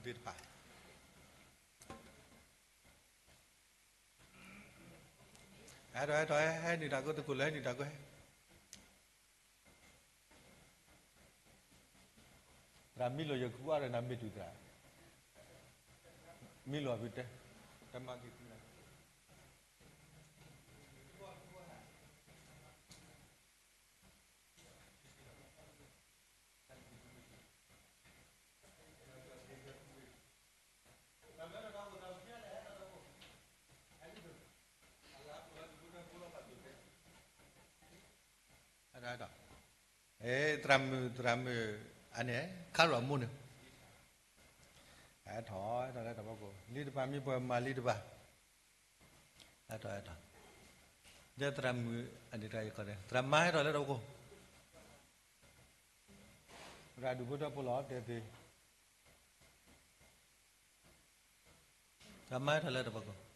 သ့ၣ်တဖၣ် ဟဲထီၣ် ဟဲထီၣ် ဟဲ ဟဲနုာ်တၢ်ကိး သကိးလၢဟဲနုာ်တၢ်ကိး ဟဲ သရၣ်မံလိာ်ယကကွၢ်ဒီးနမ့ၢ်တုၤသရၣ်, မံလိာ်ဖုတဲ, တမၤက့ၤသုနၤ, သရၣ်မုၣ် သရၣ်မုၣ် အန့ၣ် ခါရူၢ်အမိၢ်န့ၣ်, ဟဲထီၣ် ဟဲထီၣ်လၢတၢ်ဖီခိၣ် လံတပၤ မ့ၢ်ပှၤမၤလံတပၤ, ဟဲထီၣ် ဟဲထီၣ်, ယဲသရၣ်မုၣ် အန့ၣ်တခါ ယကိးန့ၣ် သရၣ်မါ ဟဲထီၣ်လၢတၢ်ဖီခိၣ်, သရၣ်ဒူၣ်ဖိထၢဖိလီၤ တဲသ့, သရၣ်မါ ဟဲထီၣ်လၢတၢ်ဖီခိၣ်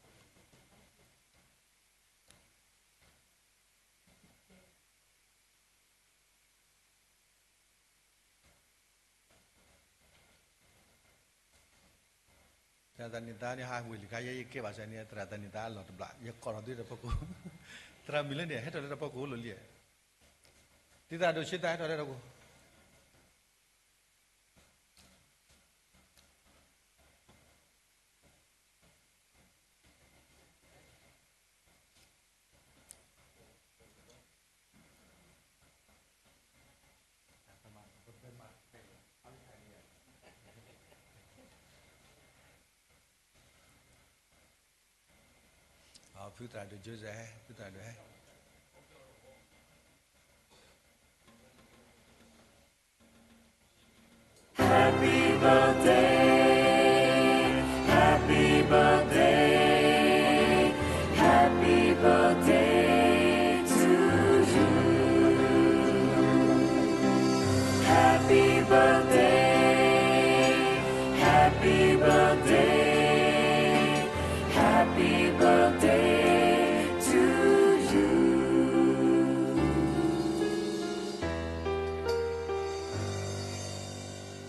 သရၣ်သးန့ၣ်သးန့ၣ် ဟးဝ့ၢ်လံခါ ယဲယကဲဘၣ်စၢၤန့ၣ် သရၣ်သးန့ၣ်သးအလီၢ်တဘျီ ယကိးထီၣ်သုတၢ်ဖီခိၣ်, သရၣ်မုၣ်လၢန့ၣ် ဟဲထီၣ်လၢတၢ်ဖီခိၣ်လိၤလံ, သုသရၣ်ဒိၣ်ဆံသး ဟဲထီၣ်လၢတၢ်ဖီခိၣ် ဖုသရၣ်ဒိၣ် Joseph ဟဲ, ဖုသရၣ်ဒိၣ်ဟဲ Happy birthday, happy birthday, happy birthday to you. Happy birthday, happy birthday, happy birthday to you.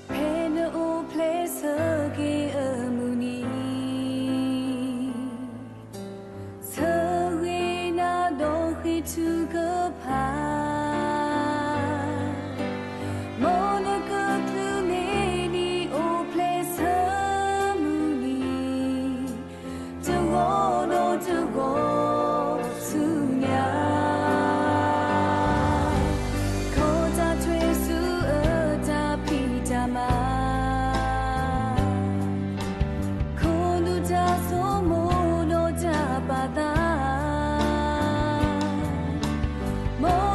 ဖဲနအိၣ်ဖျဲၣ်ဆၢက့ၤအမုၢ်နံၤ, ဆၢဂ့ၤနၤဒီးဃ့ထုကဖၣ်, မ်နကချုးန့ၢ်နံၣ်အိၣ်ဖျဲၣ်ဆၢမုၢ်နံၤ, တဂီၤဒီးတဂီၤဆူညါ, ခီၣ်တၢ်ထွဲဆူအတၢ်ဖံးတၢ်မၤ, ခိၣ်နူာ်တၢ်ဆိကမိၣ်ဒီးတၢ်ပာ်သး, မ်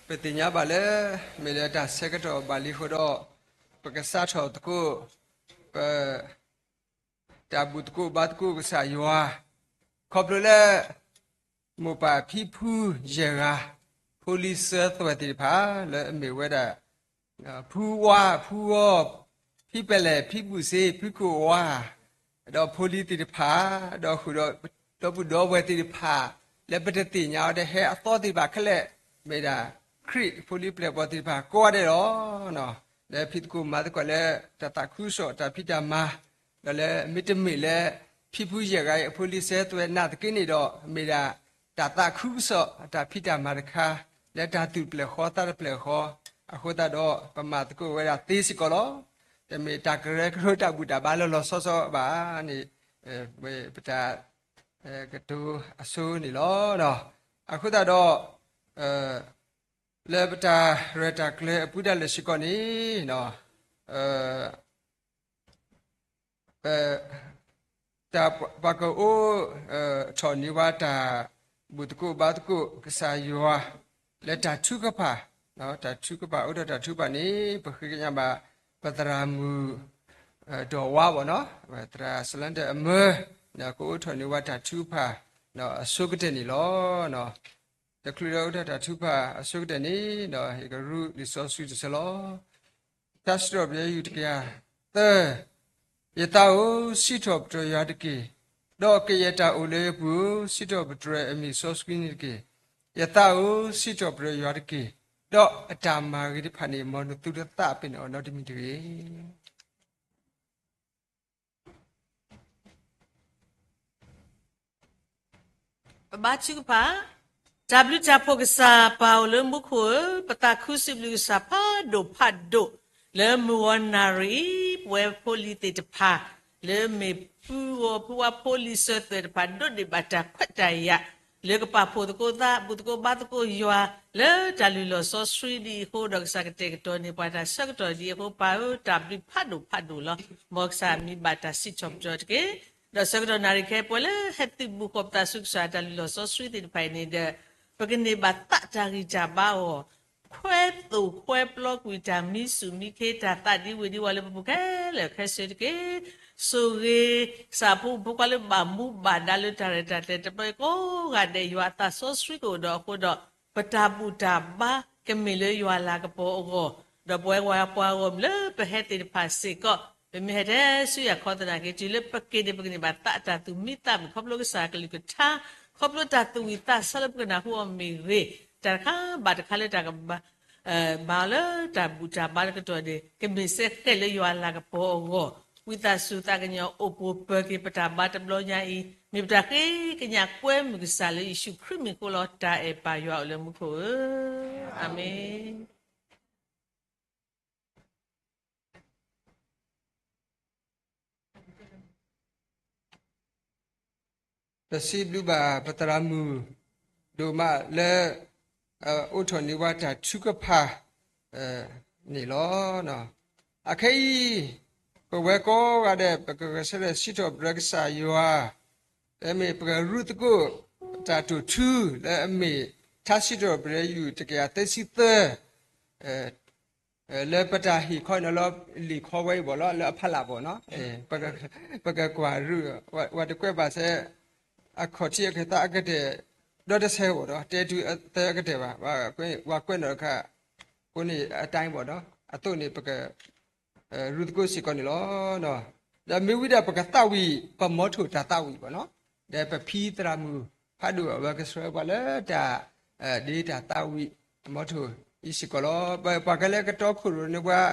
ပသ့ၣ်ညါဘၣ်လၢ မ့ၢ်လၢတၢ်ဆၢကတီၢ်ဘၣ်လံအဃိဒီး ပကစးထီၣ်သကိး ပ တၢ်ဘူၣ်သကိးဘါသကိးကစၢ်ယွၤ, ခီဖျိလၢ မိၢ်ပၢ်ဖံဖုယဲၢ်ဂၤ, ဖိလံၤစၢၤသွဲၣ်သ့ၣ်တဖၣ် လၢအမ့ၢ်ဝဲဒၣ် ဖုဝါ, ဖုဂီၤ, ဖံပဲလဲၣ်, ဖံဘူၣ်စ့, ဖံကိၣ်ဝါ, ဒီးဖိလံၤသ့ၣ်တဖၣ်, ဒီးဃုာ်ဒီး ဒီပုၢ်ဒီဝဲၢ်သ့ၣ်တဖၣ် လၢပတသ့ၣ်ညါအီၤဒီးဟဲအသီသ့ၣ်တဖၣ်ခဲလၢာ်, မ့ၢ်ဒၣ်ခရံာ်ဖိလံၤပျဲၢ်ဘီၣ်သ့ၣ်တဖၣ်ကိးဂၤဒဲးလီၤ. လၢဖံးသကိးမၤသကိးလၢ တၢ်သးခုကစီၣ်တၢ်ဖံးတၢ်မၤ, ဒီးလၢမ့တမ့ၢ်လၢ ဖံဖုယဲၢ်ဂၤအံၤအဖိလံၤစၢၤသွဲၣ်နာ်သက့န့ၣ်ဒီး မ့ၢ်ဒၣ်တၢ်သးခုကစီၣ်တၢ်ဖံးတၢ်မၤတခါ လၢတၢ်သူၣ်တဖျၢၣ်ဃီသးတဖျၢၣ်ဃီ, အဃိသတးဒီး ပမၤသကိးဝဲဒၣ်သ့စ့ၢ်ကီးလီၤ. တမ့ၢ်တၢ်ကရၢကရိတၢ်ဘူၣ်တၢ်ဘါလၢလီၤဆီဆီဘၣ်န့ၣ် ပတၢ်ကတိၤအဆိန့ၣ်လီၤ. အဃိသတးဒီး လၢပတၢ်ရဲၣ်တၢ်ကျဲၤအပူၤဒၣ်လဲာ်စ့ၢ်ကီးန့ၣ် ပ တၢ် ပှၤကအိးထီၣ်န့ၢ်ဝဲတၢ်ဘူၣ်သကိးဘါသကိးကစၢ်ယွၤ လၢတၢ်ထုကဖၣ်, တၢ်ထုကဖၣ် အိးထီၣ်တၢ်ထုကဖၣ်န့ၣ် ပဃ့ကညးဘၣ် ပသရၣ်မုၣ် ဒီးဝါဘၣ်နီၤ, သရၣ်စလၢဒၢၣ်အမၢ ကအိးထီၣ်န့ၢ်ဝဲတၢ်ထုကဖၣ် အဆိကတၢၢ်န့ၣ်လီၤ. တချုးဒီးအိးထီၣ်တၢ်ထုကဖၣ်အဆိကတၢၢ်န့ၣ်ဒီး ယကရူၢ်လံာ်စီဆှံတဆၢလီၤ. ထါစံးထီၣ်ပတြၢၤယုၢ်တကယၤသၢ, ယသးဧၢ, စံးထီၣ်ပတြၢၤယွၤတက့ၢ်, ဒီးကယဲၢ်တၢ်အိၣ်လၢယပူၤဧၢ, စံးထီၣ်ပတြၢၤအမံၤစီဆှံန့ၣ်တက့ၢ်. ယသးဧၢ, စံးထီၣ်ပတြၢၤယွၤတက့ၢ်, ဒီးအတၢ်မၤဂ့ၤတဖၣ်န့ၣ် မ်နသုတသးပ့ၤနီၣ်အီၤနီတမံၤတဂ့ၤ. ပဘါထုကဖၣ်, တၢ်ဘျုးတၢ်ဖှိၣ်ကစၢ်ပၢ်ဧိၤလၢမူခိၣ်ဧၢ, ပသးခုစံးဘျုးကစၢ်ဖးဒိၣ်ဖးဒိၣ် လၢမုၢ်ဂီၤနၣ်ရံၣ်အံၤ ပဝဲဖိလံၤသ့ၣ်တဖၣ် လၢမ့ၢ်ဖုဂီၤဖုဝါဖိလံၤစၢၤသွဲၣ်တဖၣ် ဒိးန့ၢ်ဘၣ်တၢ်ခွဲးတၢ်ယာ် လၢကပာ်ဖှိၣ်သကိးသး ဘူၣ်သကိးဘါသကိးယွၤ လၢတၢ်လုၢ်လီၢ်စီဆှံဒ်အံၤအဃိဒီး ကစၢ်ကတဲာ်ကတီၤန့ၢ်ပှၤတၢ်ဆၢကတီၢ်ဒ်အံၤအဃိ ပၢ်ဧၢ တၢ်ဘျုးဖးဒိၣ်ဖးဒိၣ်လီၤ. မ်ကစၢ်မံဘၣ်တၢ်စံးထီၣ်ပတြၢၤတက့ၢ်. ဒီးဆၢကတီၢ်နၣ်ရံၣ်ခဲအံၤ ပဝဲလၢဟဲသုးဘူးဃီၤပသးဆူကစၢ်တၢ်လုၢ်လီၢ်စီဆှံသ့ၣ်တဖၣ်အံၤန့ၣ်ဒီး ပကန့ၢ်ဘၣ်သးတၢ်ဂံၢ်တၢ်ဘါအဂီၢ် ခွဲးသိၣ်ခွဲးပျီကွံာ်တၢ်မံဆူၣ်မံခ့ တၢ်သးဒံဝ့ၢ်ဒံဝါလၢပပူၤခဲလၢာ်ခဲဆ့တက့ၢ်. ဆိၣ်ဂ့ၤ ကစၢ်ဖိမုၣ်ဖိခွါလၢဘၣ်မူဘၣ်ဒါလၢတၢ်ရဲၣ်တၢ်ကျဲၤတဘျီအံၤကိးဂၤဒဲး ယွၤအသးစီဆှံကအိၣ်ဒီးအဃိဒီး ပတၢ်ဘူၣ်တၢ်ဘါကမ့ၢ်လၢယွၤလၤကပီၤအဂီၢ်, ဒီးပဝဲပှၤပှၤဂီၢ်မုၢ်လၢပဟဲသ့ၣ်တဖၣ်စ့ၢ်ကီး ပမ့ၢ်ဟဲထဲဆူယၤခီသနာ်က့ တုၤလၢပက့ၤန့ၣ် ပကန့ၢ်ဘၣ်သးတၢ်သူၣ်မံသးမုာ် ခီဖျိကစၢ်ကလုၢ်ကထါ ခီဖျိတၢ်သူၣ်ဝံၣ်သးဆၢလၢပကနၢ်ဟူအီၤမ့ၢ်ဂ့ၤ, တၢ်တခါဘၣ်တခါလၢတၢ်ကဘါ မၤအီၤလၢတၢ်ဘူၣ်တၢ်ဘါတကတီၢ်န့ၣ် ကမ့ၢ်စ့ၢ်ကီးလၢယွၤလၤကပီၤအဂီၢ်, ဝံသးစူၤသးကညီၤအိၣ်ပိၢ်ပၢၤက့ၤပတၢ်ဘါတဘျီညါအံၤ, မ့ၢ်ပတၢ်ဃ့ကညးကွဲမုာ်ကစၢ်လၢယ့ၣ်ၡူးခရံာ်မံၤအဃိလီၤ. တၢ်အဲၣ်ပၢ်ယွၤအိၣ်လၢမူခိၣ်ဧၢ, အၤမ့ၣ်. ပစံးဘျုးဘၣ်ပသရၣ်မုၣ်ဒိၣ်မးလၢ အိးထီၣ်န့ၢ်ဝဲတၢ်ထုကဖၣ်န့ၣ်လီၤ. အခဲအံၤ ပဝဲကိးဂၤဒဲး ပကဂဲၤဆၢထၢၣ်စံးထီၣ်ပတြၢၤကစၢ်ယွၤ လၢမ့ၢ်ပကရူၢ်သကိး တၢ်တိာ်ထူ လၢအမ့ၢ်ထါစံးထီၣ်ပတြၢၤယုၢ်တကယၤသၢဆံသၢ လၢပတၢ်ဟ့ၣ်ခီန့ၣ်လီၤ လံာ်ခီဝဲအံၤဘၣ်လီၤ လၢအဖီလာ်ဘၣ်နီၤ, ပကကွၢ်ရူၢ် ပှၤတကွဲးဘၣ်စဲ အခီၣ်ထံးအခီၣ်သးအကတၢၢ် ဒီတဆၢဘၣ်ဒီး တဲတုၤအသၢအကတၢၢ်ဘၣ်, ပှၤကွဲးနီၣ်တခါ ကိးန့ၣ်အတၢ်ဘၣ်ဒီး အသိးန့ၣ် ပက ရူၢ်သကိးစ့ၢ်ကီးန့ၣ်လီၤ. ဒီးမ့ၢ်ဝံၤဒီးပကသးဝံၣ် ပမီထိၣ်တၢ်သးဝံၣ်ဘၣ်နီၤ, ဒီးပဖံသရၣ်မုၣ်ဖးဒိၣ်အဝဲကဆှၢပှၤလၢတၢ် ဒ့တၢ်သးဝံၣ် မီထိၣ်အံၤစ့ၢ်ကီးလီၤ. ပပှၤကလဲၤကတီခိၣ်ရိၣ်န့ၢ်ပှၤ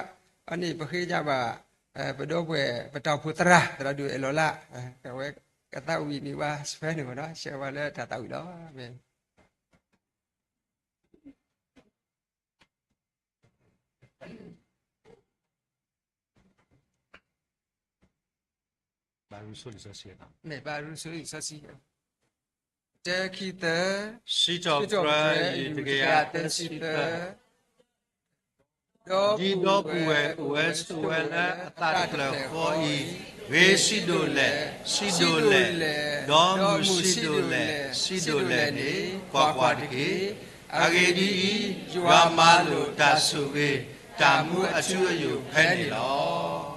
အန့ၣ်ပဃ့ကညးဘၣ် ပဒီပုၢ်ဝဲၢ် ပတၢ်အိၣ်ဖှိၣ်သရၣ် သရၣ်ဒိၣ်အဲၣ်လီၤလၢ် အဝဲကသးဝံၣ်န့ၢ်ပှၤဆှၢန့ၢ်ဘၣ်နီၤ, ဆှၢပှၤလၢတၢ်သးဝံၣ်လီၤ. ဘၣ်ရူၢ်ဆိလံာ်စီဆှံ, တၢ ခံ သၢ, စံးထီၣ်ပတြၢၤ တကယၤသၢဆံသၢ, ဒ်ဒီပုၢ်ဝဲၢ်အိၣ်ဝဲဆိးဝဲလၢအသးတဖျၢၣ်ဃီအံၤ, ဂ့ၤစံးဒိၣ်လဲၣ်, စံးဒိၣ်လဲၣ်, ဒီးမုာ်စံးဒိၣ်လဲၣ်, စံးဒိၣ်လဲၣ်န့ၣ် ကွၢ်ကွၢ်တက့ၢ်. အဂ့ၢ်ဒ်အံၤ, ယွၤမၤလိာ်တၢ်ဆိၣ်ဂ့ၤ, တၢ်မူအထူအယိာ်ဖဲန့ၣ်လီၤ.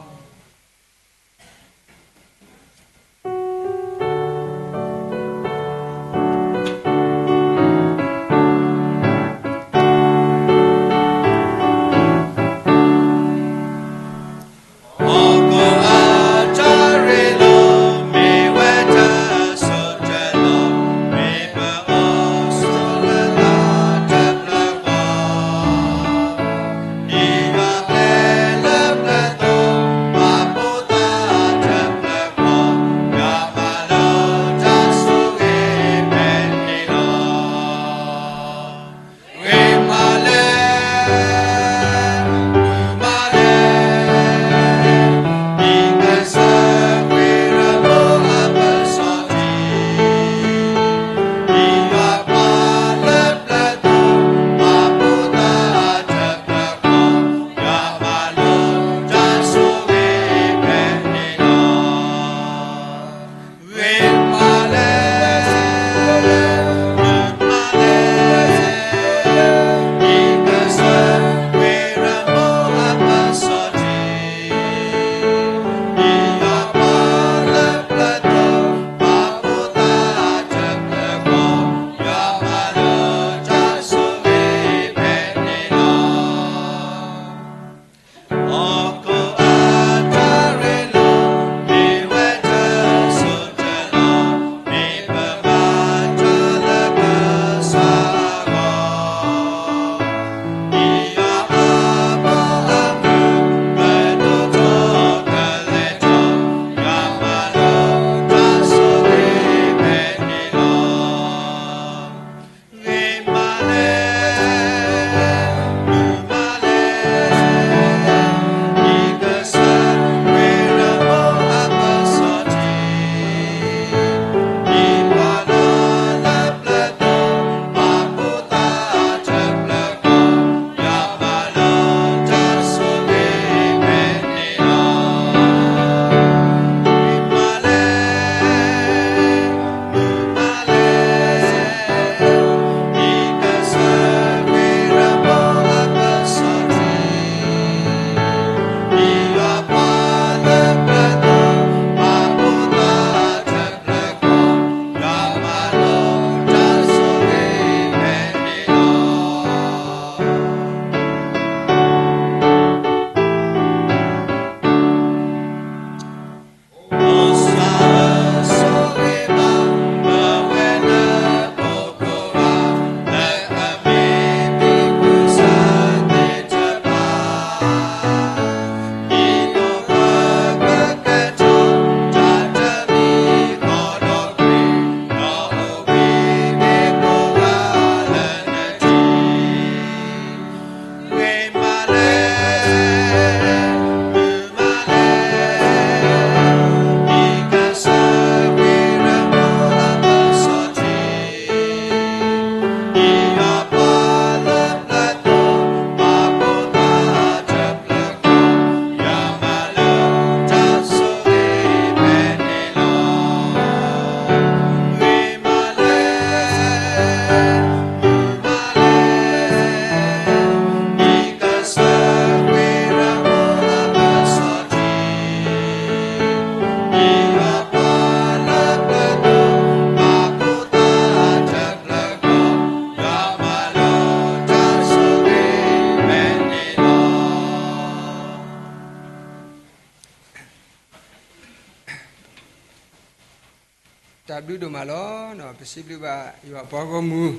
တၢ်ဘျုးဒိၣ်မးလီၤ. ပစံးဘျုးဘၣ်ယွၤအပှၤဂီၢ်မုၢ်,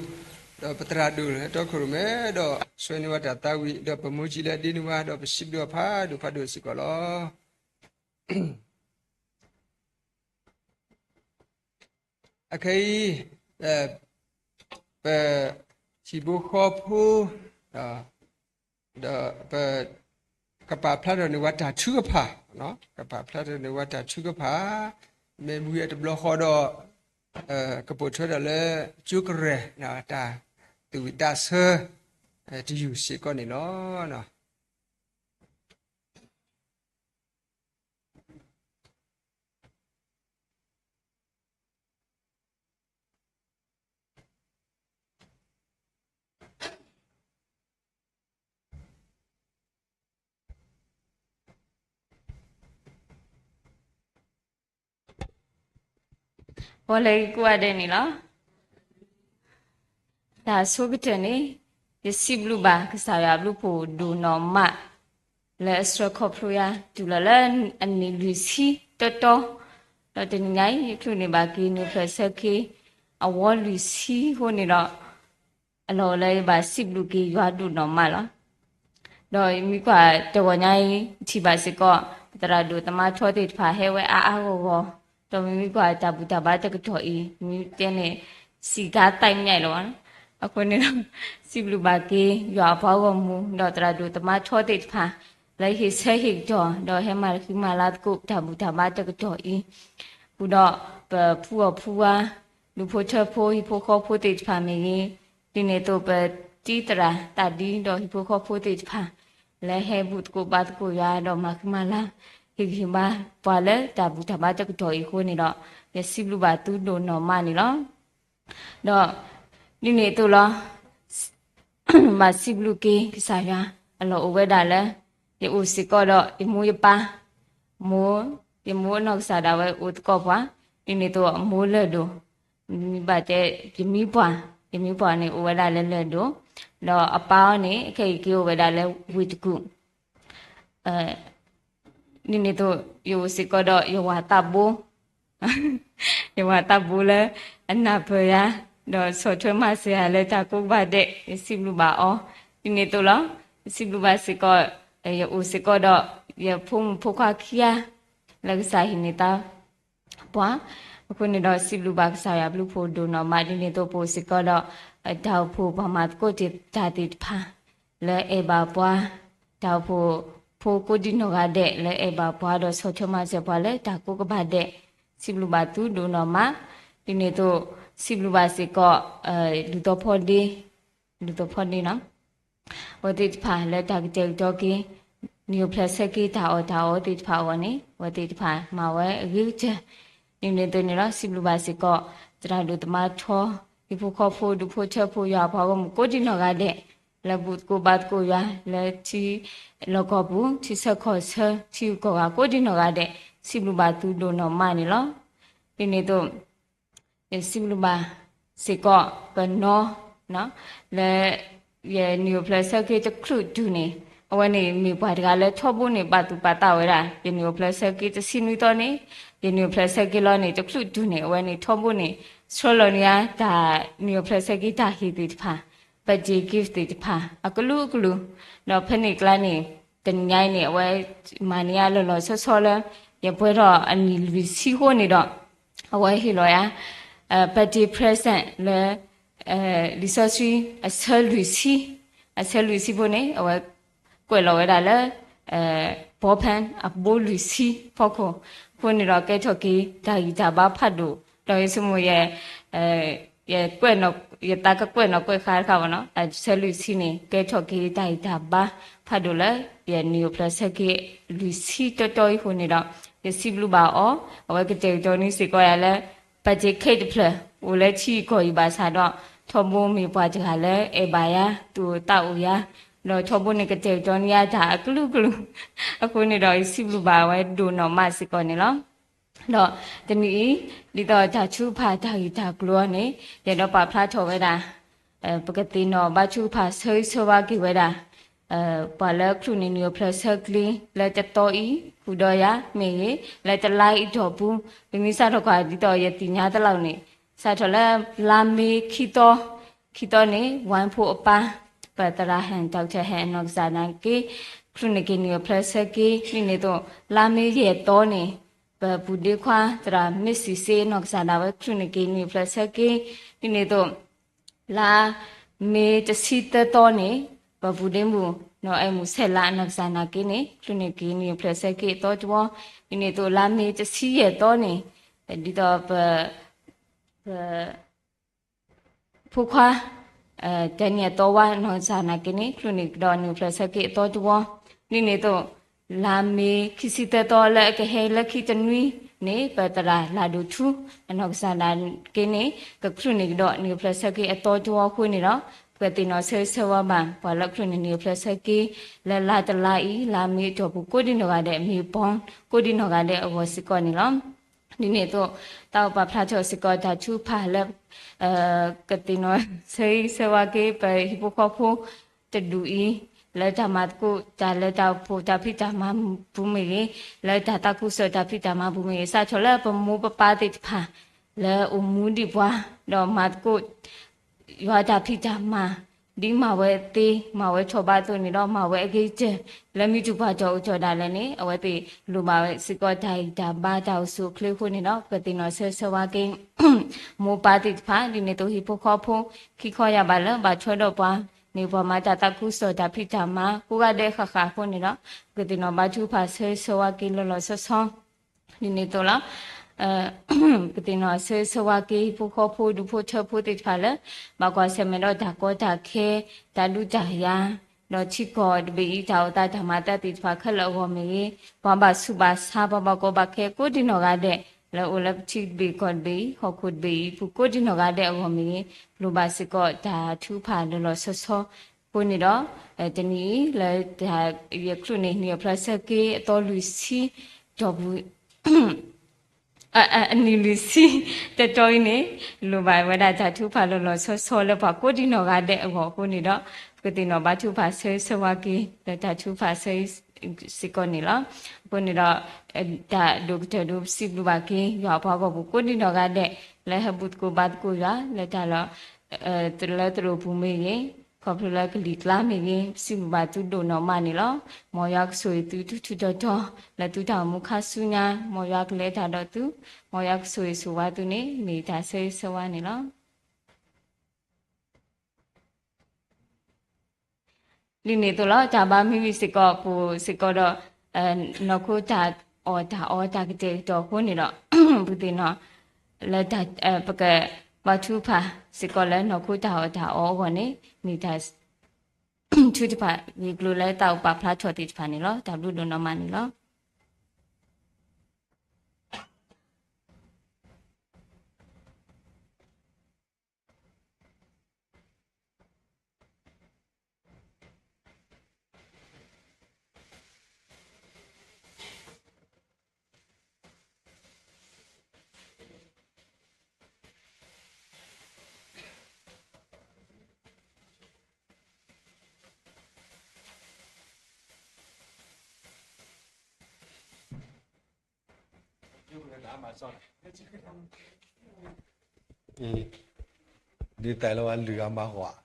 ဒီးပသရၣ်ဒိၣ်လၢတီခိၣ်ရိၣ်မဲ, ဒီးဆှၢန့ၢ်ဝဲတၢ်သးဝံၣ်, ဒီးပမူကံလၢဒ့နဝါ, ဒီးပစံးဘျုးအီၤဖးဒိၣ်ဖးဒိၣ်စ့ၢ်ကီးလီၤ. အခဲအံၤ, ပဟံၣ်ဖိဃီဖိ, ဒီးပကပာ်ဖျါထီၣ်န့ၢ်ဝဲတၢ်ထုကဖၣ်, ကပာ်ဖျါထီၣ်န့ၢ်ဝဲတၢ်ထုကဖၣ်, မ့ၢ်ဝံၤအတဘျီဃီဒီး, ကပိာ်ထွဲဒီးလၢကၠိကရဲၣ်, တၢ်သူၣ်ဝံၣ်သးဆၢတယုၢ်စ့ၢ်ကီးန့ၣ်လီၤ. တၢ်ဘျုးဒိၣ်မးလီၤ. ပီၣ်လဲၣ်ကိးဂၤဒဲးန့ၣ်လီၤ. တၢ်ဆိကတၢၢ်န့ၣ်, ယစံးဘျုးဘၣ်ကစၢ်ယွၤအဘျုးဖှိၣ်ဒိၣ်နီၢ်မး လၢအဆှၢခီဖျိယၤ တုၤလီၤလၢအနံၣ်လွံၢ်ဆံတီတီ, ဒီးတနံၤညါအံၤ ယချုးန့ၢ်ဘၣ်က့ၤနံၣ်အိၣ်ဖျဲၣ်ဆၢက့ၤ အဝီလွံၢ်ဆံအဃိန့ၣ်ဒီး အလီၢ်အိၣ်လၢယဘၣ်စံးဘျုးက့ၤယွၤဒိၣ်နီၢ်မးလီၤ. ဒီးမ့ၢ်ကွၢ်တဂီၤညါအံၤ ထံၣ်ဘၣ်စ့ၢ်ကီး ပသရၣ်ဒိၣ်သမါထီသ့ၣ်တဖၣ်ဟဲဝဲအါအါဂီၢ်ဂီၢ်, ဒီးမ့မ့ၢ်ကွၢ်တၢ်ဘူၣ်တၢ်ဘါတကတီၢ်အံၤ မ့ၢ်တဲန့ၣ် စံးကါသးမၠဲးလီၤဘၣ်. အဃိန့ၣ်ဒီး စံးဘျုးဘၣ်က့ၤ ယွၤအပှၤဂီၢ်မုၢ် ဒီးသရၣ်ဒိၣ်သမါထီသ့ၣ်တဖၣ် လၢဟ့ၣ်ဆၢဟ့ၣ်ကတီၢ် ဒီးဟဲမၤဃံမၤလၤသကိးတၢ်ဘူၣ်တၢ်ဘါတကတီၢ်အံၤ, ဃုာ်ဒီးပဖုအီၣ်ဖုဝါ ဒူဖိထၢဖိ ဟံၣ်ဖိဃီဖိသ့ၣ်တဖၣ်မ့ၢ်ဂ့ၤ, ဒ်န့ၣ်အသိးပတံၤသရၣ်သးဒံ ဒီးဟံၣ်ဖိဃီဖိသ့ၣ်တဖၣ် လၢဟဲဘူၣ်သကိးဘါသကိးယွၤ ဒီးမၤဃံမၤလၤ ဟ့ၣ်ဂံၢ်ဟ့ၣ်ဘါပှၤလၢတၢ်ဘူၣ်တၢ်ဘါတကတီၢ်အံၤအဃိန့ၣ်ဒီး ယစံးဘျုးဘၣ်သုဒိၣ်နီၢ်မးန့ၣ်လီၤ. ဒီးဒ်န့ၣ်အသိးလီၤ ဘၣ်စံးဘျုးက့ၤကစၢ်ယွၤ အလီၢ်အိၣ်ဝဲဒၣ်လၢ ယအိၣ်စ့ၢ်ကီးဒီးယမိၢ်ယပၢ်, မိၢ်, ယမိၢ်အနီၢ်ကစၢ်ဒၣ်ဝဲအိၣ်သကိးပှၤ, ဒ်န့ၣ်အသိးမိၢ်လၢၢ်ဒိၣ်, မ့ၢ်ဘၣ်တဲ ယမံပှၢ်, ယမံပှၢ်န့ၣ်အိၣ်ဝဲဒၣ်လၢလၢၢ်ဒိၣ်, ဒီးအပၢ်အီၤန့ၣ် အခဲအံၤက့ၤအိၣ်ဝဲဒၣ်လၢဝ့ၢ်တကူၣ် ဒ်န့ၣ်အသိး ယအိၣ်စ့ၢ်ကီးဒီးယဝၤသးဘိ, ယဝၤသးဘိလၢအနၢ်ပၢၢ်ယၤ, ဒီးဆီၣ်ထွဲမၤစၢၤယၤလၢတၢ်ကိးကဘၣ်ဒဲး, ယစံးဘျုးဘၣ်အီၤ, ဒ်န့ၣ်အသိးလီၤ. ယစံးဘျုးဘၣ်စ့ၢ်ကီး ယအိၣ်စ့ၢ်ကီးဒီး ယဖိမုၣ်ဖိခွါခံဂၤ လၢကစၢ်ဟ့ၣ်န့ၢ်သါ ပှၤ, အဃိန့ၣ်ဒီးစံးဘျုးဘၣ်ကစၢ်ယွၤဘျုးဖှိၣ်ဒိၣ်နီၢ်မး, ဒ်န့ၣ်အသိးပအိၣ်စ့ၢ်ကီးဒီး တၢ်အိၣ်ဖှိၣ်ပှၤမၤသကိးတၢ်သ့ၣ်တဖၣ် လၢအဲၣ်ဘၣ်ပှၤ, တၢ်အိၣ်ဖှိၣ်ဖိကိးဒံနီၢ်ဂၤဒဲး လၢအဲၣ်ဘၣ်ပှၤဒီးဆီၣ်ထွဲမၤစၢၤပှၤလၢတၢ်ကိးကဘၣ်ဒဲး, စံးဘျုးဘၣ်သုဒိၣ်နီၢ်မး, ဒ်န့ၣ်အသိး စံးဘျုးဘၣ်စ့ၢ်ကီး လူၤသီဖီဒ့, လူၤသီဖီဒ့နီၤ အဝဲသ့ၣ်တဖၣ်လၢတၢ်ကတဲာ်ကတီၤက့ၤ နံၣ်အိၣ်ဖျဲၣ်ဆၢက့ၤတၢ်အီၣ်တၢ်အီသ့ၣ်တဖၣ်အဂီၢ်န့ၣ် အဝဲသ့ၣ်တဖၣ်မၤဝဲအဂ့ၤကတၢၢ်, ဒ်န့ၣ်အသိးန့ၣ်လီၤ. စံးဘျုးဘၣ်စ့ၢ်ကီး သရၣ်ဒိၣ်သမါထီ, ဟံၣ်ဖိဃီဖိ ဒူဖိထၢဖိ ယွၤအပှၤဂီၢ်မုၢ်ကိးဒံနီၢ်ဂၤဒဲး လၢဘူၣ်သကိးဘါသကိးယွၤ လၢထံလီၢ်ကီၢ်ပူၤ ထံဆၢကီၢ်ဆၢ ထံဂုၤကီၢ်ဂၤကိးဒံနီၢ်ဂၤဒဲး, စံးဘျုးဘၣ်သုဒိၣ်နီၢ်မးန့ၣ်လီၤ. ဒ်န့ၣ်အသိး ယစံးဘျုးဘၣ်စ့ၢ်ကီး ပနီၢ် လၢ ယနံၣ်အိၣ်ဖျဲၣ်ဆၢက့ၤတချုးတုၤန့ၣ် အဝဲန့ၣ်မ့ၢ်ပှၤတဂၤလၢထီဘိန့ၣ် ပာ်သူၣ်ပာ်သးဝဲဒၣ် ယနံၣ်အိၣ်ဖျဲၣ်ဆၢက့ၤတဆံနွံသီန့ၣ်, ယနံၣ်အိၣ်ဖျဲၣ်ဆၢက့ၤလီၤန့ၣ် တချုးတုၤန့ၣ် အဝဲန့ၣ်ထီဘိန့ၣ် ဆှၢလီၤန့ၢ်ယၤတၢ်နံၣ်အိၣ်ဖျဲၣ်ဆၢက့ၤတၢ်ဟ့ၣ်သ့ၣ်တဖၣ် birthday gift သ့ၣ်တဖၣ် အကလုာ်ကလုာ်, ဒီးဖဲန့ၣ်ကျါန့ၣ် တနံၤညါအံၤန့ၣ် အဝဲမၤန့ၢ်ယၤလီၤလီၤဆီဆီလၢ ယပှဲၤထီၣ်အနံၣ်လွံၢ်ဆံအဃိန့ၣ်ဒီး အဝဲဟ့ၣ်လီၤယၤ birthday present လၢ လံာ်စီဆှံ အဆၢလွံၢ်ဆံ, အဆၢလွံၢ်ဆံဖိန့ၣ် အဝဲကွဲးလီၤဝဲဒၣ်လၢ ဘီဖၢၣ်အဘိလွံၢ်ဆံဖီခိၣ်, အဃိန့ၣ်ဒီးကဲထီၣ်က့ၤတၢ်ဂံၢ်တၢ်ဘါဖးဒိၣ်, ဒီးယဆိကမိၣ် ယ ယသးကကွဲးနီၣ်ကွဲးဃါတခါဘၣ်နီၤ, အဆၢလွံၢ်ဆံန့ၣ် ကဲထီၣ်က့ၤတၢ်ဂံၢ်တၢ်ဘါဖးဒိၣ်လၢ ယနံၣ်အိၣ်ဖျဲၣ်ဆၢက့ၤလွံၢ်ဆံတီတီအံၤအဃိန့ၣ်ဒီး ယစံးဘျုးဘၣ်အီၤ, အဝဲကတဲာ်ကတီၤန့ၢ်စ့ၢ်ကီးယၤလၢ birthday cake တဖျၢၣ် အိၣ်လၢထံကီၢ်အံၤဘၣ်ဆၣ်ဒီး ထီဘိမ့ၢ်ပှၤတဂၤလၢအဲၣ်ဘၣ်ယၤ သူၣ်အိၣ်သးအိၣ်ယၤ, ဒီးထီဘိန့ၣ်ကတဲာ်ကတီၤန့ၢ်ယၤတၢ်အကလုာ်ကလုာ်, အဃိန့ၣ်ဒီးယစံးဘျုးဘၣ်အဝဲဒိၣ်နီၢ်မးစ့ၢ်ကီးန့ၣ်လီၤ. ဒီးတနံၤအံၤ ဒ်သိးတၢ်ထုကဖၣ်တၢ်ဂံၢ်တၢ်ကျိၤအံၤန့ၣ် ယအဲၣ်ဒိးပာ်ဖျါထီၣ်ဝဲဒၣ် ပကသ့ၣ်နီၣ်ဘါထုကဖၣ်ဆၢဂ့ၤဆၢဝါက့ၤဝဲဒၣ် ပှၤလၢချုးန့ၢ်နံၣ်အိၣ်ဖျဲၣ်ဆၢက့ၤလၢတသီအံၤ ဃုာ်ဒီးယၤမ့ၢ်ဂ့ၤ လၢတလါအံၤအတီၢ်ပူၤ, ပမ့ၢ်စးထီၣ်ကွၢ်ဒ်သိးယသ့ၣ်ညါသလောက်န့ၣ် စးထီၣ်လၢလါမ့ၤခံသီ, ခံသီန့ၣ် ဝါဖိအပၢ် ပသရၣ်ဟဲၣ် doctor ဟဲၣ် အနီၢ်ကစၢ်ဒၣ်က့ ချုးန့ၢ်က့ၤနံၣ်အိၣ်ဖျဲၣ်ဆၢက့ၤ ဒ်န့ၣ်အသိး လါမ့ၤယဲၢ်သီန့ၣ် ပပူၤဒ့ခွါ သရၣ်မ့ၢ်စံးစ့ အနီၢ်ကစၢ်ဒၣ်ဝဲချုးန့ၢ်က့ၤနံၣ်အိၣ်ဖျဲၣ်ဆၢက့ၤ ဒ်န့ၣ်အသိး လါမ့ၤတဆံသၢသီန့ၣ် ပပူၤဒ့မုၣ် နီၢ်အဲၣ်မုၣ်ဆဲးလး အနီၢ်ကစၢ်နာ်က့န့ၣ် ချုးန့ၢ်က့ၤနံၣ်အိၣ်ဖျဲၣ်ဆၢက့ၤအသီတဝီ, ဒ်န့ၣ်အသိးလါမ့ၤတဆံယဲၢ်သီန့ၣ် ဒ်သိးပ ပ ဖိခွါ တနံၤအသီဝါ အနီၢ်ကစၢ်နာ်က့န့ၣ် ချုးန့ၢ်ကဒီးနံၣ်အိၣ်ဖျဲၣ်ဆၢက့ၤအသီတဝီ, ဒ်န့ၣ်အသိး လါမ့ၤခံဆံသၢသီလၢအကဟဲလၢခံတနွံန့ၣ် ပသရၣ်လၢ်ဒိၣ်ထူ အနီၢ်ကစၢ်နာ်က့န့ၣ် ကချုးန့ၢ်ကဒီးနံၣ်အိၣ်ဖျဲၣ်ဆၢက့ၤအသီတဝီအဃိန့ၣ်ဒီး ပကသ့ၣ်နီၣ်ဆၢဂ့ၤဆၢဝါဘၣ် ပှၤလၢချုးန့ၢ်နံၣ်အိၣ်ဖျဲၣ်ဆၢက့ၤ လၢလါတလါအံၤ လါမ့ၤအတီၢ်ပူၤကိးဒံနီၢ်ဂၤဒဲး မ့ၢ်ပီၢ်ကိးဒံနီၢ်ဂၤဒဲးအဂီၢ်စ့ၢ်ကီးန့ၣ်လီၤ. ဒ်န့ၣ်အသိး တၢ်အိၣ်ပာ်ဖျါထီၣ်စ့ၢ်ကီးတၢ်ထုကဖၣ်လၢ ကသ့ၣ်နီၣ်ဆၢဂ့ၤဆၢဝါက့ၤ ပဟံၣ်ဖိဃီဖိတဒူၣ်အံၤ လၢတၢ်မၤသကိးတၢ်လၢတၢ်အိၣ်ဖှိၣ်တၢ်ဖံးတၢ်မၤပူၤမ့ၢ်ဂ့ၤ, လၢတၢ်သးခုကစီၣ်တၢ်ဖံးတၢ်မၤပူၤမ့ၢ်ဂ့ၤ, စးထီၣ်လၢပမိၢ်ပပၢ်သ့ၣ်တဖၣ် လၢအိၣ်မူဒံးပှၤ ဒီးမၤသကိး ယွၤတၢ်ဖံးတၢ်မၤ ဒ်မၤဝဲသ့ မၤဝဲထီၣ်ဘးအသိးန့ၣ်ဒီး မၤဝဲအဂ့ၤကတၢၢ် လၢမ့ၢ်တုၤပှၤတီၢ်အိၣ်တီၢ်ဒၣ်လဲာ်န့ၣ် အဝဲသ့ၣ်လိၣ်ဘၣ်ဝဲစ့ၢ်ကီးတၢ်ဂံၢ်တၢ်ဘါတၢ်အိၣ်ဆူၣ်အိၣ်ချ့အဃိန့ၣ်ဒီး ကသ့ၣ်နီၣ်ဆၢဂ့ၤဆၢဝါက့ၤ မိၢ်ပၢ်သ့ၣ်တဖၣ် ဒ်န့ၣ်အသိးဟံၣ်ဖိဃီဖိ ခံခီယၢ်ဘးလၢဘၣ်ထွဲဒီးပှၤ န့ၣ်ပှၤမၤတၢ်သးခုကစီၣ်တၢ်ဖံးတၢ်မၤ ကိးဂၤဒဲးဃၣ်ဃၣ်အဃိန့ၣ်ဒီး ကသ့ၣ်နီၣ်ဘါထုကဖၣ်ဆၢဂ့ၤဆၢဝါက့ၤလီၤလီၤဆီဆီ ဒ်န့ၣ်အသိးလီၤ. ကသ့ၣ်နီၣ်ဆၢဂ့ၤဆၢဝါက့ၤ ဟံၣ်ဖိဃီဖိဒူၣ်ဖိထၢဖိသ့ၣ်တဖၣ်လၢ ဘၣ်ကွၢ်ဆၢၣ်မဲာ်ဒီးတၢ်ကီတၢ်ခဲ တၢ်ဒုးတၢ်ယၤ ဒီးထံကီၢ်တဘ့ၣ်အံၤ တၢ်အိၣ်သးတၢ်မၤအသးသ့ၣ်တဖၣ်ခဲလၢာ်အဂီၢ်မ့ၢ်ဂ့ၤ, ပှၤဘၣ်ဆူးဘၣ်ဆါ ပှၤဘၣ်ကီဘၣ်ခဲကိးဒံနီၢ်ဂၤဒဲး လၢအိၣ်လၢပထံတဘ့ၣ်ကီၢ်တဘ့ၣ်အံၤ ဟီၣ်ခိၣ်တဘ့ၣ်အံၤ ပူၤကိးဒံနီၢ်ဂၤဒဲးအဂီၢ်မ့ၢ်ဂ့ၤ လိၣ်ဘၣ်စ့ၢ်ကီးတၢ်ထုကဖၣ်လီၤလီၤဆီဆီအဃိန့ၣ်ဒီး တနံၤအံၤ လၢတၢ်ယဲၢ်ချုးန့ၣ် နံၣ်အဖျၢၣ်ဆၢက့ၤ အသီလွံၢ်ဆံ တီၢ်ပူၤ အနံၣ်လွံၢ်ဆံ တတီၤအံၤန့ၣ် လိၣ်ဘၣ်ဝဲဒၣ်တၢ်ထုကဖၣ်လီၤလီၤဆီဆီလၢပှၤကိးဒံနီၢ်ဂၤဒဲးအဂီၢ်အဃိန့ၣ်ဒီး ပကသ့ၣ်နီၣ်ဘါထုကဖၣ်ဆၢဂ့ၤဆၢဝါက့ၤ လၢတၢ်ထုကဖၣ်ဆၢဂ့ၤစ့ၢ်ကီးန့ၣ်လီၤ. အဃိန့ၣ်ဒီး တၢ်ဒိၣ်ကတၢၢ်ဒိၣ်ပစံးဘျုးဘၣ်က့ၤ ယွၤအပှၤဂီၢ်ပူၤကိးဒံနီၢ်ဂၤဒဲး လၢဟဲဘူၣ်သကိးဘါသကိးယွၤ လၢတၢ်လီၢ် လၢသရိာ်ပူၤမ့ၢ်ဂ့ၤ, ခီဖျိလၢကလံၤကျါမ့ၢ်ဂ့ၤ, ပစံးဘျုးဘၣ်သုဒိၣ်နီၢ်မးန့ၣ်လီၤ. မ်ယွၤကဆိၣ်ဂ့ၤသုထူထူတီၤတီၤ လၢသုတၢ်အိၣ်မူခါဆူညါ, မ်ယွၤကလဲၤတၢ်ဒီးသု, မ်ယွၤကဆိၣ်ဂ့ၤဆိၣ်ဝါသုန့ၣ် မ့ၢ်တၢ်ဆၢဂ့ၤဆၢဝါန့ၣ်လီၤ. ဒ်န့ၣ်အသိးလီၤ တၢ်ဘါမံဝံၤစ့ၢ်ကီး ပအိၣ်စ့ၢ်ကီးဒီး နီၢ်ခိတၢ်အီၣ်တၢ်အီတၢ်ကတဲာ်ကတီၤအဃိန့ၣ်ဒီး ပသ့ၣ်နီၣ် လၢ ပကဘါထုကဖၣ်စ့ၢ်ကီးလၢနီၢ်ခိတၢ်အီၣ်တၢ်အီအဂီၢ်န့ၣ် မ့ၢ်တၢ်ထုကဖၣ် ဂ့ၢ်ကျိၤလၢတၢ်အိၣ်ပာ်ဖျါထီၣ်သ့ၣ်တဖၣ်န့ၣ်လီၤ. တၢ်ဘျုးဒိၣ်နီၢ်မးန့ၣ်လီၤ. ဒ်သိးလၢဝဲလုၢ်အမါဃီ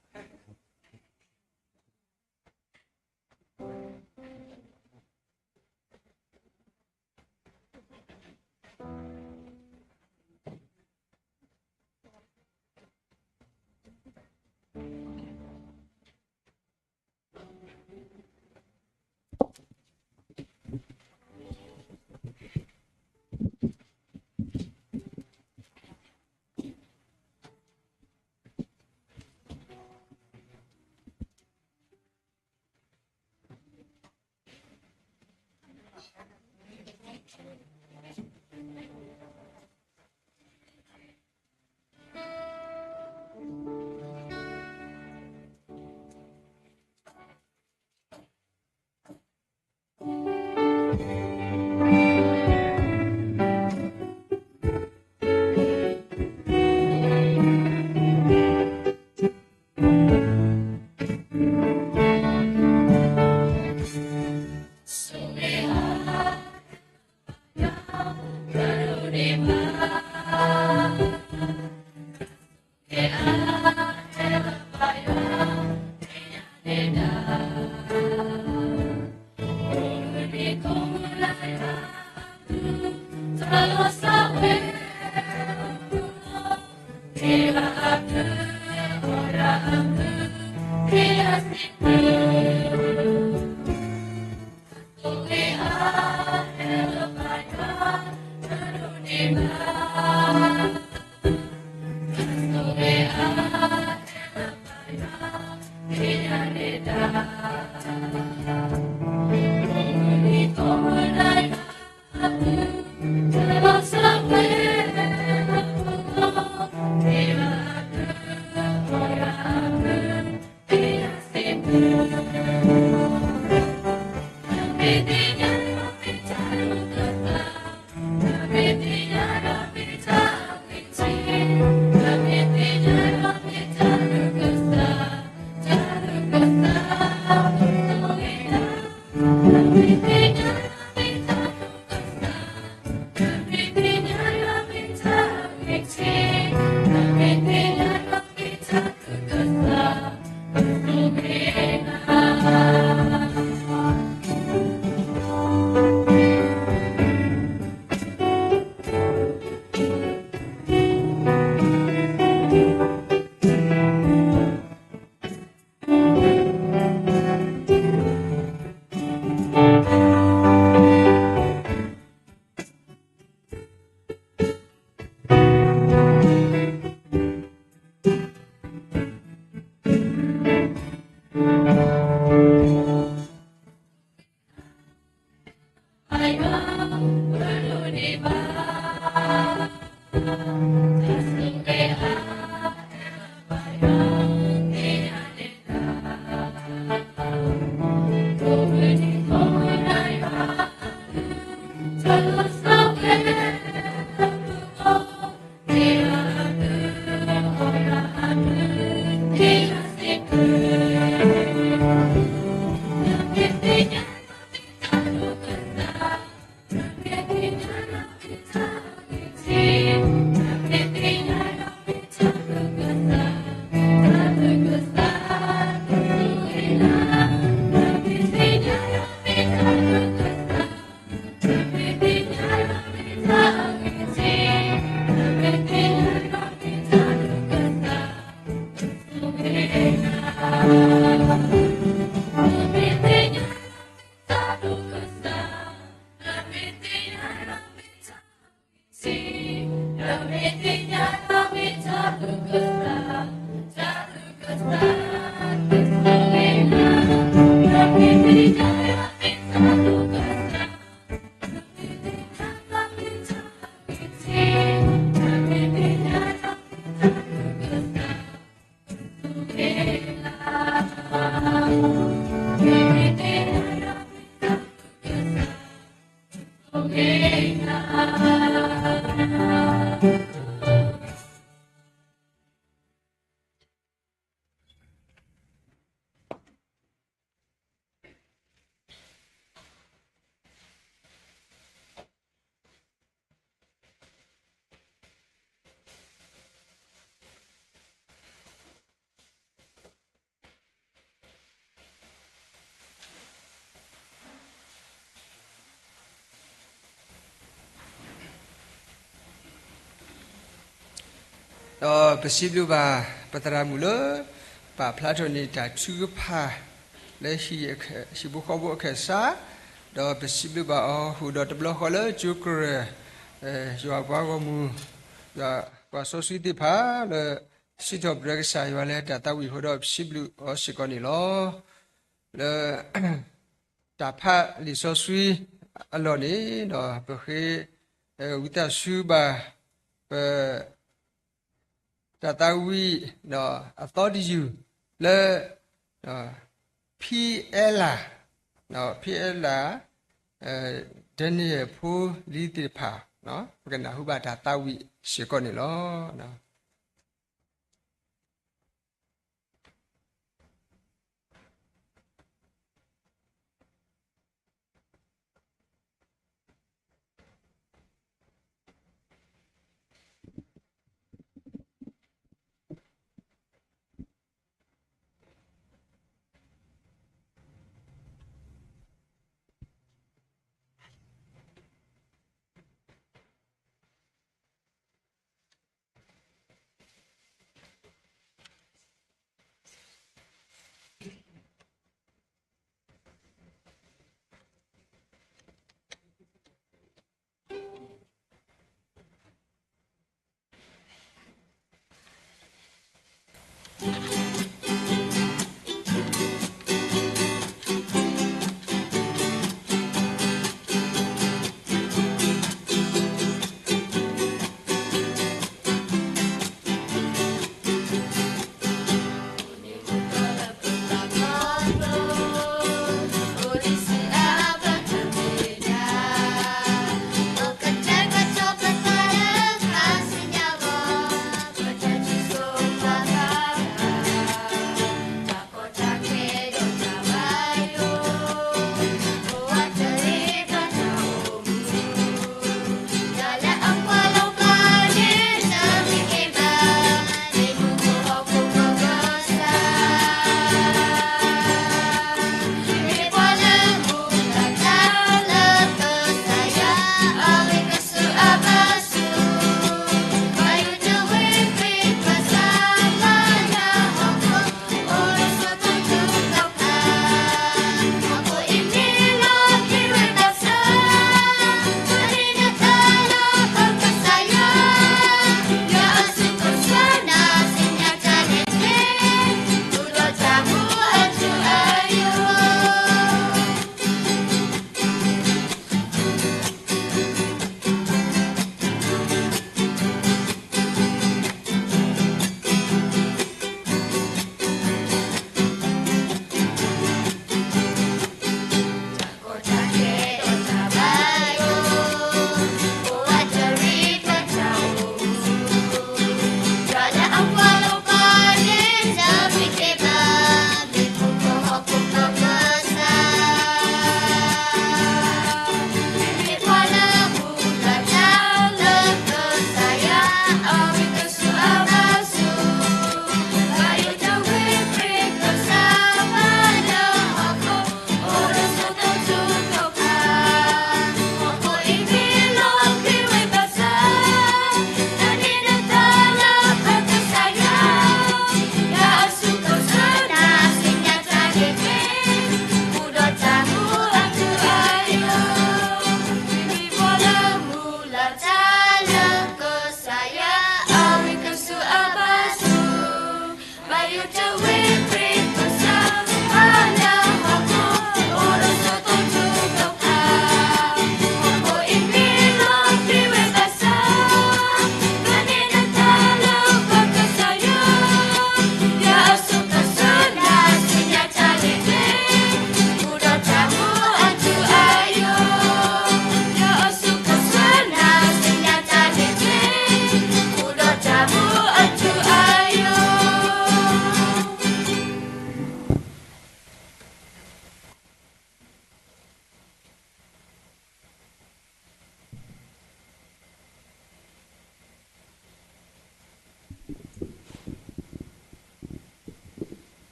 ဒီးပစံးဘျုးဘၣ်ပသရၣ်မုၣ်လၢ ပာ်ဖျါထီၣ်န့ၢ်တၢ်ထုကဖၣ် လၢဟံၣ်ဖိဃီဖိအခၢၣ်စး, ဒီးပစံးဘျုးဘၣ်အီၤ ဃုာ်ဒီးတဘျီဃီလၢကၠိကရၢၢ် ယွၤပှၤဂီၢ်မုၢ် ယွၤပှၤစီဆှံသ့ၣ်တဖၣ်လၢ စံးထီၣ်ပတြၢၤကစၢ်ယွၤလၢတၢ်သးဝံၣ်အဃိဒီး ပစံးဘျုးအီၤစ့ၢ်ကီးန့ၣ်လီၤ. လၢ တၢ်ဖးလံာ်စီဆှံအလီၢ်န့ၣ်ဒီး ပဃ့ ဝံသးစူၤဘၣ် ပ တၢ်သးဝံၣ် အသီတယုၢ်လၢ ဖံအဲလး ဖံအဲလး ဒဲနယဲၢ်ဖိလံၤသ့ၣ်တဖၣ် ပကနၢ်ဟူဘၣ်တၢ်သးဝံၣ်စ့ၢ်ကီးန့ၣ်လီၤ.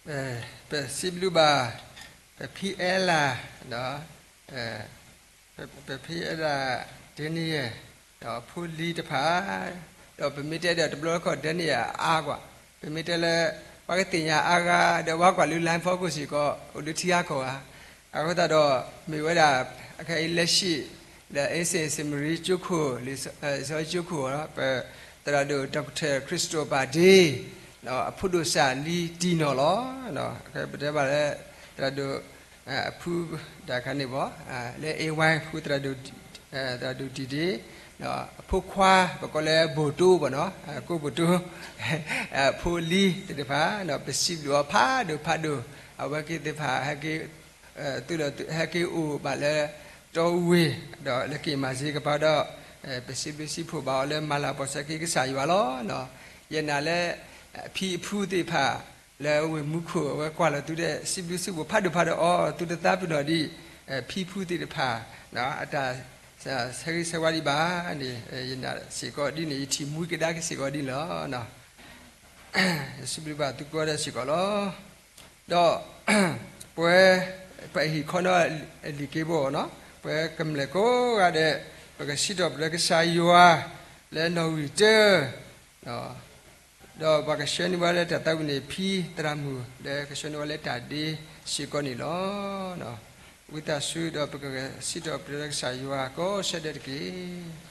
ပစံးဘျုးဘၣ် ပဖံအဲလး ဒီး ပဖံအဲလး ဒ့နံယဲၢ် ဒီးဖိလံၤတဖၣ်, ဒီးပမ့ၢ်တဲဒီးတဘျီလၢခီၣ်ဒ့နံယဲၢ်အါကွၢ်, ပမ့ၢ်တဲလၢ ပှၤကသ့ၣ်ညါအါဂၤ ဒီးပှၤကွၢ်လၢ live ဖီခိၣ်စ့ၢ်ကီး အိၣ်လၢထံဂၤကီၢ်ဂၤ, အဃိသတးဒီး မ့ၢ်ဝဲဒၣ် ခဲအံၤလၢၡံး လၢ Saint Mary ကၠိခိၣ် လံာ်စီဆှံကၠိခိၣ် ပသရၣ်ဒိၣ် Doctor Christopher Day အဖိဒိၣ်စၢ်လံၤတံၢ်နီၢ်လီၤ. ပတဲဘၣ်လၢ သရၣ်ဒိၣ် အဖု တၢ်ခါန့ၣ်ဘၣ် လၢ A Y ဖုသရၣ်ဒိၣ် သရၣ်ဒိၣ်တံၢ်ဒ့ အဖိခွါ ပကိးလၢဘိၣ်တိဘၣ်နီၤ ကိးဘိၣ်တိ အဖိလံၤသ့ၣ်တဖၣ် ပစံးဘျုးအီၤဖးဒိၣ်ဖးဒိၣ် အဝဲက့ၤသ့ၣ်တဖၣ် ဟဲက့ၤ သုးလီၤ ဟဲက့ၤအိၣ်ဘၣ်လၢ တီဝ့ၢ် ဒီးလၢက့ၤမၤစ့ကပၤဒီး ပစံးဘျုးစံးဖှိၣ်ဘၣ်အီၤလၢမၤလၤကပီၤဆၢက့ၤကစၢ်ယွၤလီၤ. ယနာ်လၢ အဖံအဖုသ့ၣ်တဖၣ် လၢဝ့ၢ်မူခိၣ် အဝဲကွၢ်လီၤသုဒီး စံးဘျုးစံးဖှိၣ်ဖးဒိၣ်ဖးဒိၣ်အီၤ သုတသးပ့ၤနီၣ်ဒံး ဖံဖုသ့ၣ်တဖၣ် အတၢ်ဆၢဂ့ၤဆၢဝါဒံးဘၣ်န့ၣ် ယနာ်စ့ၢ်ကီးဒ်န့ၣ် ယထံၣ်မှံကဒါက့ၤစ့ၢ်ကီးဒ်န့ၣ်လီၤ. စံးဘျုးဘၣ်သုကိးဂၤဒဲးစ့ၢ်ကီးလီၤ. ဒီး ပဝဲ ပဟံၣ်ခီနီၣ်လံၤက့ၤဘိနီၤ ပဝဲကမျၢၢ်ကိးဂၤဒဲး ပကစံးထီၣ်ပတြၢၤကစၢ်ယွၤ လၢနီၣ်ဂံၢ်တၢ ဒီးပှၤကဆှၢန့ၢ်ဝဲလၢတၢ်သးဝံၣ်န့ၣ် ဖံသရၣ်မုၣ် လၢကဆှၢန့ၢ်ဝဲလၢတၢ်ဒ့စ့ၢ်ကီးန့ၣ်လီၤ. ဝံသးစူၤဒီးပကစံးထီၣ်ပတြၢၤကစၢ်ယွၤကိးဆၢဒဲးတက့ၢ်.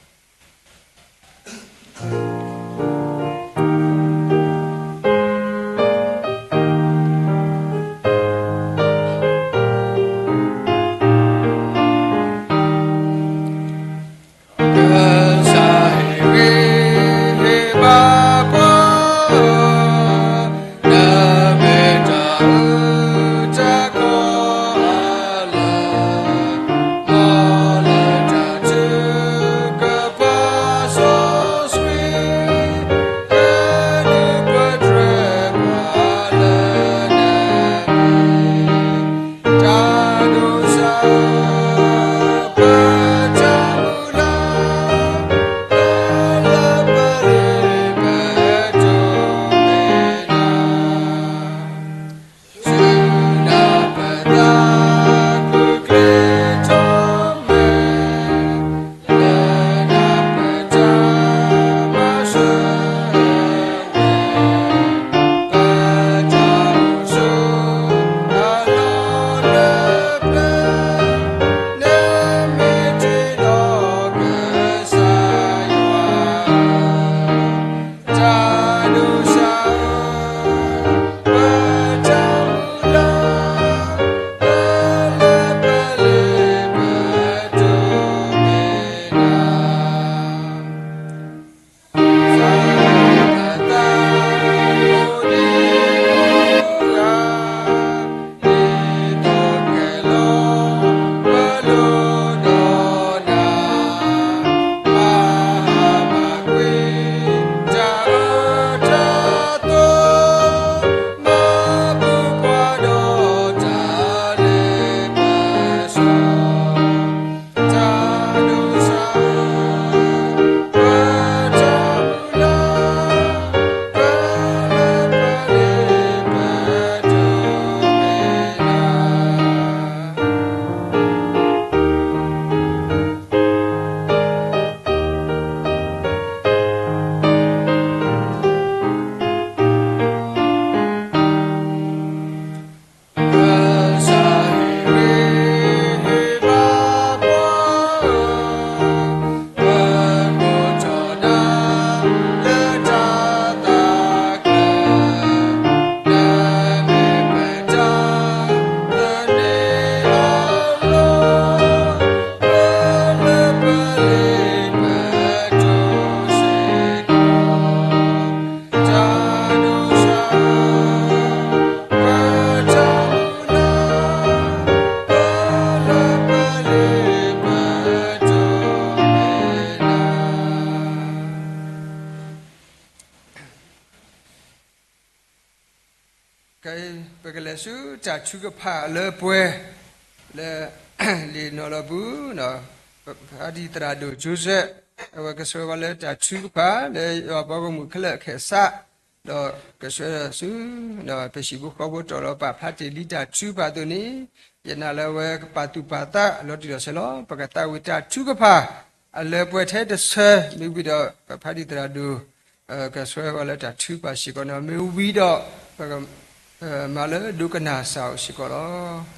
ခဲအံၤ ပကလဲၤဆူတၢ်ထုကဖၣ်လၢပှဲၤ လၢ လံာ်နီၢ်လီၤပူၤ ဖါတံၢ်သရၣ်ဒိၣ် Joseph အဝဲကဆှၢဝဲလၢတၢ်ထုကဖၣ် လၢယွၤပှၤဂီၢ်မုၢ်ခဲလၢာ်ခဲဆ့ ဒီးကဆှၢဆူ ဒီးပဟံၣ်ဖိဃီဖိတြီလီၤပာ်ဖျါတ့ၢ်လံတၢ်ထုကဖၣ်အသိးန့ၣ်, ယနာ်လၢအဝဲကပာ်သူၣ်ပာ်သးလီၤတံၢ်လီၤဆဲးလီၤ. ပကသးဝံၣ်တၢ်ထုကဖၣ် အလၢပှဲၤထဲတဆၢ မ့ၢ်ဝံၤဒီး ပဖးဒံးသရၣ်ဒိၣ် ကဆှၢဝဲလၢတၢ်ထုကဖၣ်စ့ၢ်ကီးန့ၣ်, မ့ၢ်ဝံၤဒီး ပက မၤလၢဒိကနၣ်စၢ်အိၣ်စ့ၢ်ကီးလီၤ.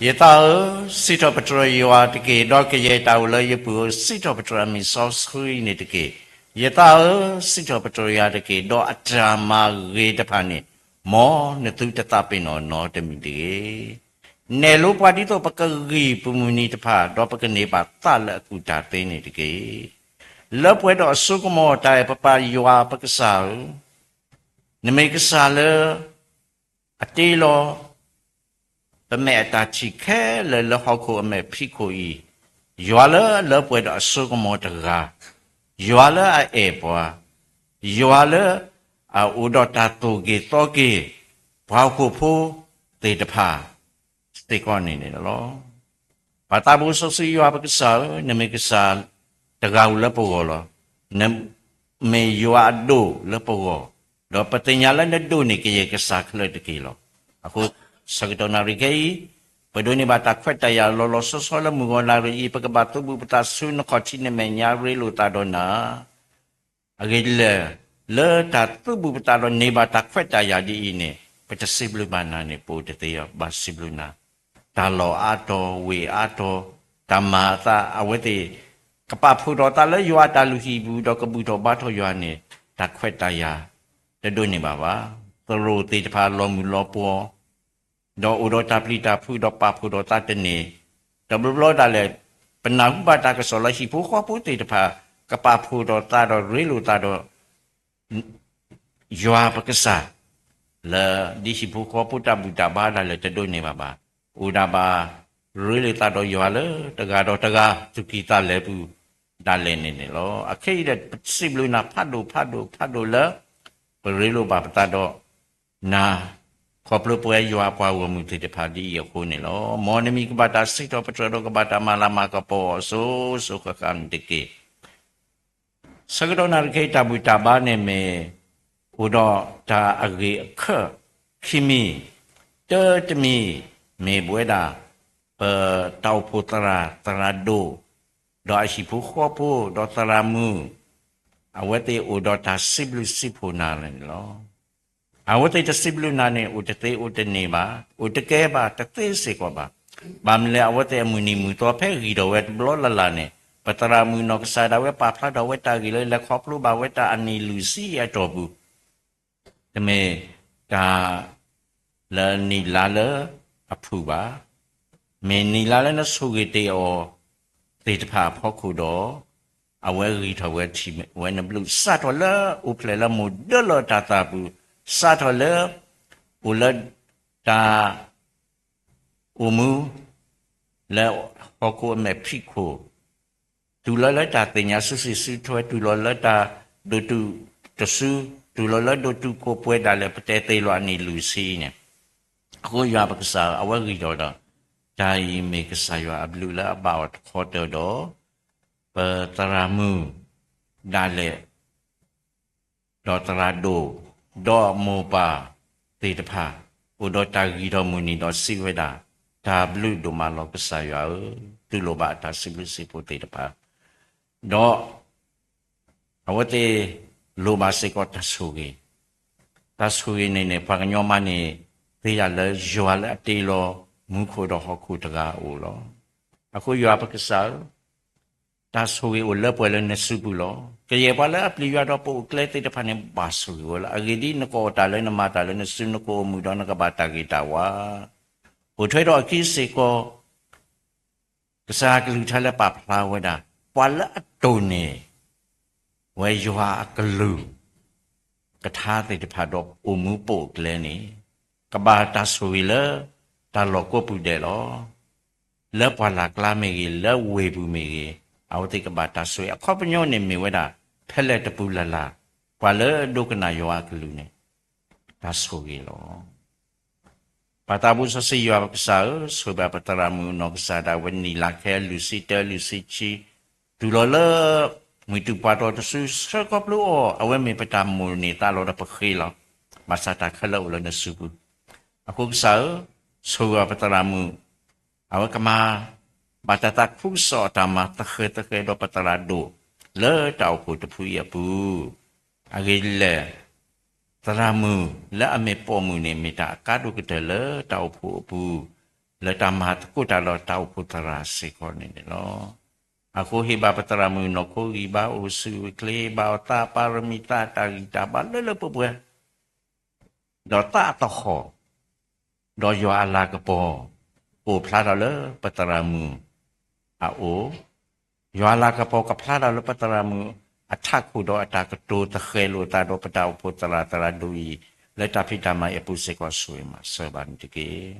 ယသးဧၢ, စံးထီၣ်ပတြၢၤယွၤတက့ၢ်. ဒီးကယဲၢ်တၢ်အိၣ်လၢယပုၢ်ဧၢ, စံးထီၣ်ပတြၢၤအမံၤစီဆှံန့ၣ်တက့ၢ်. ယသးဧၢ, စံးထီၣ်ပတြၢၤယွၤတက့ၢ်. ဒီးအတၢ်မၤဂ့ၤတဖၣ်န့ၣ် မ်နသုတသးပ့ၤနီၣ်နီတမံၤတဂ့ၤ. နဲၣ်လိပှၤဒ်သိးပကဂံၢ်ပမုၢ်နံၤတဖၣ်, ဒီးပကန့ၢ်ဘၣ်သးလၢအကူၣ်တၢ်သ့န့ၣ်တက့ၢ်. လၢပှဲၤဒီးအစိကမီၤတၢ်အဲၣ်ပပၢ်ယွၤပကစၢ်ဧၢ, နမ့ၢ်ကစၢ်လၢ အတ့လီၤ ပမဲာ်အတၢ်ထံၣ်ခဲလၢာ်လၢဟီၣ်ခိၣ်အမဲာ်ဖံးခိၣ်အံၤ, ယွၤလၢအလၢပှဲၤဒီးအစိကမီၤတဂၤ, ယွၤလၢအအဲၣ်ပှၤ, ယွၤလၢအအိၣ်ဒီးတၢ်သိၣ်က့ၤသီက့ၤ ပှၤဟီၣ်ခိၣ်ဖိသ့ၣ်တဖၣ် စ့ၢ်ကီးန့ၣ်န့ၣ်လီၤ. ပၢ်သးဘိစီဆှံယွၤပကစၢ်ဧၢ, နမ့ၢ်ကစၢ်တဂၤဧိၤလၢပဂီၢ်လီၤ. နမ့ၢ်ယွၤအဒိၣ်လၢပဂီၢ်, ဒီးပသ့ၣ်ညါလၢနဒိၣ်န့ၣ်ကယဲၢ်ကစၢ်ခဲလၢာ်တက့ၢ်လီၤ. အဃိ ဆၢကတီၢ်နၣ်ရံၣ်ခဲအံၤ, ပဒိးန့ၢ်ဘၣ်တၢ်ခွဲးတၢ်ယာ်လီၤလီၤဆီဆီလၢမုၢ်ဂီၤနၣ်ရံၣ်အံၤ, ပကဘၣ်သူၣ်ဘၣ်ပသးဆူနခီၣ်ထံးနမဲာ်ညါရ့လိာ်သးဒီးနၤ အဂ့ၢ်ဒ်လဲၣ်, လၢတၢ်သူၣ်ဘၣ်ပသးဒီးန့ၢ်ဘၣ်တၢ်ခွဲးတၢ်ယာ်ဒ်အံၤန့ၣ်, ပတစံးဘျုးဘၣ်နၤန့ၣ် ပအိၣ်တသ့ဘၣ်. စံးဘျုးနၤ, တၢ်လီၢ်အါတီၤဝ့ၢ်အါတီၤ, တၢ်မၤအသးအဝဲသ့ၣ် ကပာ်ဖှိၣ်ထီၣ်သးလၢယွၤအတၢ်လုၢ်ဟံၣ်ပူၤ ဒီးကဘူၣ်ထီၣ်ဘါထီၣ်ယွၤန့ၣ်, တၢ်ခွဲးတၢ်ယာ်တဒိးန့ၢ်ဘၣ်ဘၣ်. သရိာ်သ့ၣ်တဖၣ်လီၤမုၢ်လီၤပှီၤ ဒီးအိၣ်ဒီးတၢ်ပျံၤတၢ်ဖုးဒီးပာ်ဖှိၣ်ထီၣ်သးတန့ၢ်, တဘျီဘျီဒၣ်လဲာ် ပနၢ်ဟူဘၣ်တၢ်ကစီၣ်လၢဟံၣ်ဖိဃီဖိသ့ၣ်တဖၣ် ကပာ်ဖှိၣ်ထီၣ်သးဒီးရ့လိာ်သးဒီး ယွၤပကစၢ်, လၢဒ်ဟံၣ်ဖိဃီဖိတၢ်ဘူၣ်တၢ်ဘါဒၣ်လဲာ်တဒိးန့ၢ်ဘၣ်ဘၣ်. အိၣ်ဒၣ်ဘၣ်ရ့လိာ်သးဒီးယွၤလၢတဂၤဒီးတဂၤ သူၣ်ကံၢ်သးလဲပူၤဒၣ်လဲာ်န့ၣ်န့ၣ်လီၤ. အခဲအံၤဒီး ပစံးဘျုးနၤဖးဒိၣ်ဖးဒိၣ်ဖးဒိၣ်လၢ ပရ့လိာ်ဘၣ်ပသးဒီး နၤ ခီဖျိပဝဲယွၤအပှၤဂီၢ်မုၢ်သ့ၣ်တဖၣ်ဒ်အံၤအဃိန့ၣ်လီၤ. မ်နမံၤကဘၣ်တၢ်စံးထီၣ်ပတြၢၤဒီးကဘၣ်တၢ်မၤလၤမၤကပီၤအီၤအစိၤစိၤဃၣ်ဃၣ်န့ၣ်တက့ၢ်. ဆၢကတီၢ်နၣ်ရံၣ်ခဲအံၤတၢ်ဘူၣ်တၢ်ဘါန့ၣ်မ့ၢ် အိၣ်ဒီးတၢ်အဂ့ၢ်အခၢၣ်ခံမံၤ, တၢတမံၤ မ့ၢ်ပဝဲဒၣ် ပတၢ်အိၣ်ဖှိၣ်သရၣ်သရၣ်ဒိၣ် ဒီးအဟံၣ်ဖိဃီဖိဒီးသရၣ်မုၣ် အဝဲသ့ၣ်အိၣ်ဒီးတၢ်စံးဘျုးစံးဖှိၣ်နၤန့ၣ်လီၤ. အဝဲသ့ၣ်တစံးဘျုးနၤန့ၣ် အိၣ်တသ့အိၣ်တန့ၢ်ဘၣ်, အိၣ်တကဲဘၣ် တသ့စ့ၢ်ကီးဘၣ်. ဘၣ်မနုၤလဲၣ် အဝဲသ့ၣ်အမုၢ်နံၤမုၢ်သီဖဲဂံၢ်ထီၣ်ဝဲတဘျီလၢ်လၢ်န့ၣ် ပသရၣ်မုၣ်နီၢ်ကစၢ်ဒၣ်ဝဲပာ်ဖျါထီၣ်ဝဲတၢ်ဂ့ၢ်လၢလဲၤခီဖျိဘၣ်ဝဲတၢ်အနံၣ်လွံၢ်ဆံအတီၢ်ပူၤ တမ့ၢ်တၢ်လၢနံၣ်လါလၢအဖုၣ်ဘၣ်. မ့ၢ်နံၣ်လါလၢနဆိၣ်ဂ့ၤတ့ၢ်အီၤသ့ၣ်တဖၣ်အဖီခိၣ်ဒီး အဝဲဂံၢ်ထီၣ်ဝဲထံၣ်ဝဲနဘျုး စးထီၣ်လၢအိၣ်ဖျဲၣ်လၢမိၢ်ဒၢလီၤတၢ်သးပူၤ, စးထီၣ်လၢ အိၣ်လၢတၢ် အိၣ်မူ လၢဟီၣ်ခိၣ်အမဲာ်ဖံးခိၣ်, တုၤလီၤလၢတၢ်သ့ၣ်ညါစုစ့ၣ်စုထွဲ, တုၤလီၤလၢတၢ်ဒိၣ်တုာ်တစု, တုၤလီၤလၢဒိၣ်တုာ်ခိၣ်ပှဲၤဒၣ်လဲာ် ပတဲသ့လီၤအနံၣ်လွံၢ်ဆံန့ၣ်, အဃိယွၤပကစၢ်အဝဲဂံၢ်ထီၣ်ဒီး တၢ်အံၤမ့ၢ်ကစၢ်ယွၤအဘျုးလၢအဘၣ်အီၤတခီတၢၢ်ဒီး ပသရၣ်မုၣ်ဒၣ်လဲာ် ဒီးသရၣ်ဒိၣ်, ဒီးမိၢ်ပၢ်သ့ၣ်တဖၣ် အိၣ်ဒီးတၢ်ဂံၢ်ထီၣ်မုၢ်နံၤဒီးစံးဝဲဒၣ်, တၢ်ဘျုးဒိၣ်မးလီၤကစၢ်ယွၤဧၢ, တူၢ်လိာ်ဘၣ်အတၢ်စံးဘျုးစံးဖှိၣ်သ့ၣ်တဖၣ်, ဒီး အဝဲသ့ၣ်လိၣ်ဘၣ်စ့ၢ်ကီးတၢ်ဆိၣ်ဂ့ၤ, တၢ်ဆိၣ်ဂ့ၤန့ၣ်န့ၣ် ပှၤကညီမါန့ၣ် သ့ယၤလၢယွၤလၢအတ့လီၤမူခိၣ်ဒီးဟီၣ်ခိၣ်တဂၤအအိၣ်လီၤ. အဃိယွၤပကစၢ်ဧၢ, တၢ်ဆိၣ်ဂ့ၤအိၣ်လၢပှဲၤလၢနစုပူၤလီၤ. ကယဲၢ်ပှၤလၢအပျံၤယွၤဒီးပအိၣ်ကျဲသ့ၣ်တဖၣ်န့ၣ် ဘၣ်ဆိၣ်ဂ့ၤဝဲလီၤ. အဂ့ၢ်ဒ်အံၤ, နကအီၣ်တၢ်လၢနမၤတၢ်လၢနစု နကအိၣ်မုာ်ဒီးနကဘၣ်တၢ်ဂ့ၤတၢ်ဝါ, အိၣ်ထွဲဒီးအခံစ့ၢ်ကီး ကစၢ်အကလုၢ်ကထါလၢပာ်ဖျါဝဲဒၣ်, ပှၤလၢအတိၢ်န့ၢ်ဝဲယွၤအကလုၢ်ကထါသ့ၣ်တဖၣ်ဒီးအိၣ်မူပအိၣ်ကျဲန့ၣ်, ကဘၣ်တၢ်ဆိၣ်ဂ့ၤလၢတၢ်လီၢ်ကိးပူၤဒဲးလီၤ. လၢပှၢ်လၢ်ကျါမ့ၢ်ဂ့ၤ, လၢဝ့ၢ်ပူၤမ့ၢ်ဂ့ၤ, အဝဲသ့ၣ်ကဘၣ်တၢ်ဆိၣ်ဂ့ၤ. အခီပညီန့ၣ်မ့ၢ်ဝဲဒၣ် ဖဲလဲၣ်တပူၤလၢ်လၢ်, ပှၤလၢအဒိကနၣ်ယွၤအကလုၢ်န့ၣ် တၢ်ဆိၣ်ဂ့ၤလီၤ. ပၢ်သးဘိစီဆှံယွၤပကစၢ်ဧၢ, ဆိၣ်ဂ့ၤဘၣ်ပသရၣ်မုၣ်အနီၢ်ကစၢ်ဒၣ်ဝဲ နံၣ်လါခဲအလွံၢ်ဆံတၢ လွံၢ်ဆံခံ, တုၤလီၤလၢမုၢ်တူၢ်ပှၢ်တီၤတစု ဆှၢခီဖျိအီၤ, အဝဲမ့ၢ်ပတၢ်မိၣ်န့ၢ်သးလီၤဒီးပဃ့လီၤ. ဘၣ်ဆၣ်တၢ်ခဲလၢာ်အိၣ်လၢနစုပူၤ. အဃိကစၢ်ဧၢ, ဆိၣ်ဂ့ၤဘၣ်ပသရၣ်မုၣ်, အဝဲကမၤဘၣ်တၢ်သးခုကစီၣ်အတၢ်မၤသဃဲၤသဃဲၤဒီးပသရၣ်ဒိၣ် လၢတၢ်အိၣ်ဖှိၣ်တဖုအံၤအပူၤ, အဂ့ၢ်ဒ်လဲၣ်, သရၣ်မုၣ်လၢအမ့ၢ်ပိာ်မုၣ်န့ၣ် မ့ၢ်တၢ်အကါဒိၣ်ကတၢၢ်လၢတၢ်အိၣ်ဖှိၣ်အပူၤ, လၢတၢ်မၤသကိးတၢ်ဒီးတၢ်အိၣ်ဖှိၣ်သရၣ်စ့ၢ်ကီးန့ၣ်န့ၣ်လီၤ. အဃိဟ့ၣ်ဘၣ်ပသရၣ်မုၣ်နီၢ်ခိဂံၢ်ဘါအိၣ်ဆူၣ်အိၣ်ချ့, ဘၣ်အီၤသးအပၢ်ရမံၤ သးအတၢ်ဂံၢ်တၢ်ဘါလၢလၢပှဲၤပှဲၤ ဒီးသးအသဟီၣ်, ဒီးယွၤအလၤကပီၤ အိၣ်ဖျါထီၣ်လၢပသရၣ်မုၣ်အအိၣ်, ယွၤအလၤကပီၤကဖျါထီၣ်လၢပသရၣ်မုၣ်အထးခိၣ် ဒီးအတၢ်ကတိၤသဃဲၤလိာ်အသးဒီးပတၢ်အိၣ်ဖှိၣ်သရၣ်သရၣ်ဒိၣ်အံၤ လၢတၢ်ဖံးတၢ်မၤအံၤအပူၤစ့ၢ်ကီး ဆိၣ်ဂ့ၤမၤစၢၤဘၣ်န့ၣ်တက့ၢ်.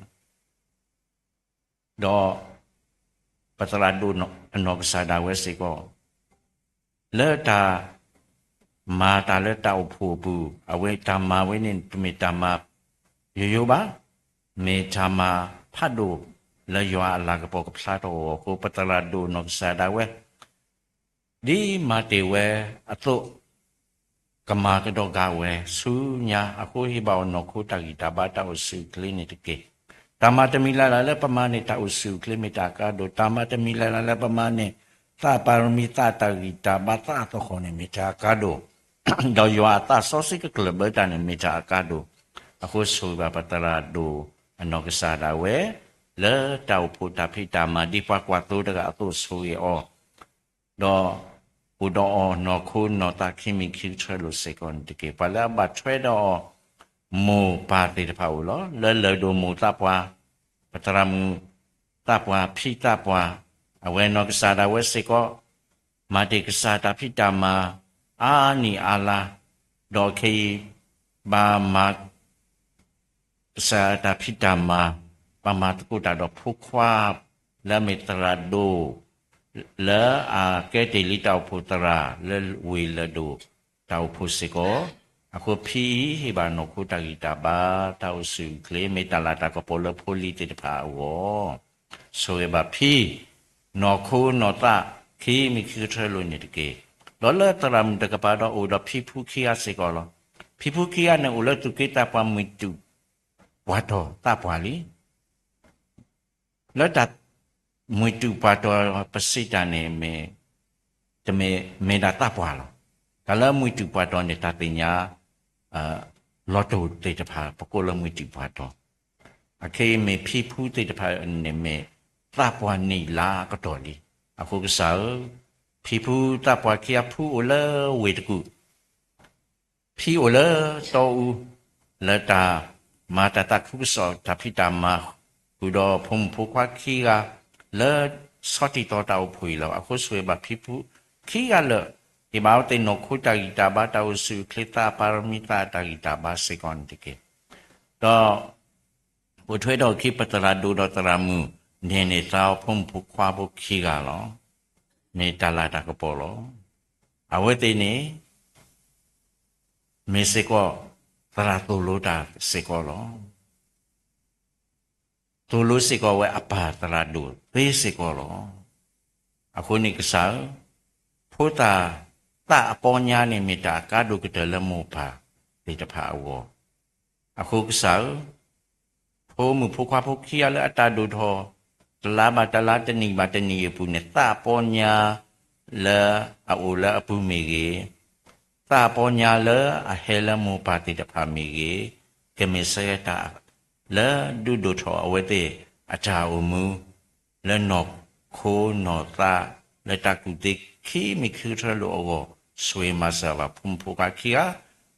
ဒီးပသရၣ်ဒိၣ်အနီၢ်ကစၢ်ဒၣ်ဝဲစ့ၢ်ကီး လၢတၢ်မၤတၢ်လၢတၢ်အိၣ်ဖှိၣ်အပူၤ, အဝဲတၢ်မၤဝဲန့ၣ် တမ့ၢ်တၢ်မၤယိယိဘၣ်, မ့ၢ်တၢ်မၤဖးဒိၣ်လၢယွၤအလၤကပီၤကဖျါထီၣ်အီၤအဃိ ပသရၣ်ဒိၣ်နီၢ်ကစၢ်ဒၣ်ဝဲ ဒ်မၤတ့ၢ်ဝဲအသိး ကမၤကဒီးဂာ်ဝဲဆူညါအဃိ ဟ့ၣ်ဘၣ်အီၤနီၢ်ခိတၢ်ဂံၢ်တၢ်ဘါတၢ်အိၣ်ဆူၣ်အိၣ်ချ့န့ၣ်တက့ၢ်. တၢ်မၤတမံၤလၢ်လၢ်လၢပမၤန့ၣ် တၢ်အိၣ်ဆူၣ်အိၣ်ချ့မ့ၢ်တၢ်အကါဒိၣ်, တၢ်မၤတမံၤလၢ်လၢ်လၢပမၤန့ၣ် သးပၢ်ရမံၤ သးတၢ်ဂံၢ်တၢ်ဘါ သးအသဟီၣ်န့ၣ်မ့ၢ်တၢ်အကါဒိၣ်, ဒီးယွၤအသးစီဆှံကကျၢၢ်ဘၢတၢ်န့ၣ်မ့ၢ်တၢ်အကါဒိၣ်, အဃိဆိၣ်ဂ့ၤဘၣ်ပသရၣ်ဒိၣ်အနီၢ်ကစၢ်ဒၣ်ဝဲ လၢတၢ်အိၣ်ဖှိၣ်တၢ်ဖံးတၢ်မၤ ဒ်ပှၤကွၢ်သိတဂၤအသိးဆိၣ်ဂ့ၤအီၤ ဒီးအိၣ်ဒီးအီၤနီၢ်ခိနီၢ်သးခံမံၤခံကထၢလိာ်စ့ၢ်ကီးန့ၣ်တက့ၢ်. ပှၤလၢအဘၣ်ထွဲဒီးအီၤ မိၢ်ပၢ်သ့ၣ်တဖၣ်အိၣ်လီၤ. လၢလၢၢ်ဒိၣ်မိၢ်သးပှၢ်, ပသရၣ်မုၣ်သးပှၢ်, ဖံသးပှၢ်, အဝဲနီၢ်ကစၢ်ဒၣ်ဝဲစ့ၢ်ကီး မၤတ့ၢ်ကစၢ်တၢ်ဖံးတၢ်မၤ အါနံၣ်အါလါ, ဒီးခဲအံၤ ဘၣ်မၤ ကစၢ်တၢ်ဖံးတၢ်မၤ, ဘၣ်မၤသကိးတၢ်ဒီးဖိခွါ လၢအမ့ၢ်သရၣ်ဒိၣ်, လၢအကဲတ့ၢ်လံတၢ်အိၣ်ဖှိၣ်သရၣ် လၢဝ့ၢ်လၢၢ်ဒိၣ် တၢ်အိၣ်ဖှိၣ်စ့ၢ်ကီး, အဃိဖံအံၤဟ့ၣ်ဘၣ်နီၢ်ခိတၢ်ဂံၢ်တၢ်ဘါ တၢ်အိၣ်ဆူၣ်အိၣ်ချ့ မ့ၢ်တၢ်လၤတၢ်ကပီၤလၢဖိလံၤသ့ၣ်တဖၣ်အဂီၢ်, ဆိၣ်ဂ့ၤဘၣ်ဖံ နီၢ်ခိနီၢ်သး ခံမံၤခံကထၢလိာ်န့ၣ်တက့ၢ်. ဒီးလၢသရၣ်မုၣ်တကပၤဒီးအိၣ်ဒီးဖံဖုခံဂၤစ့ၢ်ကီးလီၤ. ဖံဖုခံဂၤန့ၣ် အိၣ်လၢသူၣ်က့သးပှၢ်မုၢ်တူၢ်ပှၢ်တီၤသးပှၢ်လံ. လၢတၢ်မုၢ်တူၢ်ပှၢ်တီၤပစံးတၢ်န့ၣ် မ့ၢ် တမ့ၢ် မ့ၢ်ဒၣ်သးပှၢ်လီၤ. တၢ်လၢမုၢ်တူၢ်ပှၢ်တီၤန့ၣ် တၢ်သ့ၣ်ညါ လီၤတိၢ်သ့ၣ်တဖၣ် ပကိးလၢမုၢ်တူၢ်ပှၢ်တီၤ, အခဲအံၤမ့ၢ်ဖံဖုသ့ၣ်တဖၣ်န့ၣ်မ့ၢ် သးပှၢ်နံၣ်လါအကတီၢ်လံ. အဃိကစၢ်ဧၢ, ဖံဖုသးပှၢ်ခံဂၤ ဖုအိၣ်လၢဝ့ၢ်တကူၣ် ဖံအိၣ်လၢတီအူ, လၢတၢ်မၤတၢ်သးခုကစီၣ်တၢ်ဖံးတၢ်မၤ ဃုာ်ဒီးဖိမုၣ်ဖိခွါခံဂၤ လၢဆီထံတီၤတၢ်အိၣ်ဖှိၣ်အံၤလီၤ. အဃိဆိၣ်ဂ့ၤဘၣ်ဖံဖုခံဂၤလၢာ်, ဟ့ၣ်ဘၣ်အဝဲသ့ၣ်နီၢ်ခိတၢ်ဂံၢ်တၢ်ဘါ တၢ်အိၣ်ဆူၣ်အိၣ်ချ့ သးပၢ်ရမံၤ သးတၢ်ဂံၢ်တၢ်ဘါစ့ၢ်ကီးန့ၣ်တက့ၢ်. ဒီး အိၣ်ထွဲဒီးအခံ ပသရၣ်ဒိၣ်ဒီးသရၣ်မုၣ် န့ၢ်န့ၢ်သါအီၤဖိမုၣ်ဖိခွါဖိခံဂၤလီၤ. မ့ၢ်တၢ်လၤတၢ်ကပီၤလီၤ. အဝဲသ့ၣ်န့ၣ် မ့ၢ်စ့ၢ်ကီး သရၣ်သိၣ်လိတၢ်စ့ၢ်ကီးလီၤ. သိၣ်လိစ့ၢ်ကီးဝဲအပၢ်သရၣ်ဒိၣ်သ့စ့ၢ်ကီးလီၤ. အဃိန့ၣ်ကစၢ်ဧၢ, ဖိသၣ် သးအပီညါန့ၣ်မ့ၢ်တၢ်အကါဒိၣ်ကတၢၢ်လၢမိၢ်ပၢ်သ့ၣ်တဖၣ်အဂီၢ်. အဃိကစၢ်ဧၢ, ဖိမုၣ်ဖိခွါဖိခံဂၤလၢအတၢ်ဒိၣ်ထီၣ် တလါဘၣ်တလါ တနံၣ်ဘၣ်တနံၣ်အပူၤန့ၣ် သးအပီညါလၢအအိၣ်လၢအပူၤမ့ၢ်ဂ့ၤ, သးအပီညါလၢအဟဲလၢမိၢ်ပၢ်သ့ၣ်တဖၣ်မ့ၢ်ဂ့ၤ, ကမ့ၢ်ဆၢကတီၢ်လၢဒုးဒိၣ်ထီၣ်အဝဲသ့ၣ်အတၢ်အိၣ်မူ လၢနီၢ်ခိနီၢ်သး လၢတၢ်ကူၣ်သ့ခံမံၤခံထြၢလိာ်အဂီၢ် ဆိၣ်ဂ့ၤမၤစၢၤဘၣ်ဖိမုၣ်ဖိခွါခံဂၤ,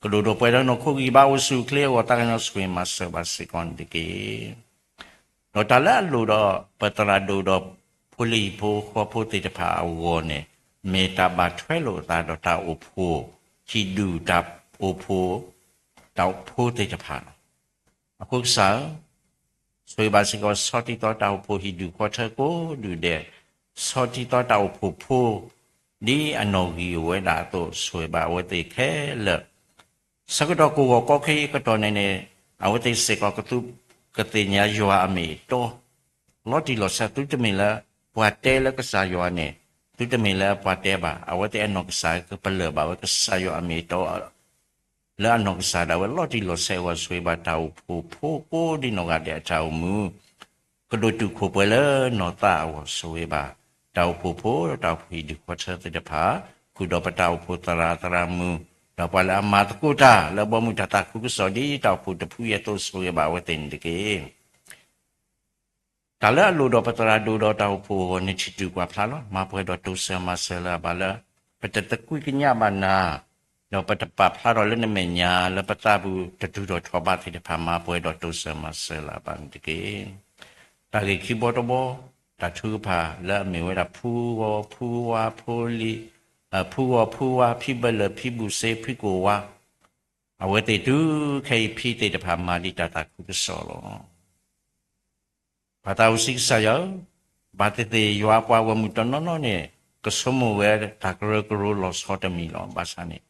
ကဒိၣ်ထီၣ်ပှဲၤဒီးနီၢ်ခိဂံၢ်ဘါအိၣ်ဆူၣ်အိၣ်ချ့အဂီၢ် သးကညီၤဆိၣ်ဂ့ၤမၤစၢၤဘၣ်စ့ၢ်ကီးန့ၣ်တက့ၢ်. ဒီးတၢ်လၢအလိၣ်ဒီးပသရၣ်ဒိၣ်ဒီးဖိလံၤဖိဃီဖိသ့ၣ်တဖၣ်အဂီၢ်န့ၣ် မ့ၢ်တၢ်ဘၣ်ထွဲလိာ်အသးဒီးတၢ်အိၣ်ဖှိၣ် ဟံၣ်ဒူၣ်တၢ်အိၣ်ဖှိၣ် တၢ်အိၣ်ဖှိၣ်သ့ၣ်တဖၣ်လီၤ. အဃိကစၢ်ဧၢ, ဆိၣ်ဂ့ၤဘၣ်စ့ၢ်ကီး ဆီၣ်တံၢ်သီတၢ်အိၣ်ဖှိၣ်ဟံၣ်ဒူၣ်ဃီထၢကိးဒူၣ်ဒဲး, ဆီၣ်တံၢ်သီတၢ်အိၣ်ဖှိၣ်ဖိ ဒ်အနီၣ်ဂံၢ်အိၣ်ဝဲဒၣ်အသိး ဆိၣ်ဂ့ၤဘၣ်အဝဲသ့ၣ်ခဲလၢာ် ဆၢကတီၢ်ကဝီၤကီၢ်ခဲအံၤအကတီၢ်န့ၣ်န့ၣ် အဝဲသ့ၣ်စ့ၢ်ကီးကသူ ကသ့ၣ်ညါယွၤအမ့ၢ်အတီ လီၤတံၢ်လီၤဆဲး သုတမ့ၢ်လၢပှၤတဲလၢကစၢ်ယွၤန့ၣ်, သုတမ့ၢ်လၢပှၤတဲဘၣ်, အဝဲသ့ၣ်အနီၢ်ကစၢ်ကပလၢၢ်ဘၣ်ဝဲကစၢ်ယွၤအမ့ၢ်အတီ လၢအနီၢ်ကစၢ်ဒၣ်ဝဲလီၤတံၢ်လီၤဆဲးအဂီၢ် ဆိၣ်ဂ့ၤဘၣ်တၢ်အိၣ်ဖှိၣ်ဖိကိးဒ်နီၢ်ဂၤဒဲးအတၢ်အိၣ်မူ ကဒိၣ်တုာ်ခိၣ်ပှဲၤလၢနီၢ်သးအဂီၢ် ဆိၣ်ဂ့ၤဘၣ် တၢ်အိၣ်ဖှိၣ်ဖိ တၢ်အိၣ်ဖှိၣ်ဟံၣ်ဒူၣ်ဃီထၢသ့ၣ်တဖၣ်, ဃုာ်ဒီးပတၢ်အိၣ်ဖှိၣ်သရၣ်သရၣ်မုၣ်, ဒီးပှၤလၢအမၤသကိးတၢ်လၢဘီမုၢ်တၢ်သးခုကစီၣ်ဒ်တၢ်အိၣ်ဖှိၣ်တဖုအံၤအသိး ဆိၣ်ဂ့ၤဘၣ်အဝဲသ့ၣ်န့ၣ်တက့ၢ်. တၢ်လၢအလိၣ်ဒီးပသရၣ်ဒိၣ်ဒီးတၢ်အိၣ်ဖှိၣ်အဂီၢ် နထံၣ်တုၤကွၢ်ဖျါလီၤ. မၤပှဲၤဒီးတိစၢၤမၤစၢၤလၢအဘၣ်လၢ ပတသကွံာ်ကညးဘၣ်နၤ, ဒီးပတပာ်ဖျါထီၣ်လၢနမဲာ်ညါလၢပသးပူၤတတုၤထီၣ်ထီၣ်ဘးသ့ၣ်တဖၣ် မၤပှဲၤဒီးတိစၢၤမၤစၢၤလၢအဘၣ်န့ၣ်တက့ၢ်. တၢ်ဂ့ၢ်ခံဘီတဘီ, တၢ်ထုကဖၣ်လၢအမ့ၢ်ဝဲဒၣ် ဖုဂီၤဖုဝါဖိလံၤ, ဖုဂီၤဖုဝါ ဖံဘၢလၢၢ် ဖံဘူၣ်စ့ ဖံကိၣ်ဝါ, အဝဲသ့ၣ်တုၤခဲအံၤဖံသ့ၣ်တဖၣ်မၤဒံးတၢ်သးခုကစီၣ်လီၤ. ပၢ်သးစီဆှံကစၢ်ယွၤဧၢ, ဘၣ်သ့ၣ်သ့ၣ်ယွၤအပှၤဂီၢ်မုၢ်တနီၤနီၤန့ၣ် ကဆိကမိၣ်ဝဲတၢ်ကရၢကရိလီၤဆီတမံၤလီၤ. ဘၣ်ဆၣ်န့ၣ်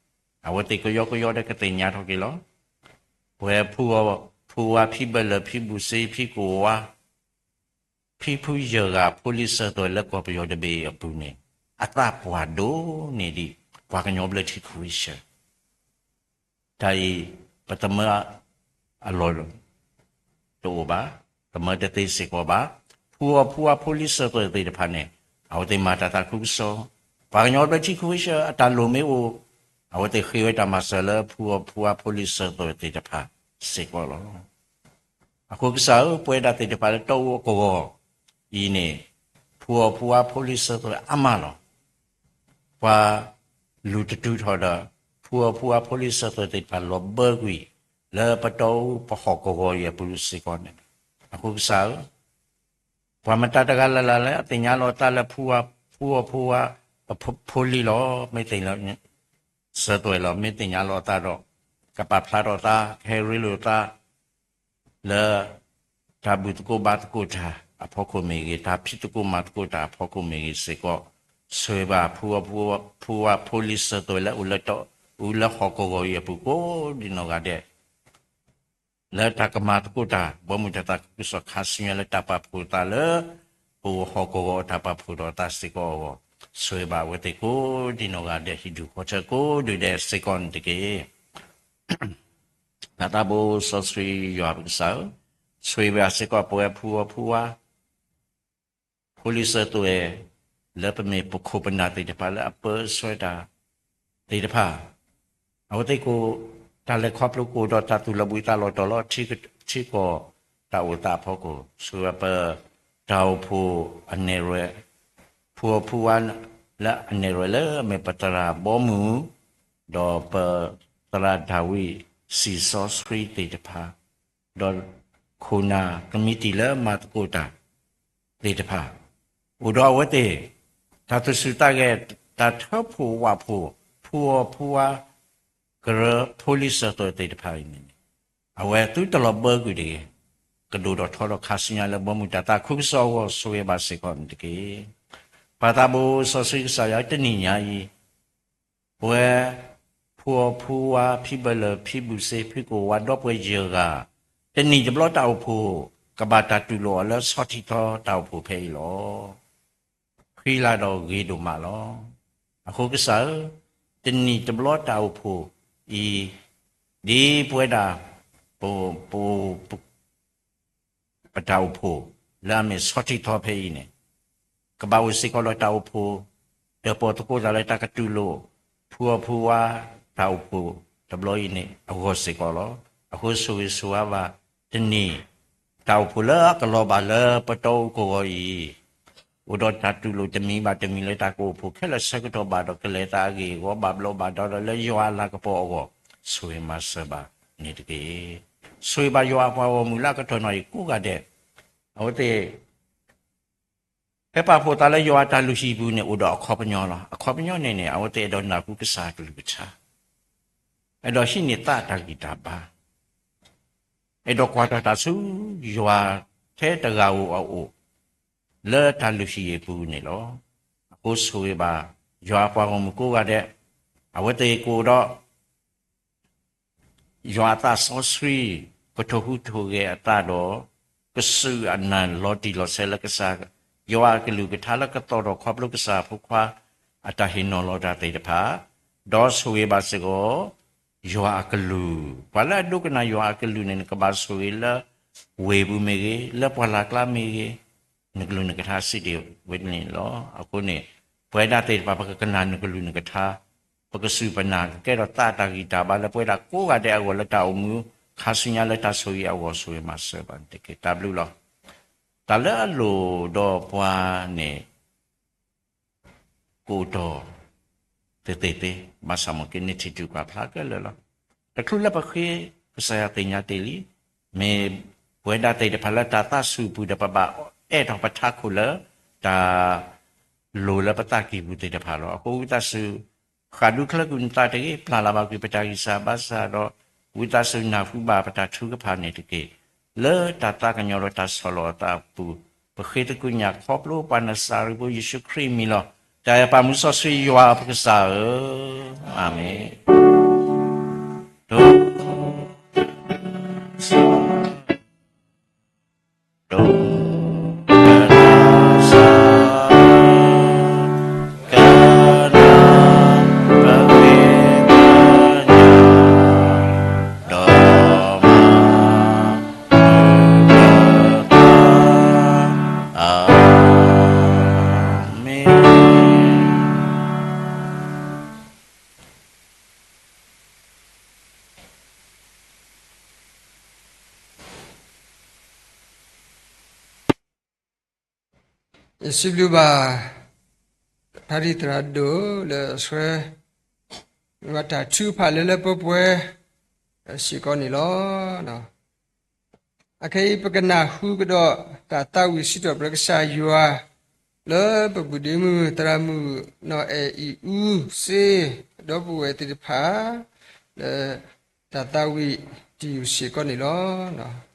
အဝဲသ့ၣ်ကယီကယီဒီးကသ့ၣ်ညါထီၣ်က့ၤလီၤ. ပဝဲဖုဂီၤဖုဝါ ဖံဘၢလၢၢ် ဖံဘူၣ်စ့ ဖံကိၣ်ဝါ ဖံဖုယဲၢ်ဂၤ ဖိလံၤစၢၤသွဲၣ်လၢကီၢ်ပယီၤတဘ့ၣ်အပူၤန့ၣ် အသးပှၢ်ဒိၣ်န့ၢ်ဒံး ပှၤကညီဘျၢထံခဝ့ၡၢၣ် တၢ်အံၤ ပသမၢအလီၢ်တအိၣ်ဘၣ်, သမၢတသ့စ့ၢ်ကီးဘၣ်. ဖုဂီၤဖုဝါ ဖိလံၤစၢၤသွဲၣ်သ့ၣ်တဖၣ်န့ၣ် အဝဲသ့ၣ်မၤတၢ်သးခုကစီၣ်, ပှၤကညီဘျၢထံခဝ့ၡၢၣ်အတၢ်လိၣ်မ့ၢ်အိၣ် အဝဲသ့ၣ်ဃ့ဝဲတၢ်မၤစၢၤလၢ ဖုဂီၤဖုဝါ ဖိလံၤစၢၤသွဲၣ်သ့ၣ်တဖၣ်စ့ၢ်ကီးလီၤ. အဃိကစၢ်ဧၢ, ပဝဲဒၣ်သ့ၣ်တဖၣ်လၢတီအူအကဝီၤအံၤန့ၣ် ဖုဂီၤဖုဝါ ဖိလံၤစၢၤသွဲၣ်အါမးလီၤ. ပှၤလူၤတတုၤထီၣ်ဒီး ဖုဂီၤဖုဝါ ဖိလံၤစၢၤသွဲၣ်သ့ၣ်တဖၣ်လီၤဘၢကွံာ် လၢပတီအူပဟီၣ်ကဝီၤအံၤအပူၤစ့ၢ်ကီးန့ၣ်လီၤ. အဃိကစၢ်ဧၢ, ပှၤမတၤတဂၤလၢ်လၢ်လၢအသ့ၣ်ညါလီၤအသးလၢ ဖုဂီၤဖုဝါ ဖိလံၤလီၤ, မ့ၢ်သ့ၣ်ညါ စၢၤသွဲၣ်လီၤ, မ့ၢ်သ့ၣ်ညါလီၤအသးဒီး ကပာ်ဖျါထီၣ်အသး, ကဟဲရ့လိာ်အသး လၢတၢ်ဘူၣ်သကိးဘါသကိးတၢ်အဖီခိၣ်မ့ၢ်ဂ့ၤ, တၢ်ဖံးသကိးမၤသကိးတၢ်အဖီခိၣ်မ့ၢ်ဂ့ၤစ့ၢ်ကီး, ဆိၣ်ဂ့ၤဘၣ် ဖုဂီၤဖုဝါ ဖိလံၤစၢၤသွဲၣ်လၢအိၣ်လၢတီအူလၢဟီၣ်ကဝီၤအံၤအပူၤကိးဒ်နီၢ်ဂၤဒဲး လၢတၢ်ကမၤသကိးတၢ် ဘီမုၢ်တၢ်သးခုကစီၣ် ခါဆူညါလၢတၢ်ပာ်ဖှိၣ်အသးလၢ ပဟီၣ်ကဝီၤအတၢ်ပာ်ဖှိၣ်ဒီးအသးစ့ၢ်ကီးအဂီၢ်, ဆိၣ်ဂ့ၤဘၣ်အဝဲသ့ၣ်ကိးဒ်နီၢ်ဂၤဒဲး ဟံၣ်ဒူၣ်ဃီထၢကိးဒူၣ်ဒဲးစ့ၢ်ကီးန့ၣ်တက့ၢ်. ပၢ်သးစီဆှံယွၤပကစၢ်ဧၢ, ဆိၣ်ဂ့ၤဘၣ်စ့ၢ်ကီးပဝဲဖုဂီၤဖုဝါ ဖိလံၤစၢၤသွဲၣ် လၢပမ့ၢ်ပခိၣ်ပနၢ်သ့ၣ်တဖၣ်လၢအပၢဆှၢတၢ် သ့ၣ်တဖၣ်, အဝဲသ့ၣ်ကိး တၢ်လဲၤခီဖျိကိးဒီးတၢ်သူၣ်လီၤဘှံးသးလီၤတီၤလီၤ ထံကီၢ်တၢ်အိၣ်သးအဖီခိၣ်, ဆိၣ်ဂ့ၤပတၢ်အိၣ်ဖှိၣ်အနဲၣ်ရွဲၣ်, ဖုဂီၤဖုဝါလၢအနဲၣ်ရွဲၣ်လၢအမ့ၢ်ပသရၣ်ဘီမုၢ်, ဒီးပသရၣ်ဒၤဝံး စံၣ်စီဆှံသ့ၣ်တဖၣ် ဒီးခိၣ်နၢ်ကမံးတံာ်လၢမၤသကိးတၢ်သ့ၣ်တဖၣ်, အိၣ်ဒီးအဝဲသ့ၣ် တၢ်သူၣ်ဆူၣ်သးဂဲၤ တၢ်ထၢဖှိၣ်ဝးဖှိၣ် ဖုဂီၤဖုဝါ ကရၢဖိလံၤစၢၤသွဲၣ်သ့ၣ်တဖၣ်အံၤန့ၣ် အဝဲသုတလီၤဘၢကွံာ်တဂ့ၤ, ကဒိၣ်ထီၣ်ထီထီၣ်ခါဆူညါလၢဘီမုၢ်တၢ်သးခုကစီၣ်အဂီၢ် ဆိၣ်ဂ့ၤဘၣ်စ့ၢ်ကီးန့ၣ်တက့ၢ်. ပၢ်သးစီဆှံကစၢ်ယွၤ တနံၤညါအံၤ ပဝဲဖုဂီၤဖုဝါ ဖံဘၢလၢၢ် ဖံဘူၣ်စ့ ဖံကိၣ်ဝါ ဒီပုၢ်ဝဲၢ်ယဲၢ်ဂၤ, တနံၣ်တဘျီတၢ်အိၣ်ဖှိၣ် ကဘၣ်တၢ်တူၢ်လိာ်အီၤလၢဆီၣ်ထံးသီတၢ်အိၣ်ဖှိၣ်ဖဲအံၤလီၤ. ဃံလၤဒီးဂ့ၤဒိၣ်မးလီၤ. အဃိကစၢ်ဧၢ, တနံၣ်တဘျီတၢ်အိၣ်ဖှိၣ်အံၤ, ဒ်ပဝဲဒၣ် ပ ပ ပတၢ်အိၣ်ဖှိၣ် လၢအမ့ၢ်ဆီထံထီဖဲအံၤန့ၣ်, ကဘၣ်အိၣ်စ့ၢ်ကီးလၢတၢ်အိၣ်ဖှိၣ် ဒီးပိာ်သကိးသးလၢတၢ်ကတူၢ်လိာ် ဖုအီၣ်ဖုဝါ တၢ်အိၣ်ဖှိၣ်တဘျီအံၤန့ၣ် အဂီၢ်စ့ၢ်ကီးလီၤ. အဃိဆိၣ်ဂ့ၤဆိၣ်ဝါဘၣ်တနံၣ် တၢ်အိၣ်ဖှိၣ်လၢအကလီၤဘၣ်လၢပတီၢ်အိၣ်ကဝီၤအံၤ, အိၣ်ဒီးတၢ်တူၢ်လိာ်တမံၤဘၣ်တမံၤလၢတၢ်ကအိၣ်ဖှိၣ်ခဲလၢာ်ဆၢကတီၢ်ဘၣ်ဒီး ကလဲၤသးအဂ့ၢ်အဂီၢ်ဘၣ်ဘျီးဘၣ်ဒါဒီး လၢယွၤအလၤကပီၤအဂီၢ် ဆိၣ်ဂ့ၤမၤစၢၤဘၣ်န့ၣ်တက့ၢ်. ဆိၣ်ဂ့ၤဘၣ်ယွၤအပှၤဂီၢ်မုၢ်လၢအကတီၢ်နီၣ်အံၤကိးဂၤဒဲး, အဝဲသ့ၣ် ဟဲပာ်ဖှိၣ်သးလၢယွၤအတၢ်လုၢ်ဟံၣ်ပူၤန့ၣ် အိၣ်ဒီးအခီပညီလီၤ. အခီပညီန့ၣ်န့ၣ် အဝဲသ့ၣ်အဲၣ်ဒိးနၢ်ဟူကစၢ်အကလုၢ်ကထါ, အဲၣ်ဒိးဟံးန့ၢ်သးအတၢ်ဂံၢ်တၢ်ဘါ, အဲၣ်ဒိးကွၢ်ထီၣ်တၢ်ဆူယွၤထဲတဂၤဧိၤအအိၣ် လၢတၢ်လုၢ်ဟံၣ်အပူၤန့ၣ်လီၤ. အဃိဆိၣ်ဂ့ၤဘၣ်ယွၤအပှၤဂီၢ်မုၢ်ကိးဂၤဒဲး, အဝဲသ့ၣ်ကအိၣ်ဒီး ယွၤအသးစီဆှံ ကထိၣ်ဟူးထိၣ်ဂဲၤအသးဒီး ကစူၢ်အနၢ်လီၤတံၢ်လီၤဆဲးလၢကစၢ် ယွၤအကလုၢ်ကထါလၢကသီၣ်ထီၣ်ခီဖျိကစၢ်အဖိခွါ အတၢ်ဟ့ၣ်နီၤလီၤတၢ်သ့ၣ်တဖၣ်, ဒီးဆိၣ်ဂ့ၤဘၣ်စ့ၢ်ကီး ယွၤအကလုၢ်, ပှၤလၢအဒိကနၣ်ယွၤအကလုၢ်န့ၣ် နကဘၣ်ဆိၣ်ဂ့ၤလၢ ဝ့ၢ်ပူၤမ့ၢ်ဂ့ၤ, လၢပှၢ်လၢ်ကျါမ့ၢ်ဂ့ၤ, နကလုၢ်နကထါစံးတ့ၢ်ဝဲန့ၣ်လီၤ. အဃိန့ၣ် ပဝဲဒၣ်သ့ၣ်တဖၣ် ပကကနၣ်နကလုၢ်နကထါ, ပကစူၢ်ပနာ် ကကဲထီၣ်သးတၢ်ဂံၢ်တၢ်ဘါလၢပဝဲဒၣ်ကိးဂၤဒဲးအဂီၢ် လၢတၢ်အိၣ်မူခါဆူညါလၢတၢ်ဆိၣ်ဂ့ၤအဂီၢ် ဆိၣ်ဂ့ၤမၤစၢၤဘၣ်န့ၣ်တက့ၢ်. တၢ်ဘျုးလီၤ. တၢ်လၢအလိၣ်ဒီးပှၤန့ၣ် ကအိၣ်တ့ၢ်သ့သ့သ့, ဘၣ်ဆၣ်မ့ၢ်က့န့ၣ် ထံၣ်တူၢ်ကွၢ်ဖျါခဲလၢာ်လီၤ. တချုးလၢပဃ့ကစၢ်ယွၤသ့ၣ်ညါတ့ၢ်လံ, မ့ၢ်ပဝဲဒၣ်သ့ၣ်တဖၣ်လၢတၢ်သးစူၤပူၤဒီး ပဘၣ်အဲၣ်ထီၣ်ပထးခိၣ်လၢ တၢ်လိၣ်လၢပသးကံၢ်ပူၤသ့ၣ်တဖၣ်လီၤ. အဃိဝံသးစူၤ ဃၣ်ဒူချၢကွံာ်နသးတဂ့ၤ, ပျၢ်လၢ်ဘၣ်ကွံာ်ပတၢ်ဂံၢ်စၢ်ဘါစၢ်ဒီး ဝံသးစူၤနၢ်ဟူဘၣ်ပတၢ်ထုကဖၣ်န့ၣ်တက့ၢ်. လၢတၢ်သးကညီၤဒီးတၢ်ဆီၣ်လီၤအသးအပူၤ, ပဃ့သကွံာ်ညၣ်ခီဖျိပှၤနစၤရ့းဖိယ့ၣ်ၡူးခရံာ်အမံၤလီၤ. တၢ်အဲၣ်ပာ်မူစီဆှံယွၤပကစၢ်ဧၢ, အၤမ့ၣ်. ယစံးဘျုးဘၣ် ဖါတံၢ်သရၣ်ဒိၣ်လၢအဆှၢ ယွၤတၢ်ထုကဖၣ်လၢလၢပှဲၤပှဲၤ စ့ၢ်ကီးန့ၣ်လီၤ. အခဲအံၤ ပကနၢ်ဟူကဒီးတၢ်သးဝံၣ်စံးထီၣ်ပတြၢၤကစၢ်ယွၤ လၢပဘူၣ်ဒ့မုၣ်သရၣ်မုၣ်နီၢ်အဲၣ်အံၤအူစ့ ဒီပုၢ်ဝဲၢ်သ့ၣ်တဖၣ် လၢတၢ်သးဝံၣ်တံၢ်စ့ၢ်ကီးန့ၣ်လီၤ.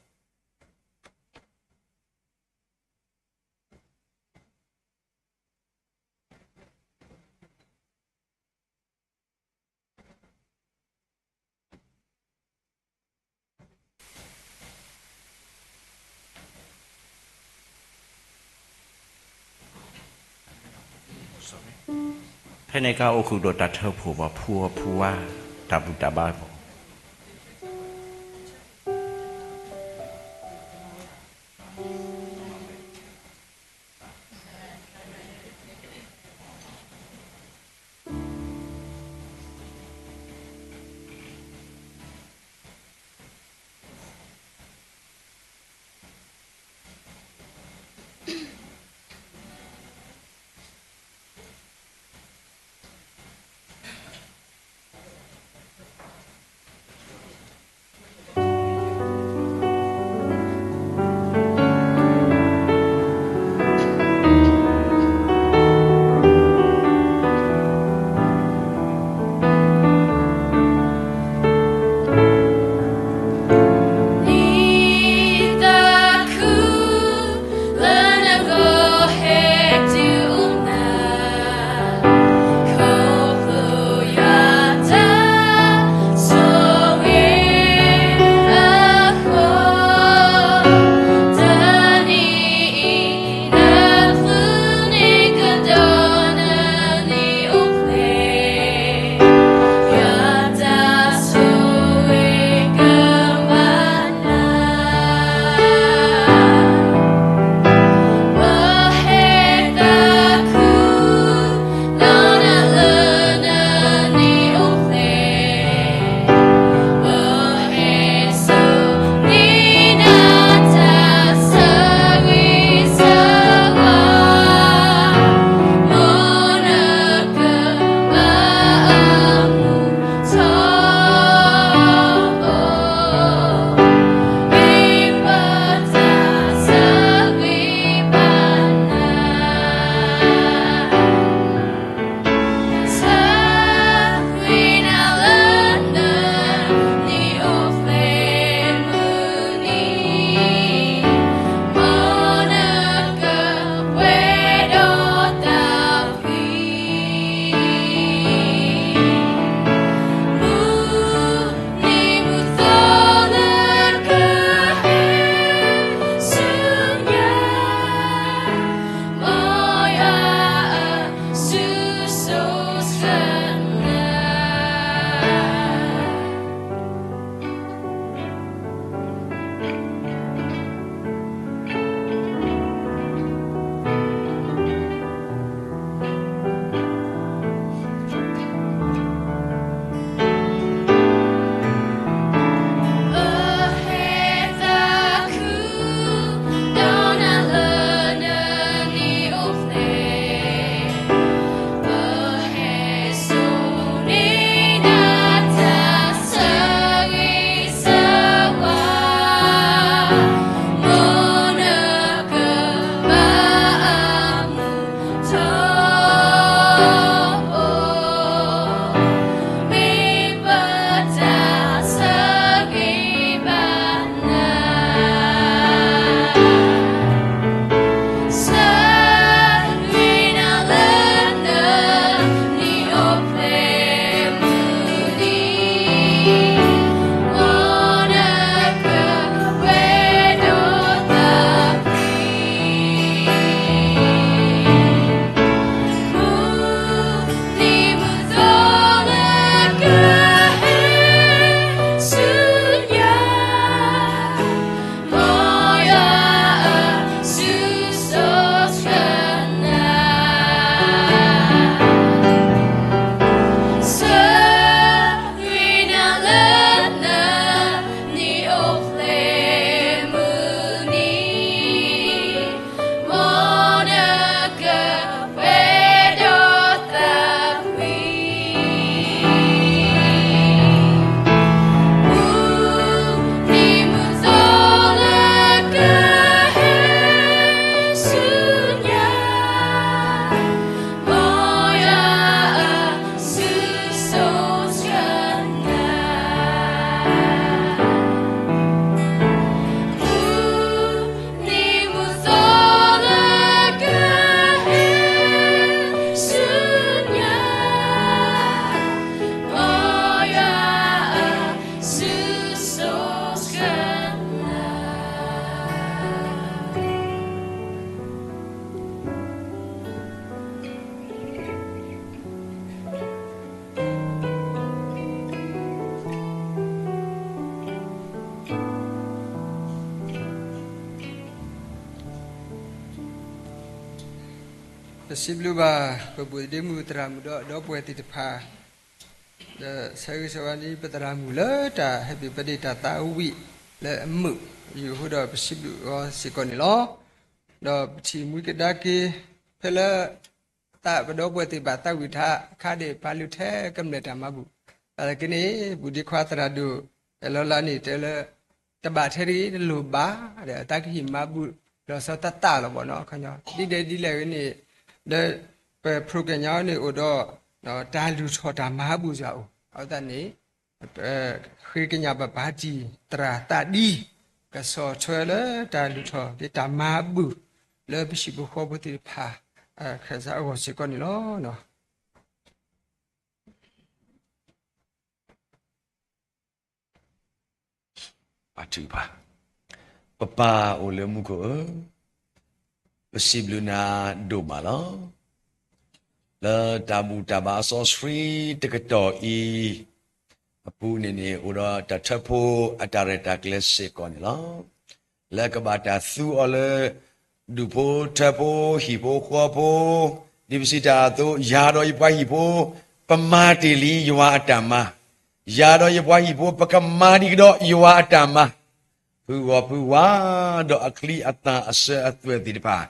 ဖဲန့ၣ်ကအိၣ်ဃုာ်ဒီးတၢ်ထၢဖှိၣ်ဘၣ်ဖုအီၣ်ဖုဝါ တၢ်ဘူၣ်တၢ်ဘါဘၣ်. ပစံးဘျုးဘၣ် ပဘူၣ်သဒ့မုၣ်သရၣ်မုၣ်ဒီးဒီပုၢ်ဝဲၢ်သ့ၣ်တဖၣ်, ဒီးဆၢဂ့ၤဆၢဝါန့ၢ်ပသရၣ်မုၣ်လၢတၢ် Happy Birthday တၢ်သးဝံၣ်လၢအမုာ်, ယိာ်အဃိဒီးပစံးဘျုးအီၤစ့ၢ်ကီးန့ၣ်လီၤ. ဒီးပထံၣ်မှံကဒါက့ၤ ဖဲလၢ သးပဒီပုၢ်ဝဲၢ်သ့ၣ်ဘၣ်သးဝံၣ်တၢ်အခါဒီး ပာ်လုၢ်ထဲကမျၢၢ်တၢ်မၤဘူၣ်, သနာ်က့န့ၣ် ဘူၣ်ဒ့ခွါသရၣ်ဒိၣ် အလီၤလးန့ၣ်တဲလၢ တဘၣ်ထဲတဂ့ၤ တလိၣ်ဘၣ်, ဒီးအတၢ်ကဟ့ၣ်မၤဘူၣ်လီၤဆီတၢ်သးလီၤဘၣ်နီၤ, ခီညီ ဒ်လဲၣ်ဒ်လဲၣ်ဂ့ၤန့ၣ် ဒီးပ program ညါန့ၣ်အိၣ်ဒီး တၢ်လုၢ်ထီၣ်တၢ်မၤဘူၣ်စ့ၢ်အိၣ်, အဝဲသတးန့ၣ် ဃ့ကညးဘၣ်ပၢ်တံၢ်သရၣ်သးဒံ ကဆီၣ်ထွဲလၢတၢ်လုၢ်ထီၣ်က့ၤတၢ်မၤဘူၣ် လၢပဟံၣ်ဖိဃီဖိသ့ၣ်တဖၣ် ခၢၣ်စးအဂီၢ်စ့ၢ်ကီးန့ၣ်လီၤ. ပပၢ်အိၣ်လၢမူခိၣ်ဧၢ, ပစံးဘျုးနၤဒိၣ်မးလီၤ. လၢတၢ်ဘူၣ်တၢ်ဘါအစီဆှံတကတီၢ်အံၤ အပူၤန့ၣ်န့ၣ် အိၣ်ဒီးတၢ်ထၢဖှိၣ်အတၢ်ရဲၣ်တၢ်ကျဲၤစ့ၢ်ကီးန့ၣ်လီၤ. လၢကဘၣ်တၢ်သူအီၤလၢ ဒူၣ်ဖိထၢဖိ ဟံၣ်ဖိဃီဖိ, ဒ်ပစံးတၢ်အသိး ယၤဒီးယပှၤဟံၣ်ဖိ ပမၤတ့ၢ်လံယွၤအတၢ်မၤ, ယၤဒီးယပှၤဟံၣ်ဖိ ပကမၤဒံးကဒီးယွၤအတၢ်မၤ, ဖုဂီၢ်ဖုဝါ ဒီးအချံအသၣ်အစၢၤအသွဲၣ်သ့ၣ်တဖၣ်,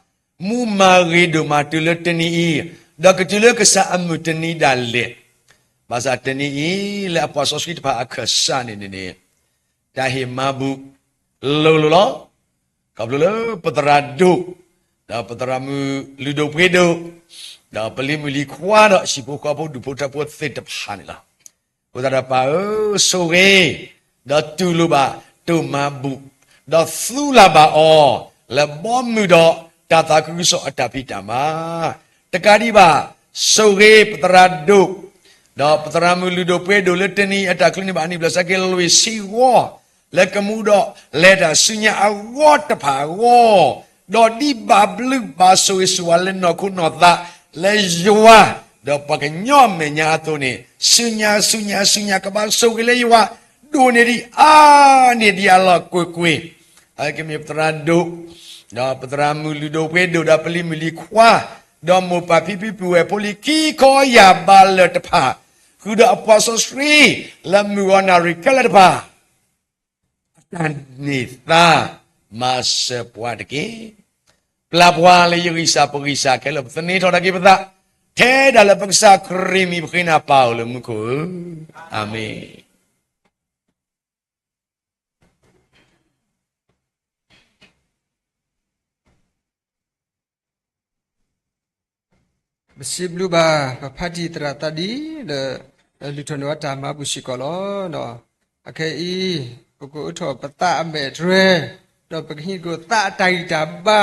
မူမၤဂ့ၤဒိၣ်မးတုၤလၢတနံၤအံၤ, ဒီးကတုၤလၢကစၢ်အမုၢ်တနံၤဒၣ်လဲာ်, ဘၣ်ဆၣ်တနံၤအံၤ လၢအပှၤစီဆှံတဖၣ်အခၢၣ်စးန့ၣ်န့ၣ်န့ၣ် တၢ်ဟ့ၣ်မၤဘူၣ် လိၤလိၤလီၤ. ခီဖျိလၢပသရၣ်ဒိၣ်, ဒီးပသရၣ်မုၣ်လုၢ်ဒိၣ်ပှ့ၤဒိၣ်, ဒီးပလံၤမုၣ်လံၤခွါဒီးဟံၣ်ဖိဃီဖိဒူၣ်ဖိထၢဖိသ့ၣ်တဖၣ်န့ၣ်လီၤ. အဃိသတးဒီးပၢ်ဧၢ, ဆိၣ်ဂ့ၤ, ဒီးတူၢ်လိာ်ဘၣ်တိၢ်မၤဘူၣ်, ဒီးသူလၢ်ဘၣ်အီၤ လၢဘီမုၢ်ဒီးတၢ်သးခုကစီၣ်အတၢ်ဖံးတၢ်မၤ တကးဒံးဘၣ်, ဆိၣ်ဂ့ၤပသရၣ်ဒိၣ်, ဒီးပသရၣ်မုၣ်လုၢ်ဒိၣ်ပှ့ၤဒိၣ်လၢတနံၤအံၤအတၢ်ချုးန့ၢ်ဘၣ်အနံၣ်ဘျီစဲက့လွံၢ်ဆံဂီၤ, လၢကမူဒီးလဲၤတၢ်ဆူညါအဂီၢ်တဖၣ်အဂီၢ်, ဒီးဒ်ဘၣ်ဘျုးဘၣ်ဆိၣ်ဂ့ၤဆိၣ်ဝါလၢနီၢ်ခိနီၢ်သး လၢယွၤ, ဒီးပှၤကညီအမဲာ်ညါအသိးန့ၣ်, ဆူညါဆူညါဆူညါကဘၣ်ဆိၣ်ဂ့ၤလၢယွၤ, ဒိၣ်န့ၢ်ဒံးအါန့ၢ်ဒံးအလီၢ်ကွ့ၢ်ကွ့ၢ်, အကမ့ၢ်ပသရၣ်ဒိၣ်, ဒီးပသရၣ်မုၣ်လုၢ်ဒိၣ်ပှ့ၤဒိၣ်ဒီးပလံၤမုၣ်လံၤခွါ, ဒီးမိၢ်ပၢ်ဖံဖုပုၢ်ဝဲၢ်ဖိလံၤခံခီယၢ်ဘးလၢာ်တဖၣ်, ဃုာ်ဒီးအပှၤစီဆှံ လၢမုၢ်ဂီၤနၣ်ရံၣ်ခဲလၢာ်တဖၣ် အတၢ်န့ၢ်သါမၤစၢၤပှၤတက့ၢ်. ပျၢ်ပှၤလၢယဂံၢ်စၢ်ပဂံၢ်စၢ်ခဲလၢာ် ပသန့ၤထီၣ်ဒၣ်က့ၤပသး, ထဲဒၣ်လၢပကစၢ်ခရံာ်မံၤပဃ့နၤပၢ်အိၣ်လၢမူခိၣ်ဧၢ, အၤမ့ၣ်. ပစံးဘျုးဘၣ် ပဖါတံၢ်သရၣ်သးဒံလၢ လုၢ်ထီၣ်န့ၢ်ဝဲတၢ်မၤဘူၣ်စ့ၢ်ကီးလီၤ. အခဲအံၤ ပကအိးထီၣ်ပသးအမဲာ်တြဲၤ, ဒီးပကဟံးက့ၤသးအတၢ်ဂံၢ်တၢ်ဘါ,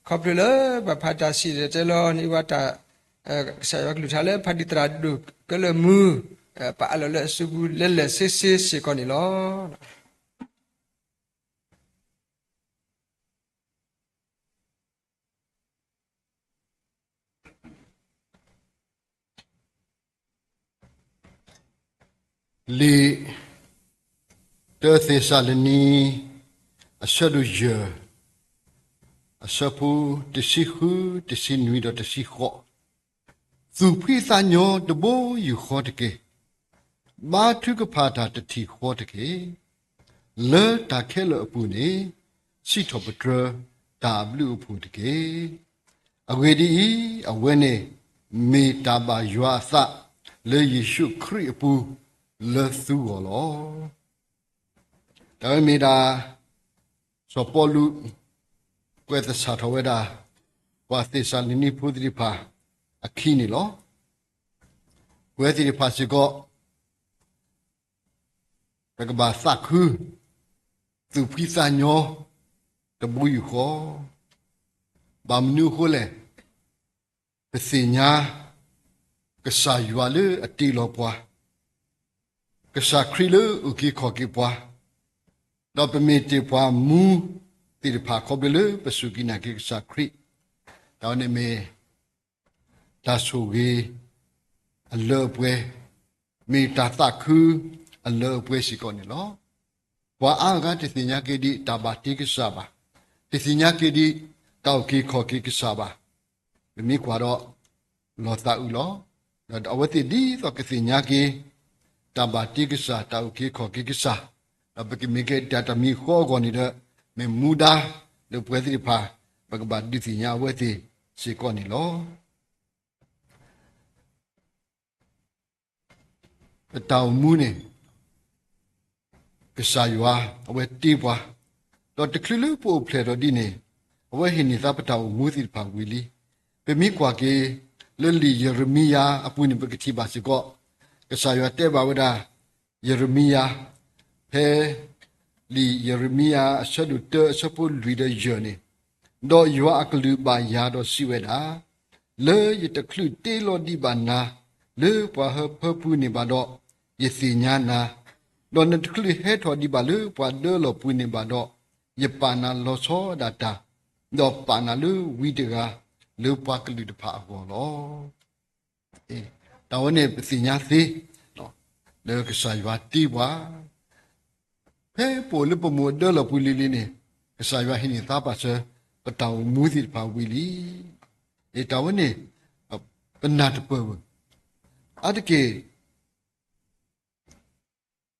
ခီဖျိလၢပဖါတံၢ်စံၣ်တဲၤတဲလီၤန့ၢ်ဝဲတၢ် ကစၢ်ယွၤကလုၢ်ကထါလၢဖါတံၢ်သရၣ်ဒိၣ်ကလၢာ်မုၢ်, ပအးလီၤလၢအစုပူၤလဲၤလဲၤဆ့ဆ့စ့ၢ်ကီးန့ၣ်လီၤ. လံာ်တၢသ့းစၤလနံ အဆၢဒိၣ်ယဲၢ်, အဆၢဖိတဆံဃု, တဆံနွံဒီးတဆံဃိး, သူၣ်ဖှံသးညီတဘိယူၢ်ဃီတက့ၢ်. ဘါထုကဖၣ်တၢ်တထံၣ်ဃီတက့ၢ်. လၢတၢ်ခဲလၢာ်အပူၤန့ၣ် စံးထီၣ်ပတြၢၤတၢ်အဘျုးအဖှိၣ်တက့ၢ်. အဂ့ၢ်ဒ်အံၤ, အဝဲန့ၣ်မ့ၢ်တၢ်ဘၣ်ယွၤအသး လၢယ့ၣ်ၡူးခရံာ်အပူၤ လၢသုဂီၢ်လီၤ. တၢ်ဝဲမ့ၢ်ဒၣ် စီၤပီလူး ကွဲးသဆၣ်ထီၣ်ဝဲဒၣ် ပှၤသ့းစၤလနံဖိသ့ၣ်တဖၣ်အခံန့ၣ်လီၤ. ပဝဲသ့ၣ်တဖၣ်စ့ၢ်ကီး ပကဘၣ်သးခု သူၣ်ဖှံသးညီ တဘိယူၢ်ဃီ. ဘၣ်မနုၤအဃိလဲၣ်, ပသ့ၣ်ညါ ကစၢ်ယွၤလၢအတ့လီၤပှၤ, ကစၢ်ခရံာ်လၢအုၣ်က့ၤခီၣ်က့ၤပှၤ, ဒီးပမ့ၢ်တ့ၢ်ပှၤမူသ့ၣ်တဖၣ်ခီဖျိလၢပစူၢ်က့ၤနာ်က့ၤကစၢ်ခရံာ်, တၢ်ဝဲန့ၣ်မ့ၢ် တၢ်ဆိၣ်ဂ့ၤအလၢအပှဲၤ, မ့ၢ်တၢ်သးခုအလၢအပှဲၤစ့ၢ်ကီးန့ၣ်လီၤ. ပှၤအါဂၤတသ့ၣ်ညါက့ၤဒံးတၢ်ဘၣ်တ့ကစၢ်ဘၣ်, တသ့ၣ်ညါက့ၤဒံးတၢ်အုၣ်က့ၤခီၣ်က့ၤကစၢ်ဘၣ်. ပမ့ၢ်ကွၢ်ဒီး လီၤသးအုးလီၤ. ဒီးအဝဲသ့ၣ်ဒ်သိးကသ့ၣ်ညါက့ၤ တၢ်ဘၣ်တ့ကစၢ်, တၢ်အုၣ်က့ၤခီၣ်က့ၤကစၢ်, ဒီးပကမ့ၢ်ကဲတၢ်တမံၤဃီအဂီၢ်န့ၣ်ဒီး မ့ၢ်မူဒါလၢပဝဲသ့ၣ်တဖၣ် ပကဘၣ်ဒုးသ့ၣ်ညါအဝဲသ့ၣ်စ့ၢ်ကီးန့ၣ်လီၤ. ပတၢ်အိၣ်မူန့ၣ် ကစၢ်ယွၤအဝဲတ့ပှၤ, ဒီးတချုးလၢပအိၣ်ဖျဲၣ်ထီၣ်ဒ်န့ၣ် အဝဲဟ့ၣ်န့ၢ်သါပတၢ်အိၣ်မူသ့ၣ်တဖၣ်ဝံၤလံ. ပမ့ၢ်ကွၢ်က့ၤ လၢလံာ်ယရမံယၤအပူၤန့ၣ် ပကထံၣ်ဘၣ်စ့ၢ်ကီး ကစၢ်ယွၤတဲဘၣ်ဝဲဒၣ် ယရမံယၤ, ဖဲ လံာ်ယရမံယၤ အဆၢဒိၣ်တၢ အဆၢဖိလွံၢ်ဒီးယဲၢ်န့ၣ်, ဒီးယွၤအကလုၢ်ဘၣ်ယၤဒီးစံးဝဲဒၣ်, လၢယတချုးတ့လီၤဒံးဘၣ်နၤ လၢပှၤဟၢဖၢပူၤန့ၣ်ဘၣ်ဒီး, ယသ့ၣ်ညါနၤ, ဒီးနတချုးဟဲထီၣ်ဒံးဘၣ်လၢပှၤဒၢလီၢ်ပူၤန့ၣ်ဘၣ်ဒီး, ယပာ်နၤလီၤဆီဒၣ်တၢ်, ဒီးပာ်နၤလၢဝံတဂၤ လၢပှၤကလုာ်တဖၣ်အဂီၢ်လီၤ. တၢ်ဝဲန့ၣ်ပသ့ၣ်ညါသ့ လၢကစၢ်ယွၤတ့ပှၤ, ဖဲပအိၣ်လၢပမိၢ်အဒၢလီၢ်ပူၤလံၤလံၤန့ၣ် ကစၢ်ယွၤဟ့ၣ်န့ၢ်သါပာ်စၢၤ ပတၢ်အိၣ်မူသ့ၣ်တဖၣ်ဝံၤလံ. တၢ်ဝဲန့ၣ် ပနၢ်တပၢၢ်ဘၣ်. အါတက့ၢ်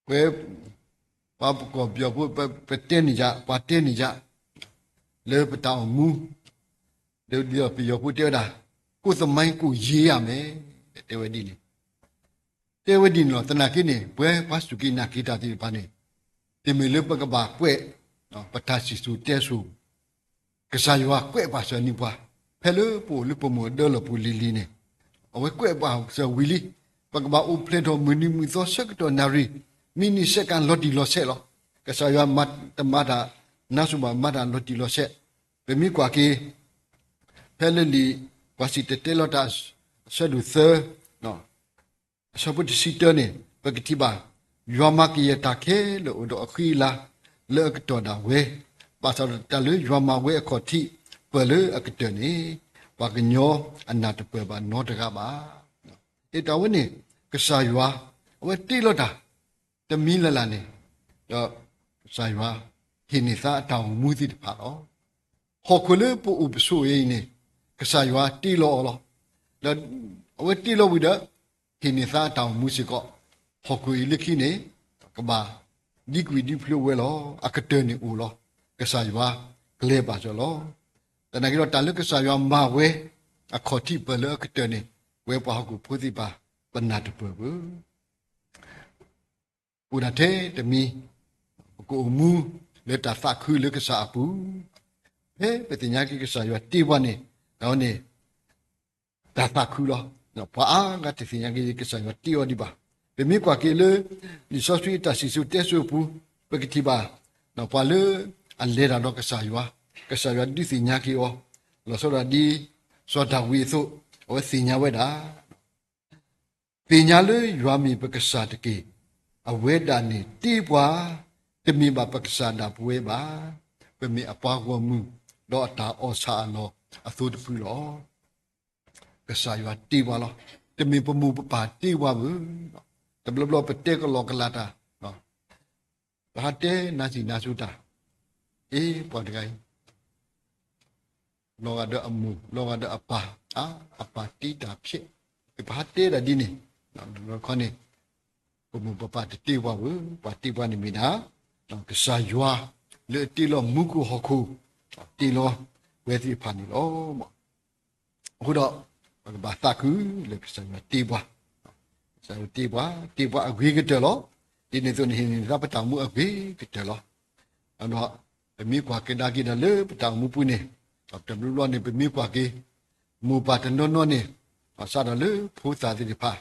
ပှၤပကီၢ်ပယီၤဖိ ပတဲန့ၣ်ယါ, ပှၤတဲန့ၣ်ယါ လၢပတၢ်အိၣ်မူ, ဒီးပယီၤဖိတဲဝဲဒၣ် ကိုယ့်သမိုင်းကိုယ်ရေးရမယ် တဲဝဲဒ်န့ၣ်, တဲဝဲဒ်န့ၣ်လီၤ. သနာ်က့န့ၣ် ပဝဲပှၤစူၢ်က့ၤနာ်က့ၤတၢ်သ့ၣ်တဖၣ်န့ၣ် တမ့ၢ်လၢပကဘၣ်ကွဲး ပတၢ်စံၣ်စိၤတဲစိၤ ကစၢ်ယွၤကွဲးပာ်စၢၤန့ၢ်ပှၤ, ဖဲလၢပအိၣ်လၢပမိၢ်အဒၢလီၢ်ပူၤလံၤလံၤန့ၣ် အဝဲကွဲးပာ်စၢၤဝံၤလံ. ပကဘၣ်အိၣ်ဖျဲၣ်ထီၣ်မုၢ်နံၤမုၢ်သီဆၢကတီၢ်နၣ်ရံၣ် မံးနံးစဲးကၣ်လီၤတံၢ်လီၤဆဲးလီၤ. ကစၢ်ယွၤမၤတမၤတၢ် နါစူၤဘၣ်မၤတၢ်လီၤတံၢ်လီၤဆဲး, ပမ့ၢ်ကွၢ်က့ၤ ဖဲလၢလံာ်ပှၤစံၣ်တဲၤတဲလီၤတၢ် အဆၢဒိၣ်သၢ အဆၢဖိတဆံတၢန့ၣ် ပကထံၣ်ဘၣ်, ယွၤမၤကယဲၢ်တၢ်ခဲလၢာ်အိၣ်ဒီးအဃံအလၤ လၢအကတီၢ်ဒၣ်ဝဲ, ဘၣ်ဆၣ်ဒီးတၢ်လၢယွၤမၤဝဲအခီၣ်ထံးပၢၢ်လၢအကတၢၢ်န့ၣ် ပှၤကညီအနၢ်တပၢၢ်ဘၣ်နီတဂၤဘၣ်. တၢ်ဝဲန့ၣ် ကစၢ်ယွၤ အဝဲတ့လီၤတၢ် တမံၤလၢ်လၢ်န့ၣ်, ဒီးကစၢ်ယွၤဟ့ၣ်န့ၢ်သါအတၢ်အိၣ်မူသ့ၣ်တဖၣ်လီၤ. ဟီၣ်ခိၣ်လၢပအိၣ်ပဆိးအံၤန့ၣ် ကစၢ်ယွၤတ့လီၤအီၤလီၤ. ဒီးအဝဲတ့လီၤဝံၤဒီး ဟ့ၣ်န့ၢ်သါအတၢ်အိၣ်မူစ့ၢ်ကီး, ဟီၣ်ခိၣ်အံၤလၢခံန့ၣ် ကဘၣ်ဒံကွံာ်ဒံဖျိဝဲလီၤ. အကတၢၢ်န့ၣ်အိၣ်လီၤ. ကစၢ်ယွၤကျဲၤဘၣ်စၢၤလီၤ. သနာ်က့ဒီးတၢ်လၢကစၢ်ယွၤမၤဝဲ အခီၣ်ထံးပၢၢ်လၢအကတၢၢ်န့ၣ် ပဝဲပှၤဟီၣ်ခိၣ်ဖိသ့ၣ်တဖၣ် ပနၢ်တပၢၢ်ဘၣ်. အိၣ်ဒၣ်ထဲတမံၤ ပကအိၣ်မူလၢတၢ်သးခုလၢကစၢ်အပူၤ, ဖဲပသ့ၣ်ညါက့ၤကစၢ်ယွၤတ့ပှၤန့ၣ်, တၢ်ဝဲန့ၣ် တၢ်သးခုလီၤ. ပှၤအါဂၤတသ့ၣ်ညါက့ၤကစၢ်ယွၤတ့အီၤဒံးဘၣ်. ပမ့ၢ်ကွၢ်က့ၤလၢ လံာ်စီဆှံအတၢ်စံၣ်စိၤတဲစိၤအပူၤ ပကထံၣ်ဘၣ် ပှၤလၢအလဲၤတၢ်ဒီးကစၢ်ယွၤ, ကစၢ်ယွၤဒုးသ့ၣ်ညါက့ၤအီၤ, လီၤဆီဒၣ်ဒ် စီၤဒၤဝံးအသိး အဝဲသ့ၣ်ညါဝဲဒၣ် သ့ၣ်ညါလၢယွၤမ့ၢ်ပကစၢ်တက့ၢ်. အဝဲဒၣ်န့ၣ်တ့ပှၤ, တမ့ၢ်ဘၣ်ပကစၢ်ဒၣ်ပဝဲဘၣ်. ပမ့ၢ်အပှၤဂီၢ်မုၢ် ဒီးအတၢ်အီၣ်ဆၣ်အလီၢ်အသိတဖုလီၤ. ကစၢ်ယွၤတ့ပှၤလီၤ. တမ့ၢ်ပမိၢ်ပပၢ်တ့ပှၤဘၣ်. တဘျီဘျီပတဲကလီကလီတၢ် ပဟးတဲနါစံၣ်နါစိၤတၢ်, အ့ ပှၤတဂၤအံၤ လီၤဂာ်ဒီးအမိၢ် လီၤဂာ်ဒီးအပၢ်, အါ အပၢ်တ့တၢ်ဖျဲး, ပဟးတဲဒၣ်ဒ်န့ၣ်, ခီန့ၣ် ပမိၢ်ပပၢ်တတ့ပှၤဘၣ်, ပှၤတ့ပှၤန့ၣ်မ့ၢ်ဒၣ် ကစၢ်ယွၤလၢအတ့လီၤမူခိၣ်ဟီၣ်ခိၣ်, တ့လီၤဝဲသ့ၣ်တဖၣ်န့ၣ်လီၤ. အဃိဒီး ပကဘၣ်သးခုလၢကစၢ်ယွၤတ့ပှၤ, ကစၢ်ယွၤတ့ပှၤ, တ့ပှၤအဂ့ၤကတၢၢ်လီၤ. ဒ်န့ၣ်အသိးန့ၣ် ဟ့ၣ်န့ၢ်သါပတၢ်အိၣ်မူအဂ့ၤကတၢၢ်လီၤ. ဒီးပမ့ၢ်ကွၢ်ကဒါက့ၤဒီးလၢပတၢ်အိၣ်မူပူၤန့ၣ်, တဘျီဘျီန့ၣ် ပမ့ၢ်ကွၢ်က့ၤ မိၢ်ပၢ်တနီၤနီၤန့ၣ် စးထီၣ်လၢဖိသၣ်သ့ၣ်တဖၣ်,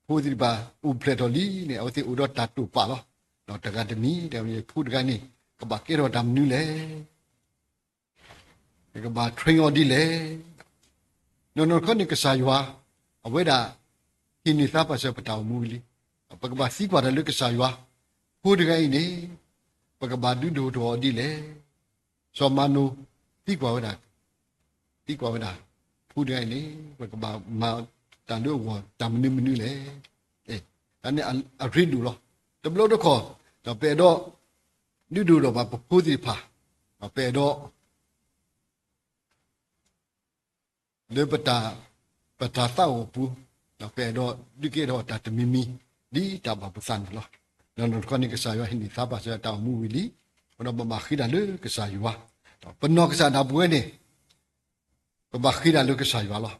ဖိသ့ၣ်တဖၣ်အိၣ်ဖျဲၣ်ထီၣ်လံန့ၣ် အဝဲသ့ၣ်အိၣ်ဒီးတၢ်တိာ်ပာ်လီၤ. ဒီးတဂၤတမံၤ တဂၤတမံၤ ဖိတဂၤန့ၣ် ကဘၣ်ကဲထီၣ်တၢ်မနုၤလဲၣ် ကဘၣ် train အီၤဒ်လဲၣ်. နီၢ်နီၢ်တခီန့ၣ် ကစၢ်ယွၤ အဝဲဒၣ် ဟ့ၣ်န့ၢ်သါပာ်စၢၤပတၢ်အိၣ်မူဝံၤလံ. ပကဘၣ်သံကွၢ်တၢ်လၢကစၢ်ယွၤ, ဖိတဂၤအံၤန့ၣ် ပကဘၣ်ဒုးဒိၣ်ထီၣ်အီၤဒ်လဲၣ်. စီၤမၤနိ သံကွၢ်ဝဲဒၣ်, သံကွၢ်ဝဲဒၣ် ဖိတဂၤအံၤန့ၣ် ပကဘၣ်မၤတၢ်လၢအဂီၢ်တၢ်မနုၤမနုၤလဲၣ်. တၢ်န့ၣ်အရ့ဒိၣ်လီၤ. တဘျီတခီၣ် ပအဲၣ်ဒိး ဒုးဒိၣ်ထီၣ်ဘၣ်ပဖိသ့ၣ်တဖၣ်, ပအဲၣ်ဒိး လၢပတၢ်သးအိၣ်အပူၤ, ပအဲၣ်ဒိးဒုးကဲထီၣ်တၢ်တမံၤမံၤ ဒ်တၢ်ဘၣ်ပသးန့ၣ်လီၤ. ဒီးနီၢ်တခီန့ၣ် ကစၢ်ယွၤဟ့ၣ်န့ၢ်သါပှၤစၢၤတၢ်အိၣ်မူဝံၤလံ, အဃိဒီးပဘၣ်ဃ့တၢ်လၢကစၢ်ယွၤ, ပနီၢ်ကစၢ်ဒၣ်ပဝဲန့ၣ် ပဘၣ်ဃ့တၢ်လၢကစၢ်ယွၤလီၤ.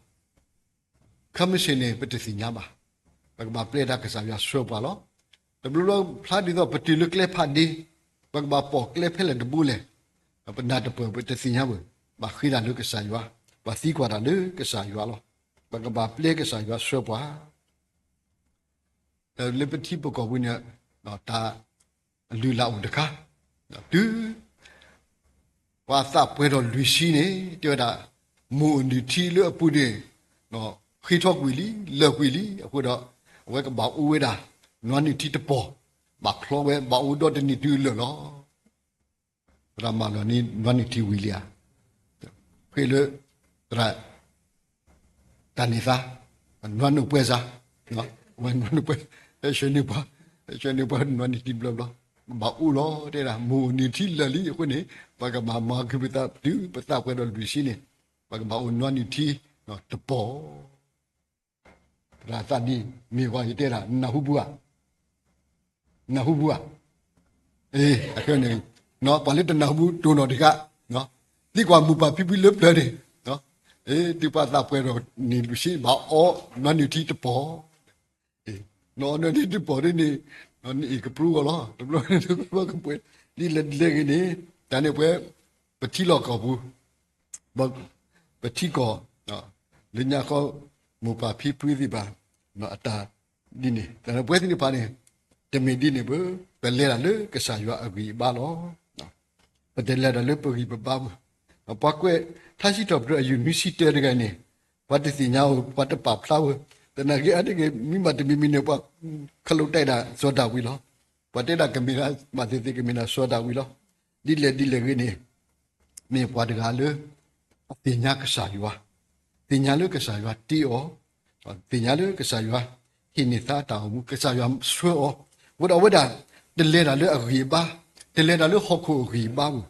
ခဲမုၢ်ဆ့ၣ်န့ၣ် ပတသ့ၣ်ညါဘၣ်. ပကဘၣ်ပျဲဒၣ်ကစၢ်ယွၤဆှၢပှၤလီၤ. တဘျီဘျီဖျါဒ်သိးပတုၤလၢကျဲဖးဒ့, ပကဘၣ်ပိာ်ကျဲဖဲလဲၣ်တဘိလဲၣ်, ပနၢ်တပၢၢ်ပတသ့ၣ်ညါဘၣ်. ဘၣ်ဃ့တၢ်လၢကစၢ်ယွၤ, ဘၣ်သံကွၢ်တၢ်လၢကစၢ်ယွၤလီၤ. ပကဘၣ်ပျဲကစၢ်ယွၤဆှၢပှၤ ဒီးလၢပထံပကီၢ်ပူၤန့ၣ် တၢ်လုၢ်လၢ်အိၣ်တခါ, တုၤ ပှၤသးပှဲၤထီၣ်လွံၢ်ဆံန့ၣ် တဲဝဲဒၣ် မိၢ်အနုၢ်ထံလၢအပူၤန့ၣ် ဃ့ထီၣ်ကွံာ်လံ, လၢာ်ကွံာ်လံ, အဃိဒီး အဝဲကဘၣ်အိၣ်ဝဲဒၣ် နွါနုၢ်ထံတပီၢ်, ဘၣ်ချီဝဲ ဘၣ်အိၣ်ဒီတနံၣ်တုၤလၢာ်လီၤ. သရၣ်မၤလီၤန့ၢ်နွါနုၢ်ထံဝံၤလံဧါ. ဃ့လၢ သရၣ် တၢ်န့ၢ်သါ, နွါနုၢ်ပှဲၤစၢ်, ဝဲနွါနုၢ်ပှဲၤ, ဟဲဆှၢန့ၢ်ပှၤ, ဟဲဆှၢန့ၢ်ပှၤနွါနုၢ်ထံဘျီဘျီ, ဘၣ်အိၣ်လီၤ တဲဒၣ် မိၢ်အနုၢ်ထံလၢာ်လံအဃိန့ၣ် ပကဘၣ်မၤက့ၤပသးတုၤပသးပှဲၤဒီးလွံၢ်ဆံန့ၣ် ပကဘၣ်အိၣ်နွါနုၢ်ထံတပီၢ် သရၣ်သးဒ်မ့ၢ်ဝဲယတဲဒၣ် နၢ်ဟူပူၤဧါ, နၢ်ဟူပူၤဧါ, အခဲန့ၣ် ပှၤလၢတနၢ်ဟူပူၤတိၢ်နီၣ်တဂၤ, သံကွၢ်မိၢ်ပၢ်ဖံဖုလၢပျၢၤန့ၣ်, တုၤပှၤသးပှဲၤထီၣ်န့ၣ် လွံၢ်ဆံဘၣ်အီၣ်နွါနုၢ်ထံတပီၢ် နအီၣ်နွါနုၢ်ထံတပီၢ်ဒ်န့ၣ် နအ့ၣ်ကပြုဂီၢ်လီၤ. တဘျီန့ၣ် ပှၤကပှဲၤ ဒ်လဲၣ်ဒ်လဲၣ်ဂ့ၤန့ၣ် တၢ်န့ၣ်ပှဲၤ ပထံလီၢ်ကီၢ်ပူၤ ပထံကီၢ် လၢညါဃီ မိၢ်ပၢ်ဖံဖုသ့ၣ်တဖၣ် အတၢ်ဒ်န့ၣ် တၢ်န့ၣ်ပှဲၤသ့ၣ်တဖၣ်န့ၣ် တမ့ၢ်ဒ်န့ၣ်ဘၣ်, ပလဲၤတၢ်လၢကစၢ်ယွၤအဂံၢ်အဘါလီၤ. ပတလဲၤတၢ်လၢပဂံၢ်ပဘါဘၣ်. ပှၤကွဲးထါစံးထီၣ်ပတြၢၤအယုၢ်နွံဆံတၢတဂၤန့ၣ် ပှၤတသ့ၣ်ညါဧိၤ ပှၤတပာ်ဖျါဧိၤ, သနာ်က့အါတက့ၢ် မ့ၢ်ဘၣ်တမံၤမံၤန့ၣ် ပှၤခလိာ်တၢ်ဒၣ်စီၤဒၤဝံးလီၤ. ပှၤတဲဒၣ်ကမ့ၢ်ဒၣ် ဘၣ်သ့ၣ်သ့ၣ်ကမ့ၢ်ဒၣ်စီၤဒၤဝံးလီၤ. ဒ်လဲၣ်ဒ်လဲၣ်ဂ့ၤန့ၣ် မ့ၢ်ပှၤတဂၤလၢ အသ့ၣ်ညါကစၢ်ယွၤ, သ့ၣ်ညါလၢကစၢ်ယွၤတ့အီၤ, သ့ၣ်ညါလၢကစၢ်ယွၤဟ့ၣ်န့ၢ်သါတၢ်အိၣ်မူ, ကစၢ်ယွၤဆှၢအီၤ, အဃိဒီးအဝဲဒၣ် တလဲၤတၢ်လၢအဂံၢ်အဘါ, တလဲၤတၢ်လၢဟီၣ်ခိၣ်အဂံၢ်အဘါဘၣ်,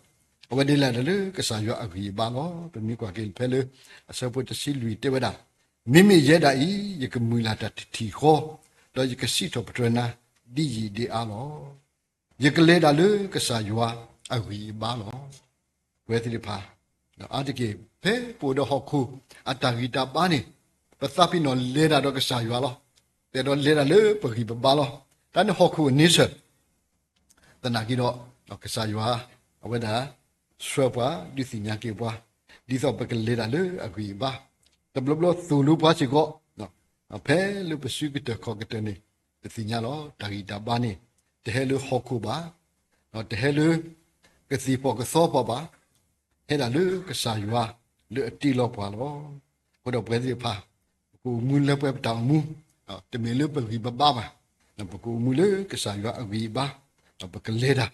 အဝဲဒၣ်လဲၤတၢ်လၢကစၢ်ယွၤအဂံၢ်အဘါလီၤ. ပမ့ၢ်ကွၢ်က့ၤဖဲလၢ အဆၢဖိတဆံလွံၢ်တဲဝဲဒၣ်, မ့မ့ၢ်ယဲဒၣ်အံၤ ယကမုၢ်လၢ်တၢ်တထံၣ်ဃီ, ဒီးယကစံးထီၣ်ပတြၢၤနၤ ဒ်ယံာ်ဒ်အါလီၤ. ယကလဲၤတၢ်လၢကစၢ်ယွၤအဂံၢ်အဘါလီၤ. ပဝဲသ့ၣ်တဖၣ် အါတက့ၢ် ဖဲပအိၣ်ဒီးဟီၣ်ခိၣ်အတၢ်ဂံၢ်တၢ်ဘါန့ၣ် ပသးပ့ၤနီၣ်လဲၤတၢ်ဒီးကစၢ်ယွၤလီၤ. ပအဲၣ်ဒိးလဲၤတၢ်လၢပဂံၢ်ပဘါလီၤ. တၢ်န့ၣ်ဟီၣ်ခိၣ်အန့ဆၢၣ် သနာ်က့ဒီး ကစၢ်ယွၤ အဝဲဒၣ် ဆှၢပှၤ ဒုးသ့ၣ်ညါက့ၤပှၤ ဒ်သိးပကလဲၤတၢ်လၢအဂံၢ်အဘါ, တဘျီဘျီသိၣ်လိပှၤစ့ၢ်ကီး, ဖဲလၢပစုကတၢၢ်ခီၣ်ကတၢၢ်န့ၣ် ပသ့ၣ်ညါလီၤ တၢ်ဂံၢ်တၢ်ဘါန့ၣ် တဟဲလၢဟီၣ်ခိၣ်ဘၣ်, တဟဲလၢ ကသံၣ်ပီၣ်ကသီပီၣ်ဘၣ်, ဟဲဒၣ်လၢကစၢ်ယွၤလၢအတ့လီၤပှၤလီၤ. အဃိဒီးပဝဲသ့ၣ်တဖၣ် ပကအိၣ်မူလၢပှဲၤပတၢ်အိၣ်မူ, တမ့ၢ်လၢပဂံၢ်ပဘါဘၣ်, ပကအိၣ်မူလၢကစၢ်ယွၤအဂံၢ်အဘါ, ပကလဲၤတၢ်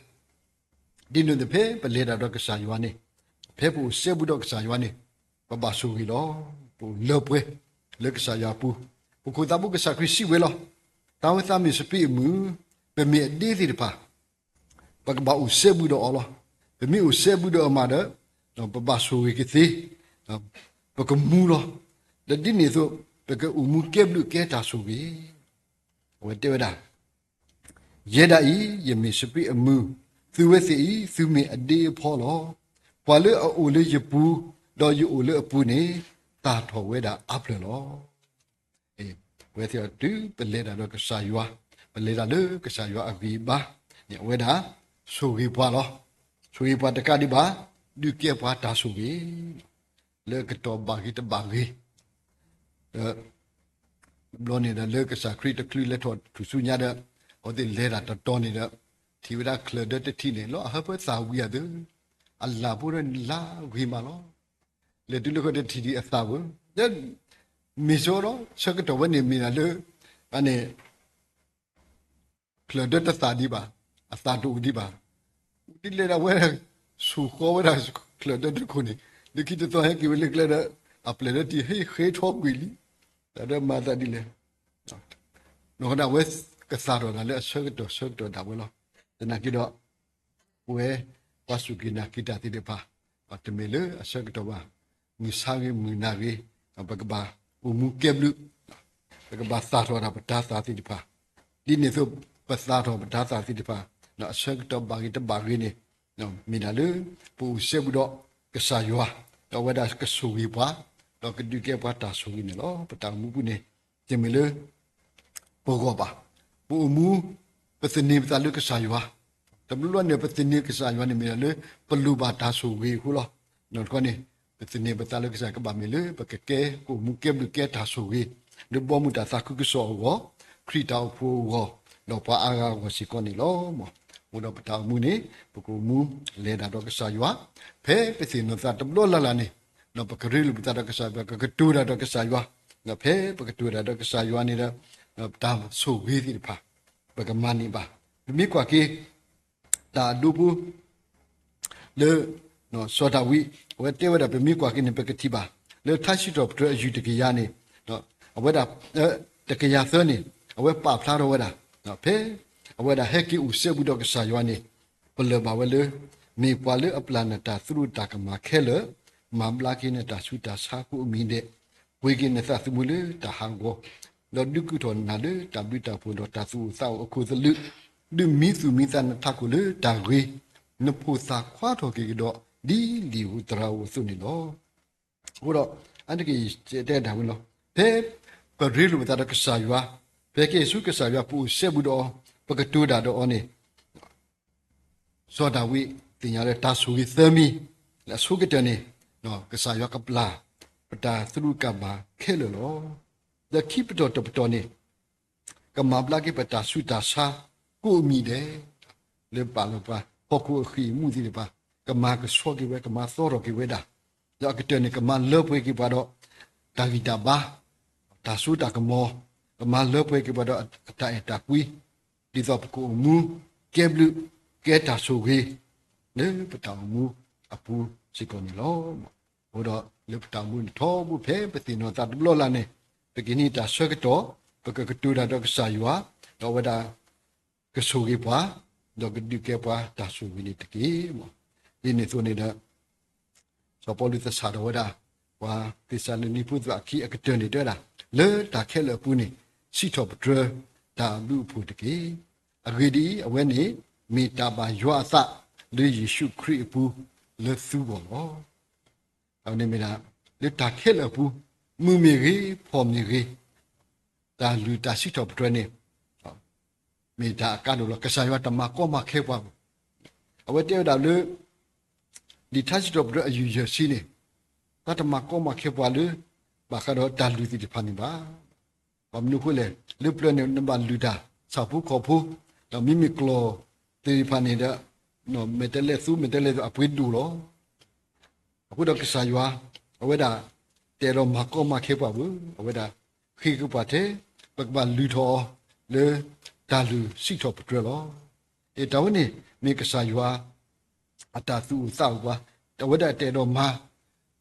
ဒ်န့ၣ်သ့ၣ်ဖဲပလဲၤတၢ်ဒီးကစၢ်ယွၤန့ၣ်, ဖဲပအိၣ်စဲဘူးဒီးကစၢ်ယွၤန့ၣ်, ပဘၣ်ဆိၣ်ဂ့ၤလီၤ. ပအိၣ်လၢပှဲၤလၢကစၢ်ယွၤအပူၤ, ပခိၣ်သးဘိကစၢ်ခရံာ်စံးဝဲလီၤ. တၢ်ဝဲသးမ့ၢ်စပံးအမုၢ်, ပမ့ၢ်အဒ့သ့ၣ်တဖၣ် ပကဘၣ်အိၣ်စဲဘူးဒီးအီၤလီၤ. ပမ့ၢ်အိၣ်စဲဘူးဒီးအီၤမးဒီး, ပဘၣ်ဆိၣ်ဂ့ၤကသ့, ပကမူလီၤ. ဒီးဒ်န့ၣ်အသိး ပကအိၣ်မူကဲဘျုးကဲတၢ်ဆိၣ်ဂ့ၤ. အဝဲတဲဝဲဒၣ် ယဲဒၣ်အံၤ ယမ့ၢ်စပံးအမုၢ်, သုဝဲသ့ၣ်အံၤ သုမ့ၢ်အဒ့အဖီလီၤ. ပှၤလၢအအိၣ်လၢယပူၤ, ဒီးယအိၣ်လၢအပူၤန့ၣ်, သၣ်ထီၣ်ဝဲဒၣ်အါဖျၢၣ်လီၤ. ပဝဲသ့ၣ်အီၤတုၤပလဲၤတၢ်ဒီးကစၢ်ယွၤ, ပလဲၤတၢ်လၢကစၢ်ယွၤအဂံၢ်အဘါန့ၣ် အဝဲဒၣ် ဆိၣ်ဂ့ၤပှၤလီၤ. ဆိၣ်ဂ့ၤပှၤတကးဒံးဘၣ်, ဒုးကဲပှၤတၢ်ဆိၣ်ဂ့ၤ လၢအကတီၢ်ဘၣ်ဂ့ၤတဘၣ်ဂ့ၤ, ဒီး ဘျီန့ၣ်ဒီးလၢကစၢ်ခရံာ်တချုးလဲၤထီၣ်ထူၣ်ဆူညါဒီး အဝဲသ့ၣ်လဲၤတၢ်တတီၤန့ၣ်ဒီး ထံၣ်ဝဲဒၣ်ချၢၣ်ဒၢတထံၣ်န့ၣ် လီၤအဟၢဖၢသၣ်ဝံၤအသး, အလၢ်ဖိဒီးလၢဂ့ၤမးလီၤ. လဲၤတုၤလၢဃီတထံၣ်ဒံးအသၣ်ဝဲ, မ့ၢ်ဆိဒီး ဆၢကတီၢ်ဝဲန့ၣ်မ့ၢ်ဒၣ်လၢ အန့ၣ် ချၢၣ်ဒၢတသၣ်ဒံးဘၣ်, အသၣ်တအိၣ်ဒံးဘၣ်. ဒ်လဲၣ်ဒၣ်ဝဲ ဆူၣ်ဃီဝဲဒၣ်ချၢၣ်ဒၢတခိၣ်န့ၣ်, လၢခံတသီဟဲက့ၤဝဲလၢကျဲဒီး အပျဲၢ်လၢတံၢ်ဟ့ၣ်ဃ့ထီကွံာ်လံ, တၢ်ဒၢမၤသးဒ်လဲၣ်. နီၢ်ဃီဒၣ်ဝဲကသၣ်ထီၣ်ဒၣ်လၢအဆၢကတီၢ်ဆၢကတီၢ်ဒၣ်ဝဲလီၤ. သနာ်က့ဒီး ပဝဲ ပှၤစူၢ်က့ၤနာ်က့ၤတၢ်သ့ၣ်တဖၣ် တမ့ၢ်လၢအဆၢကတီၢ်ဘၣ်. မုၢ်ဆါဂ့ၤ မုၢ်နၤဂ့ၤ, ပကဘၣ်အိၣ်မူကဲဘျုး, ပကဘၣ်သၣ်ထီၣ်ဒၣ်ပတၤသၣ်သ့ၣ်တဖၣ်, ဒ်န့ၣ်အသိး ပသၣ်ထီၣ်ပတၤသၣ်သ့ၣ်တဖၣ် အဆၢကတီၢ်ဘၣ်ဂ့ၤတဘၣ်ဂ့ၤန့ၣ် မ့ၢ်ဒၣ်လၢ ပအိၣ်စဲဘူးဒီးကစၢ်ယွၤ, ဒီးအဝဲဒၣ်ကဆိၣ်ဂ့ၤပှၤ, ဒီးကဒုးကဲပှၤတၢ်ဆိၣ်ဂ့ၤန့ၣ်လီၤ. ပတၢ်အိၣ်မူပူၤန့ၣ် တမ့ၢ်လၢ ပဂီၢ်ဘၣ်. ပအိၣ်မူ ပသန့ၤပသးလၢကစၢ်ယွၤ, တဘျီဘျီန့ၣ် ပသန့ၤကစၢ်ယွၤန့ၣ်မ့ၢ်ဒၣ်လၢ ပလိၣ်ဘၣ်တၢ်ဆိၣ်ဂ့ၤအဃိလီၤ. နီၢ်တခီန့ၣ် ပသန့ၤပသးလၢကစၢ်ယွၤ ကဘၣ်မ့ၢ်လၢပကကဲ ကအိၣ်မူကဲဘျုးကဲတၢ်ဆိၣ်ဂ့ၤ လၢဘီမုၢ်တၢ်သးခုကစီၣ်အဂီၢ်, ခရံာ်တၢ်အိၣ်ဖှိၣ်အဂီၢ်, ဒီးပှၤအါဂၤအဂီၢ်စ့ၢ်ကီးန့ၣ်လီၤ. အဃိဒီးပတၢ်အိၣ်မူန့ၣ် ပကအိၣ်မူလဲၤဒၣ်ဒီးကစၢ်ယွၤ, ဖဲပသ့ၣ်နီၣ်သးတဘျီလၢ်လၢ်န့ၣ် ပကရ့လိာ်ပသးဒီးကစၢ်ယွၤ, ပကကတိၤတၢ်ဒီးကစၢ်ယွၤ, ဒီးဖဲပကတိၤတၢ်ဒီးကစၢ်ယွၤန့ၣ်ဒီး ပတၢ်ဆိၣ်ဂ့ၤသ့ၣ်တဖၣ် ပကမၤန့ၢ်ဘၣ်. ပမ့ၢ်ကွၢ်က့ၤ တၢ်အဒိဖိ လၢ စီၤဒၤဝံး အဝဲတဲဝဲဒၣ် ပမ့ၢ်ကွၢ်က့ၤန့ၣ် ပကထံၣ်ဘၣ် လၢထါစံးထီၣ်ပတြၢၤအယုၢ်တကယၤန့ၣ် အဝဲဒၣ် တကယၤသၢန့ၣ် အဝဲပာ်ဖျါထီၣ်ဝဲဒၣ် ဖဲ အဝဲဒၣ်ဟဲက့ၤအိၣ်စဲဘူးဒီးကစၢ်ယွၤန့ၣ် ပလၢၢ်ဘၣ်ဝဲလၢ မ့ၢ်ပှၤလၢအပျၢ်နတၢ်သရူးတၢ်ကမၣ်ခဲလၢာ်, မၤဘျါက့ၤနတၢ်ဆူးတၢ်ဆါကိးမံၤဒဲး, ပှ့ၤက့ၤနသးသမူလၢတၢ်ဟးဂီၤ, ဒီးဒုးကုာ်ထီၣ်နၤလၢတၢ်ဘျုးတၢ်ဖှိၣ်ဒီးတၢ်သူၣ်အိၣ်သးအိၣ်အခိၣ်သလုး, ဒုးမံသူၣ်မံသးနထးခိၣ်လၢတၢ်ဂ့ၤ, နဖိသၣ်ခွါထီၣ်က့ၤကဒီး ဒ်လံာ်ဧိၤသရၣ်ဧိၤအသိးန့ၣ်လီၤ. အဃိဒီး အါတက့ၢ်ယတဲဒၣ်ဝဲလီၤ. ဖဲ ပရ့လိာ်ပသးဒီးကစၢ်ယွၤ, ဖဲက့ၤဆူကစၢ်ယွၤ ပအိၣ်စဲဘူးဒီးအီၤ, ပကတိၤတၢ်ဒီးအီၤန့ၣ် စီၤဒၤဝံးသ့ၣ်ညါလၢတၢ်ဆိၣ်ဂ့ၤသၢမံၤ, လၢအဆိကတၢၢ်န့ၣ် ကစၢ်ယွၤကပျၢ် ပတၢ်သရူးကမၣ်ခဲလၢာ်လီၤ. ဒီးခံပတီၢ်တပတီၢ်န့ၣ် ကမၤဘျါက့ၤပတၢ်ဆူးတၢ်ဆါကိးမံၤဒဲး, လၢပာ်လီၤပှၤဟီၣ်ခိၣ်အဃံၢ်အမူးသ့ၣ်တဖၣ်, ကမၤကဆှီက့ၤဝဲ ကမၤသီထီၣ်က့ၤဝဲဒၣ်, ဒီးအကတၢၢ်န့ၣ် ကမၤလၢပှဲၤက့ၤပှၤဒီး တၢ်ဂံၢ်တၢ်ဘါ, တၢ်စိတၢ်ကမီၤ, ကမၤလၢပှဲၤက့ၤပှၤဒီးအတၢ်အဲၣ်တၢ်ကွံ, ဒ်သိးပကအိၣ်မူ ကဲဘျုး ကဲတၢ်ဆိၣ်ဂ့ၤ လၢပတၢ်အိၣ်မူအပူၤစ့ၢ်ကီးန့ၣ်လီၤ. အဃိဒီးလၢပတၢ်အိၣ်မူန့ၣ်ထီဘိဖဲပသ့ၣ်နီၣ်သးတဘျီလၢ်လၢ်န့ၣ်, ပကန့ၢ်တၢ်ဆၢကတီၢ်, ပကကတိၤတၢ်ဒီးကစၢ်ယွၤ, ဒီးအဝဲဒၣ် ကဆိၣ်ဂ့ၤပှၤ, ဒီးကဒုးကဲပှၤတၢ်ဆိၣ်ဂ့ၤန့ၣ်တက့ၢ်. ဒ်န့ၣ်အသိးန့ၣ်ဒီး စီၤပီလူးသဆၣ်ထီၣ်ဝဲဒၣ် ပှၤသ့းစၤလနံဖိသ့ၣ်တဖၣ်အခံအကတၢၢ်န့ၣ်တဲဝဲဒၣ်, လၢတၢ်ခဲလၢာ်အပူၤန့ၣ် စံးထီၣ်ပတြၢၤတၢ်ဘျုးအဖှိၣ်တက့ၢ်. အဂ့ၢ်ဒ်အံၤ, အဝဲန့ၣ် မ့ၢ်တၢ်ဘၣ်ယွၤအသး လၢယ့ၣ်ၡူးခရံာ်အပူၤ လၢသုဂီၢ်လီၤ. အဝဲန့ၣ်မ့ၢ်ဒၣ် လၢတၢ်ခဲလၢာ်အပူၤ, မုာ်မ့ၢ်ဂ့ၤ, ဖှီၣ်မ့ၢ်ဂ့ၤ, တၢ်လုၢ်တၢ်စံးထီၣ်ပတြၢၤန့ၣ် မ့ၢ်တၢ်အကါဒိၣ်လီၤ. ကစၢ်ယွၤတမၤကီမၤခဲပှၤဘၣ်. အဝဲတဲဝဲဒၣ်လၢ လံာ်ထါစံးထီၣ်ပတြၢၤအယုၢ်ယဲၢ်ဆံန့ၣ်, တၢ်တမၤကီမၤခဲပှၤလၢ ဘၣ်ဃးဒီးတၢ်လုၢ်သ့ၣ်တဖၣ်န့ၣ်ဘၣ်. ဘၣ်မနုၤအဃိလဲၣ်, လၢပျၢၤန့ၣ် နဘၣ်လုၢ်တၢ်ဆၣ်ဖိကီၢ်ဖိ, ဒီးမ့မ့ၢ်ကျီၢ်သ့ၣ်တဖၣ်န့ၣ်ဒီး မဲာ်တဲးလဲးသူ မဲာ်တဲးလဲးသူ အပှ့ၤဒိၣ်လီၤ. အဃိဒီးကစၢ်ယွၤ အဝဲဒၣ် တအဲၣ်ဒိးမၤကီမၤခဲပှၤဘၣ်, အဝဲဒၣ် ဃ့က့ၤပှၤထဲ ပကဘၣ်လုၢ်ထီၣ်အီၤ လၢတၢ်လုၢ်စံးထီၣ်ပတြၢၤလီၤ. အတၢ်ဝဲန့ၣ် မ့ၢ်ကစၢ်ယွၤ အတၢ်သူၣ်အိၣ်သးအိၣ်ပှၤ, အဝဲဒၣ်တအဲၣ်ဒိးမၤ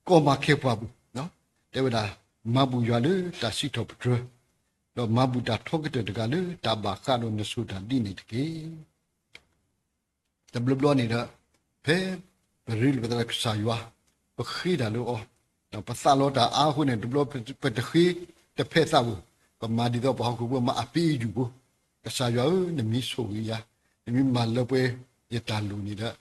ကီမၤခဲပှၤဘၣ်, တဲဝဲဒၣ် မၤဘူၣ်ယွၤလၢတၢ်စံးထီၣ်ပတြၢၤ, ဒီးမၤဘူၣ်တၢ်ထီကတၢၢ်တဂၤလၢတၢ်ဘၣ်ဃးဒီးနစိၤတၢ်ဒ်န့ၣ်တက့ၢ်. တဘျီဘျီန့ၣ်ဒီး ဖဲပရ့လိာ်ပသးဒီးကစၢ်ယွၤ, ပဃ့တၢ်လၢအီၤ, ပသးလီတၢ်အါအဃိန့ၣ် တဘျီပတဃ့တဖဲသးဘၣ်, ပမၤဒ်သိးပှၤဟီၣ်ခိၣ်ဖိမၤအပ့ၤအယူၢ်ဖိ, ကစၢ်ယွၤဧၢ, နမ့ၢ်ဆိၣ်ဂ့ၤယၤ, နမ့ၢ်မၤလၢပှဲၤယတၢ်လိၣ်န့ၣ်ဒီး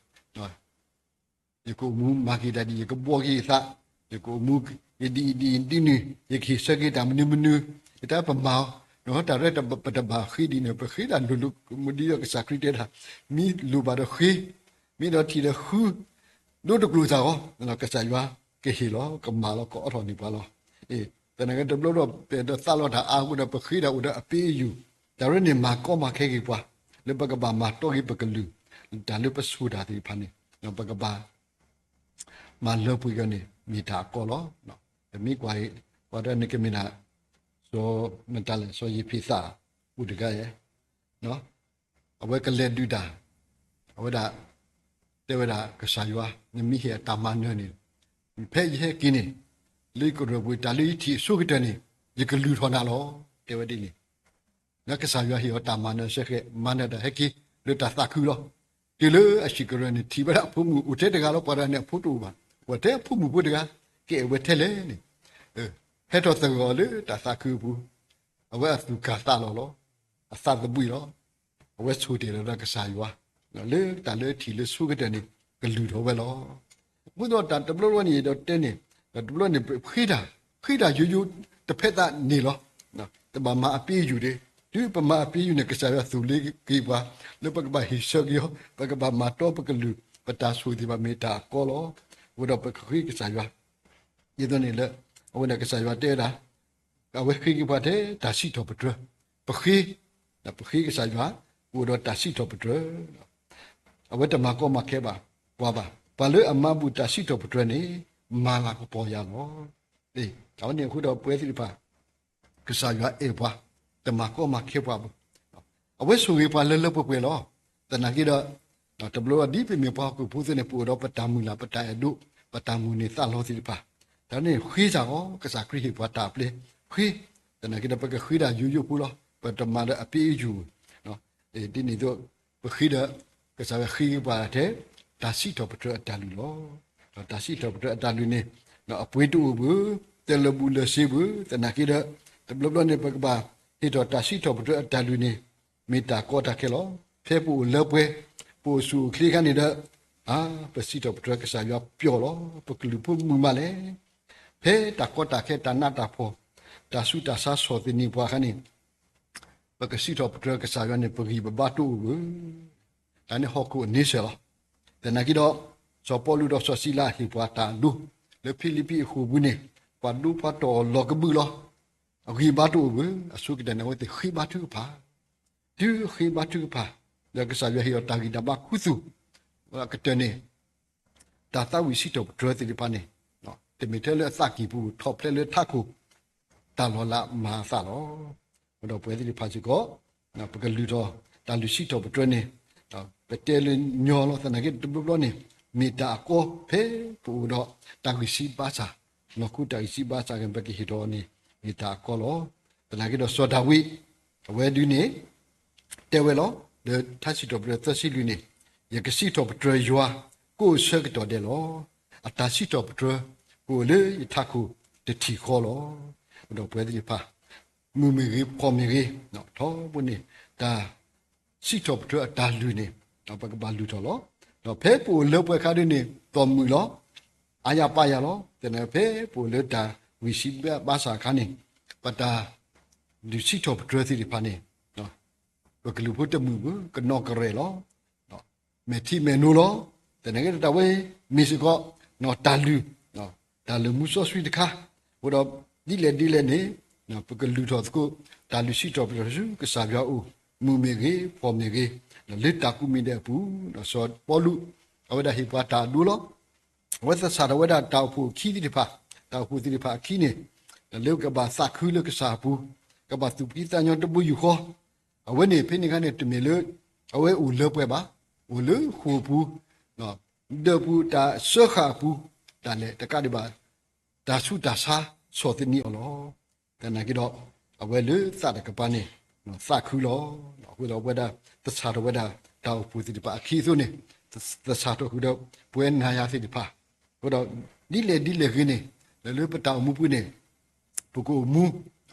ယကအိၣ်မူမၤက့ၤတၢ်ဒ်အံၤ, ယကဘှီက့ၤယသး, ယကအိၣ်မူ ယဒ်အံၤဒ်အံၤဒ်နုၤ, ယကဟ့ၣ်ဆၢက့ၤတၢ်မနုၤမနုၤ, ယတၢ်ပမၤအီၤ, တၢ်ရဲၣ်တၢ်ပတဘၣ်ဃ့ဒ်န့ၣ် ပဃ့တၢ်လိၤလိၤ မ့ၢ်ဒ်သိးကစၢ်ခရံာ်တဲတၢ်, မ့ၢ်လိၣ်ဘၣ်ဒီးဃ့, မ့ၢ်ဒီးထံၣ်ဒီးဃု ဒိတကျိၤစ့ၢ်ကီး, ကစၢ်ယွၤကဟ့ၣ်လီၤ, ကမၤလီၤ, ကအိးထီၣ်န့ၢ်ပှၤလီၤ. သနာ်က့တဘျီဘျီ ပအဲၣ်ဒိးသးလီတၢ်အါအဃိဒီး ပဃ့တၢ်အိၣ်ဒီးအပ့ၤအယူၢ်, တၢ်ရဲၣ်န့ၣ်မၤကီမၤခဲက့ၤပှၤ, လၢပကဘၣ်မၤတီက့ၤပကလုၢ်, တၢ်လၢပစိၤတၢ်သ့ၣ်တဖၣ်န့ၣ် ပကဘၣ် မၤလၢပှဲၤက့ၤန့ၣ် မ့ၢ်တၢ်အကီလီၤ. ပမ့ၢ်ကွၢ်အံၤ ပှၤတဂၤန့ၣ်ကမ့ၢ်ဒၣ် စီၤမတၤလဲၣ် စီၤယ့ၤဖ့းသး အိၣ်တဂၤယဲၢ်, အဝဲကလဲၤဒုးတၢ်, အဝဲဒၣ် တဲဝဲဒၣ်ကစၢ်ယွၤ နမ့ၢ်ဟ့ၣ်အတၢ်မၤနၢၤန့ၣ်, ဖဲယဟဲက့ၤန့ၣ် လၢယကရၢၢ်ပူၤ တၢ်လၢယထံၣ်အဆိကတၢၢ်န့ၣ် ယကလုၢ်ထီၣ်နၤလီၤ, တဲဝဲဒ်န့ၣ် လၢကစၢ်ယွၤဟ့ၣ်အီၤတၢ်မၤနၢၤဆၢဃဲၤ မၤနၢၤတၢ်ဟဲက့ၤလၢတၢ်သးခုလီၤ. တုၤလၢအဟံၣ်ကရၢန့ၣ် ထံၣ်ဝဲဒၣ်အဖိမုၣ်အိၣ်ထဲတဂၤလီၤ, ပှၤတဂၤန့ၣ်အဖိတအိၣ်ဘၣ်, အိၣ်ထဲအဖိမုၣ်ဖိတဂၤ, ကအဲၣ်ဝဲထဲလဲၣ်န့ၣ်, ဖဲ ဟဲထီၣ်သဂၢၢ်အီၤလၢတၢ်သးခုအပူၤ, အဝဲအသူၣ်ကၢ်သးလီၤလီၤ, အသးသဘှံးလီၤ. အဝဲဆိၣ်တ့ၢ်လီၤဒီးကစၢ်ယွၤ, လၢတၢ်လၢထံၣ်လၢဆိကတၢၢ်န့ၣ် ကလုၢ်ထီၣ်ဝဲလီၤ. အဃိဒီးတၢ်တဘျီဘျီန့ၣ် ယအဲၣ်ဒိးတဲန့ၣ်, တဘျီန့ၣ် ဃ့တၢ်, ဃ့တၢ်ယိယိတဖဲသးန့ၣ်လီၤ. တဘၣ်မၤအပ့ၤယူၢ်ဒံး, တုၤပမၤအပ့ၤယူၢ်န့ၣ် ကစၢ်ယွၤသူၣ်လ့ၤက့ၤပှၤ, လၢပကဘၣ်ဟ့ၣ်ဆၢက့ၤအီၤ, ပကဘၣ်မၤတီပကလုၢ်, ပတၢ်ဆိၣ်သ့ၣ်တဖၣ်မ့ၢ်တၢ်အကီလီၤ. အဃိဒီးပကဃ့ကစၢ်ယွၤ ဒ်သိးန့ၣ်လၢ အဝဲန့ၣ်ကစၢ်ယွၤတဲဝဲဒၣ်, အဝဲဃ့က့ၤပှၤထဲတၢ်စံးထီၣ်ပတြၢၤ, ပဃ့, ပဃ့ကစၢ်ယွၤ, အိၣ်ဒီးတၢ်စံးထီၣ်ပတြၢၤ, အဝဲတမၤကီမၤခဲဘၣ်ပှၤဘၣ်. ပှၤလၢအမၤဘူၣ်တၢ်စံးထီၣ်ပတြၢၤန့ၣ် မၤလၤကပီၤယၤလီၤ. အဝဲန့ၣ်အဃိဒီးပဝဲသ့ၣ်တဖၣ် ကစၢ်ယွၤအဲၣ်ပှၤ, တမၤကီမၤခဲပှၤဘၣ်. အဝဲဆိၣ်ဂ့ၤပှၤလၢလၢပှဲၤပှဲၤလီၤ. သနာ်က့ဒီး တဘျီဘျီဒ်ပမ့ၢ်ပှၤဟီၣ်ခိၣ်ဖိသ့ၣ်န့ၣ် ပအိၣ်ဒီးပတၢ်မုၢ်လၢ် ပတၢ်အဲၣ်ဒိး ပတၢ်မိၣ်န့ၢ်သးလီသ့ၣ်တဖၣ်, တၢ်န့ၣ်ဃ့စ့ၢ်ကီး ကစၢ်ခရံာ်ဟ့ၣ်ပှၤတၢ်အပျဲၢ်ဃ့, သနာ်က့ဒီးပကဃ့ဒၣ်ယိယိဖိလီၤ. ပတမၤဒီးအပ့ၤယူၢ်, ဒ်န့ၣ်အသိး ပဃ့ဒီး ကစၢ်ယွၤဃ့က့ၤပှၤထဲ တၢ်စံးထီၣ်ပတြၢၤအတၢ်လုၢ်လီၤ. ဒီးတၢ်စံးထီၣ်ပတြၢၤအတၢ်လုၢ်န့ၣ် အပှ့ၤတအိၣ်ဘၣ်, တလၢာ်ဘူၣ်လၢာ်စ့ဘၣ်, သနာ်က့ဒီး တဘျီဘျီန့ၣ် ပကဘၣ်ဟ့ၣ်ထီၣ်တၢ်စံးထီၣ်ပတြၢၤအတၢ်လုၢ်န့ၣ် မ့ၢ်တၢ်ကီတၢ်ခဲလီၤ. ဖဲပအိၣ်လၢပှဲၤ, ပအိၣ်ဆူၣ်အိၣ်ချ့အခါန့ၣ်ဒီး အါ, ပစံးထီၣ်ပတြၢၤကစၢ်ယွၤပျီလီၤ. ပကလုၢ်ဖိမုာ်မးလဲၣ်. ဖဲတၢ်ကီတၢ်ခဲတၢ်နးတၢ်ဖှီၣ်, တၢ်ဆူးတၢ်ဆါဆီၣ်သနံးပှၤအခါန့ၣ် ပကစံးထီၣ်ပတြၢၤကစၢ်ယွၤန့ၣ် ပဂံၢ်ပဘါတအိၣ်ဘၣ်. တၢ်န့ၣ်ဟီၣ်ခိၣ်အန့ဆၢၣ်လီၤ. သနာ်က့ဒီး စီၤပီလူးဒီးစီၤစံလၤဟ့ၣ်ပှၤတၢ်အဒိ လၢဖံလံးပံးအဃိာ်ပူၤန့ၣ် ပှၤဒိပှၤတီၢ်အီၤလီၤကဘုးလီၤ. အဂံၢ်ဘါတအိၣ်ဘၣ်. အဆိကတၢၢ်န့ၣ် အဝဲသ့ၣ်ဃ့ဘါထုကဖၣ်, တုၤဃ့ဘါထုကဖၣ် ဒီးကစၢ်ယွၤဟ့ၣ်အီၤတၢ်ဂံၢ်တၢ်ဘါခူသူၣ်, ကတၢၢ်န့ၣ် တၢ်သးဝံၣ်စံးထီၣ်ပတြၢၤသ့ၣ်တဖၣ်န့ၣ် တမ့ၢ်ထဲလၢအသးကံၢ်ပူၤ ထီၣ်ဖျဲးလၢထးခိၣ် တၢ်လီၤလးမၤအသးလီၤ. ဒီးပဝဲသ့ၣ်တဖၣ်စ့ၢ်ကီး ပကလုၢ်ထီၣ်တၢ်လုၢ်စံးထီၣ်ပတြၢၤန့ၣ် ပတဲလၢညီလီၤ. သနာ်က့တဘျီဘျီန့ၣ် မ့ၢ်တၢ်အကီဖဲပအိၣ်ဒီးတၢ်ဂံၢ်စၢ်ဘါစၢ်, လီၢ်ခူတၢ်ဂံၢ်စၢ်ဘါစၢ် ပကဟ့ၣ်ထီၣ်န့ၣ် မ့ၢ်တၢ်အကီလီၤ. သနာ်က့ဒီးစီၤဒၤဝံး အဝဲဒုန့ၣ် တဲဝဲလီၤ. လၢထါစံးထီၣ်ပတြၢၤသၢဆံလွံၢ်န့ၣ်, ယကစံးထီၣ်ပတြၢၤယွၤ ကိးဆၢကတီၢ်ဒဲးလီၤ. အတၢ်စံးထီၣ်ပတြၢၤ ကအိၣ်လၢယထးခိၣ်တထံၣ်ဃီလီၤ. ဒီးပဝဲသ့ၣ်တဖၣ် မုၢ်မ့ၢ်ဂ့ၤ ဖှီၣ်မ့ၢ်ဂ့ၤ, ထီဘိန့ၣ် တၢ်စံးထီၣ်ပတြၢၤအတၢ်လုၢ်န့ၣ် ပကဘၣ်လုၢ်ထီၣ်လီၤ. ဒီးဖဲပအိၣ်လၢပှဲၤအခါဒုန့ၣ် တီၢ်မုာ်လီၤ. အါယၤပာ်ယၤလီၤ. သနာ်က့ဖဲပအိၣ်လၢတၢ်ဂံၢ်စၢ်ဘါစၢ်အခါန့ၣ် ပတၢ်လုၢ်စံးထီၣ်ပတြၢၤသ့ၣ်တဖၣ်န့ၣ် ပကလုၢ်ဖိတမုာ်ဘၣ်, ကနီၣ်ကရဲၣ်လီၤ. မဲာ်ထံမဲာ်နိလီၤ. သနာ်က့ဒီးတၢ်ဝဲမ့ၢ်စ့ၢ်ကီး တၢ်လုၢ်, တၢ်လုၢ်မူစီဆှံတခါ, အဃိဒီးဒ်လဲၣ်ဒ်လဲၣ်န့ၣ် ပကလုၢ်ထီၣ်သကိး တၢ်လုၢ်စံးထီၣ်ပတြၢၤဆူကစၢ်ယွၤအအိၣ်, မုၢ်မ့ၢ်ဂ့ၤ ဖှီၣ်မ့ၢ်ဂ့ၤ, လၢတၢ်ကူၣ်မံၤဒဲးအပူၤ, စီၤပီလူး အဝဲဒၣ်ဟ့ၣ်ပှၤတၢ်အဒိလီၤ. အဝဲသဆၣ်ထီၣ်ဝဲဒၣ်တၢ်အိၣ်ဖှိၣ်အခံသ့ၣ်တဖၣ်, တၢ်အိၣ်ဖှိၣ်သ့ၣ်တဖၣ်အခံန့ၣ် လၢကဘၣ်သးခုလၢကစၢ်အပူၤ, ကဘၣ်သူၣ်ဖှံသးညီတဘိယူၢ်ဃီ, အဝဲန့ၣ်ဖဲန့ၣ်အခါန့ၣ် တမ့ၢ်လၢ အဝဲအိၣ်လၢပှဲၤဘၣ်, အိၣ်လၢဃိာ်ပူၤ, ဒၢးပူၤတၢ်စၢဃာ်အပူၤ, တၢ်လဲၤတကးဒံးဘၣ် တၢ်ဆူးတၢ်ဆါဆီၣ်သနံးအီၤလီၤ. သနာ်က့ဒီး အဝဲလၢသးတကပၤန့ၣ် သးခုလီၤ. အဃိဒီးအဝဲဒၣ်သဆၣ်ထီၣ်ဝဲဒၣ် တၢ်အိၣ်ဖှိၣ်သ့ၣ်တဖၣ်အခံအသိးန့ၣ် သဆၣ်ထီၣ်ဃုာ်ဒီးပဝဲနၤယၤသ့ၣ်တဖၣ်, အဃိဒီးဒ်လဲၣ်ဒ်လဲၣ်ဂ့ၤန့ၣ် လၢလၢပတၢ်အိၣ်မူပူၤန့ၣ် ပကအိၣ်မူ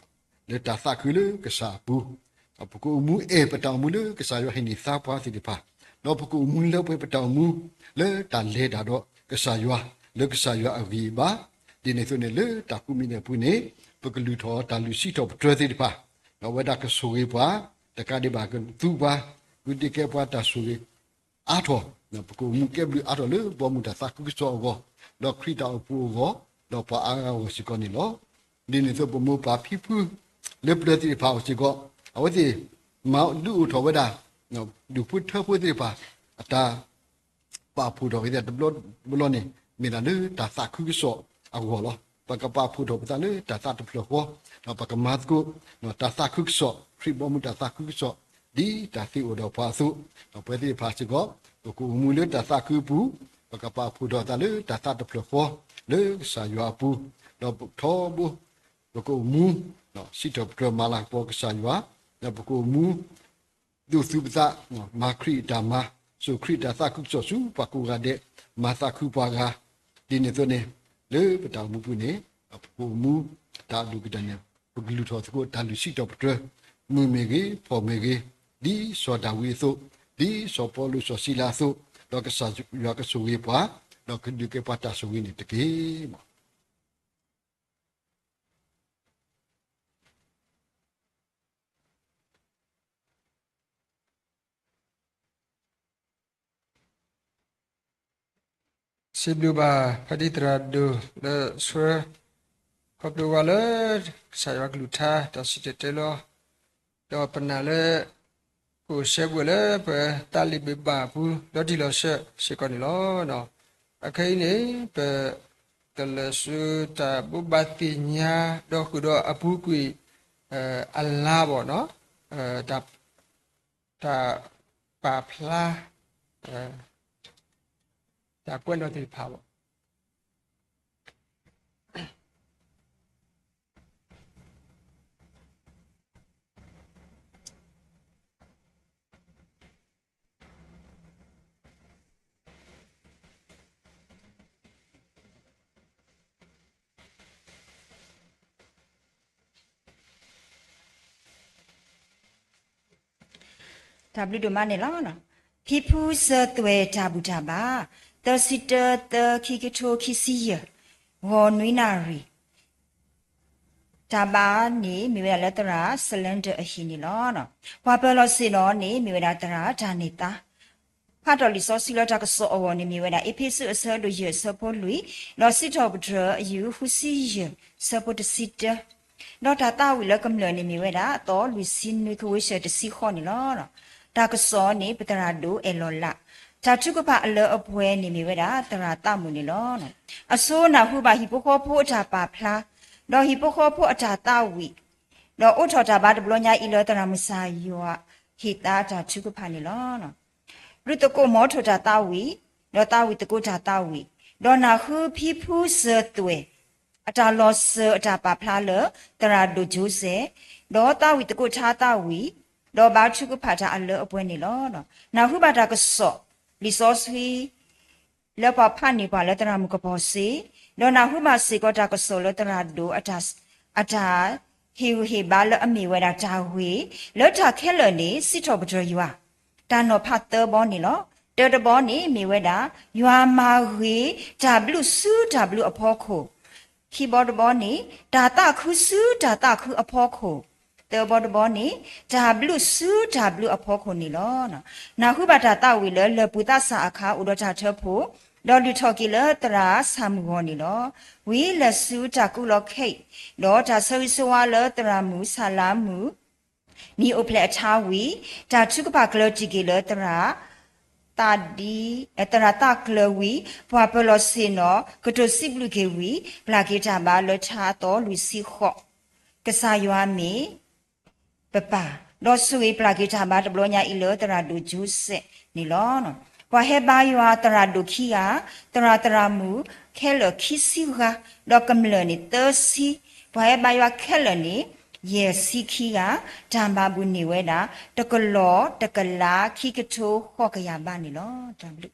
လၢတၢ်သးခုလၢကစၢ်အပူၤ, ပကအိၣ်မူအဲၣ်ပတၢ်အိၣ်မူလၢကစၢ်ယွၤဟ့ၣ်န့ၢ်သါပှၤသ့ၣ်တဖၣ်, ဒီးပကအိၣ်မူလၢပှဲၤပတၢ်အိၣ်မူ လၢတၢ်လဲၤတၢ်ဒီးကစၢ်ယွၤ လၢကစၢ်ယွၤအဂံၢ်အဘါ, ဒ်န့ၣ်အသိးန့ၣ် လၢတၢ်ကူၣ်မံၤဒဲးအပူၤန့ၣ် ပကလုၢ်ထီၣ်တၢ်လုၢ်စံးထီၣ်ပတြၢၤသ့ၣ်တဖၣ်, ဒီးအဝဲဒၣ်ကဆိၣ်ဂ့ၤပှၤ တကးဒံးဘၣ်ကသူပှၤ ကဒုးကဲပှၤတၢ်ဆိၣ်ဂ့ၤ အါထီၣ်, ပကအိၣ်မူကဲဘျုးအါထီၣ်လၢဘီမုၢ်တၢ်သးခုကစီၣ်အဂီၢ်, ဒီးခရံာ်တၢ်အိၣ်ဖှိၣ်အဂီၢ်, ဒီးပှၤအါဂၤအဂီၢ်စ့ၢ်ကီးန့ၣ်လီၤ. ဒ်န့ၣ်အသိးပမိၢ်ပၢ်ဖံဖု လၢပျၢၤသ့ၣ်တဖၣ်အအိၣ်စ့ၢ်ကီး, အဝဲသ့ၣ်မၤဒုးအိၣ်ထီၣ်ဝဲဒၣ် ဒူၣ်ဖိထၢဖိသ့ၣ်တဖၣ် အတၢ် ပာ်ဖှိၣ်ထီၣ်က့ၤသးတဘျီဘျီန့ၣ် မ့ၢ်ဒၣ်လၢတၢ်သးခုကစီၣ်အဂီၢ်လီၤ. ပကပာ်ဖှိၣ်ထီၣ်ပသးလၢတၢ်သးတဖျၢၣ်ဃီ, ဒီးပကမၤသကိး တၢ်သးခုကစီၣ်, ခရံာ်ဘီမုၢ်တၢ်သးခုကစီၣ်, ဒ်တၢ်သ့အိၣ်ဒီးပှၤအသိး, ဒီးပဝဲသ့ၣ်တဖၣ်စ့ၢ်ကီး ပကအိၣ်မူလၢတၢ်သးခုအပူၤ, ပကပာ်ဖှိၣ်ထီၣ်သးလၢတၢ်သးတဖျၢၣ်ဃီ လၢကစၢ်ယွၤအပူၤ, ဒီးထီဘိ ပကအိၣ်မူ စံးထီၣ်ပတြၢၤမၤလၤကပီၤကစၢ်ယွၤ, ဒီးပကအိၣ်မူ ဒိးသူပသး, မၤခရံာ်အတၢ်မၤ, စိာ်ခရံာ်တၢ်သးခုကစီၣ်ဆူပှၤကိးဂၤဒဲး, မၤသးခုပှၤဂၤ, ဒ်န့ၣ်အသိးန့ၣ် လၢပတၢ်အိၣ်မူပူၤန့ၣ် ပကအိၣ်မူ တၢ်အဒိၣ်ကတၢၢ်န့ၣ် ပကလုၢ်ထီၣ်သကိးတၢ်လုၢ်စံးထီၣ်ပတြၢၤ, မုာ်မ့ၢ်ဂ့ၤ, ဖှီၣ်မ့ၢ်ဂ့ၤ, ဒ်စီၤဒၤဝံးအသိး, ဒ်စီၤပီလူးစီၤစံလၤအသိး, ဒီးကစၢ်ယွၤကဆိၣ်ဂ့ၤပှၤ, ဒီးကဒုးကဲပှၤတၢ်ဆိၣ်ဂ့ၤန့ၣ်တက့ၢ်. စံးဘျုးဘၣ် ဖါတံၢ်သရၣ်ဒိၣ်လၢဆှၢ ခီဖျိဝဲလၢ ကစၢ်ယွၤကလုၢ်ကထါ တၢ်စံၣ်တဲၤတဲလီၤ, ဒီးပနာ်လၢ ကအိၣ်စဲဘူးလၢပတၢ်လ့ၣ်ဘၣ်အပူၤ ဒီးတံၢ်လီၤဆၢစ့ၢ်ကီးန့ၣ်လီၤ. အခဲအံၤန့ၣ် ပကလဲၤဆူတၢ်ဘိးဘၣ်သ့ၣ်ညါ ဒီးဃုာ်ဒီးအပူၤကွံာ် အလါဘီၣ်နီၤ, တၢ်ပာ်ဖျါ တၢ်ကွဲးနီၣ်သ့ၣ်တဖၣ်ဘၣ်. တၢ်ဘျုးဒိၣ်မးန့ၣ်လီၤ. ဖံဖုစၢၤသွဲၣ်တၢ်ဘူၣ်တၢ်ဘါ, သၢဆံတၢ သၢ ခံကထိခံဆံယဲၢ်, ဂီၤနွံနၣ်ရံၣ်, တၢ်ဘါန့ၣ်မ့ၢ်ဝဲဒၣ်လၢသရၣ် Cylinder အဟံၣ်န့ၣ်လီၤ. ပှၤပၢၤလီၢ်ဆ့ၣ်နီၤန့ၣ် မ့ၢ်ဝဲဒၣ်သရၣ်တၢ်န့ၢ်သါ ဖးထီၣ်လံာ်စီဆှံလၢတၢ်ကစီၣ်အဂီၢ်န့ၣ် မ့ၢ်ဝဲဒၣ် အ့းဖ့းစူး အဆၢဒိၣ်ယဲၢ် ဆၢဖိလွံၢ်, ဒီးစံးထီၣ်ပတြၢၤ အယူၢ် ဃုဆံယဲၢ် ဆၢဖိတဆံတၢ, ဒီးတၢ်သးဝံၣ်လၢကမျၢၢ်န့ၣ်မ့ၢ်ဝဲဒၣ် သီလွံၢ်ဆံနွံ ကဝ့ၤစၢၤတဆံဃိးန့ၣ်လီၤ. တၢ်ကစီၣ်န့ၣ် ပသရၣ်ဒိၣ်အဲၣ်လီၤလး, တၢ်ထုကဖၣ်အလၢအပှဲၤန့ၣ်မ့ၢ်ဝဲဒၣ် သရၣ်သးမုၣ်န့ၣ်လီၤ. အဆိနၢ်ဟူဘၣ်ဟံၣ်ဖိဃီဖိအတၢ်ပာ်ဖျါ, ဒီးဟံၣ်ဖိဃီဖိအတၢ်သးဝံၣ်, ဒီးအိးထီၣ်တၢ်ဘါတဘျီညါအံၤလၢသရၣ်မုၣ်ကစၢ်ယွၤ ဟ့ၣ်သါတၢ်ထုကဖၣ်န့ၣ်လီၤ. ရူးသကိးမီထိၣ်တၢ်သးဝံၣ်, ဒီးသးဝံၣ်သကိးတၢ်သးဝံၣ်, ဒီးနၢ်ဟူဖံဖုစၢၤသွဲၣ် အတၢ်လီၤစၢၤအတၢ်ပာ်ဖျါလၢ သရၣ်ဒိၣ်ကၠိစဲး, ဒီးသးဝံၣ်သကိးထါသးဝံၣ်, ဒီးဘါထုကဖၣ်တၢ်အလၢအပှဲၤန့ၣ်လီၤ. နၢ်ဟူဘၣ်တၢ်ကစီၣ် လံာ်စီဆှံ လၢပှၤဖးန့ၢ်ပှၤလၢသရၣ်မုၣ်ကပီၤစ့, ဒီးနၢ်ဟူဘၣ်စ့ၢ်ကီးတၢ်ကစီၣ်လၢသရၣ်ဒိၣ် အတၢ်ဟ့ၣ်ဂံၢ်ဟ့ၣ်ဘါလၢအမ့ၢ်ဝဲဒၣ်တၢ်ဂ့ၢ် လၢတၢ်ခဲလၢာ်န့ၣ် စံးထီၣ်ပတြၢၤယွၤ တၢ်နီၤဖးသၢဘီန့ၣ်လီၤ. တၢတဘီန့ၣ်မ့ၢ်ဝဲဒၣ် ယွၤမၤဂ့ၤတၢ်ဘျုးဆူတၢ်ဘျုးအဖီခိၣ်, ခံဘီတဘီန့ၣ် တၢ်သးခုဆူတၢ်သးခုအဖီခိၣ်, သၢဘီတဘီန့ၣ် တၢ်ဘျုးဆူတၢ်ဘျုးအဖီခိၣ်န့ၣ်လီၤ. နၢ်ဟူဘၣ်တၢ်သးဝံၣ်လၢ လၢၢ်ပူၤသးစၢ်အခါအိၣ်ဒီးတၢ်ထၢဖှိၣ်, ဒီးလုၢ်ထီၣ်က့ၤလၢသရၣ်ဆၣ်မုၢ်ဂီၤန့ၣ်လီၤ. ဝံၤလဲၤဆူတၢ်ကူလီၤခဲအံၤ, ဒီးတၢ်ဆၢဂ့ၤဆၢဝါလၢသရၣ်မုၣ်ဆၣ်လါမုၣ် မံၤအိၣ်ဖျဲၣ်အထါဝံၤ, တၢ်ထုကဖၣ်ကျၢၤတံၢ်က့ၤလၢသရၣ် သးဒံ, သရၣ်သးကျၢၤဝံၤ, ပှၤပၢၤလီၢ်ဆ့ၣ်နီၤ ကတိၤစံးဘျုးက့ၤဝံၤ, ပျၢ်က့ၤတၢ်ဘါလၢထါအသီလွံၢ်ဆံဃိး, ကစၢ်ယွၤမ့ၢ် ပပၢ်, ဒီးဆိၣ်ဂ့ၤပျၢ်က့ၤတၢ်ဘါတဘျီညါအံၤလၢသရၣ်ဒိၣ်ကၠိစဲးန့ၣ်လီၤ. ပှၤဟဲဘါယွၤသရၣ်ဒိၣ်ခံဂၤ, သရၣ်သရၣ်မုၣ်ခဲလၢာ်ခံဆံဂၤ, ဒီးကမျၢၢ်န့ၣ်သၢဆံ, ပှၤဟဲဘါယွၤခဲလၢာ်န့ၣ် ယဲၢ်ဆံခံဂၤ, တၢ်မၤဘူၣ်န့ၢ်ဝဲဒၣ် တကလီၢ်တကလးခံကထိဃိးကယၤဘးန့ၣ်လီၤ. တၢ်ဘျုး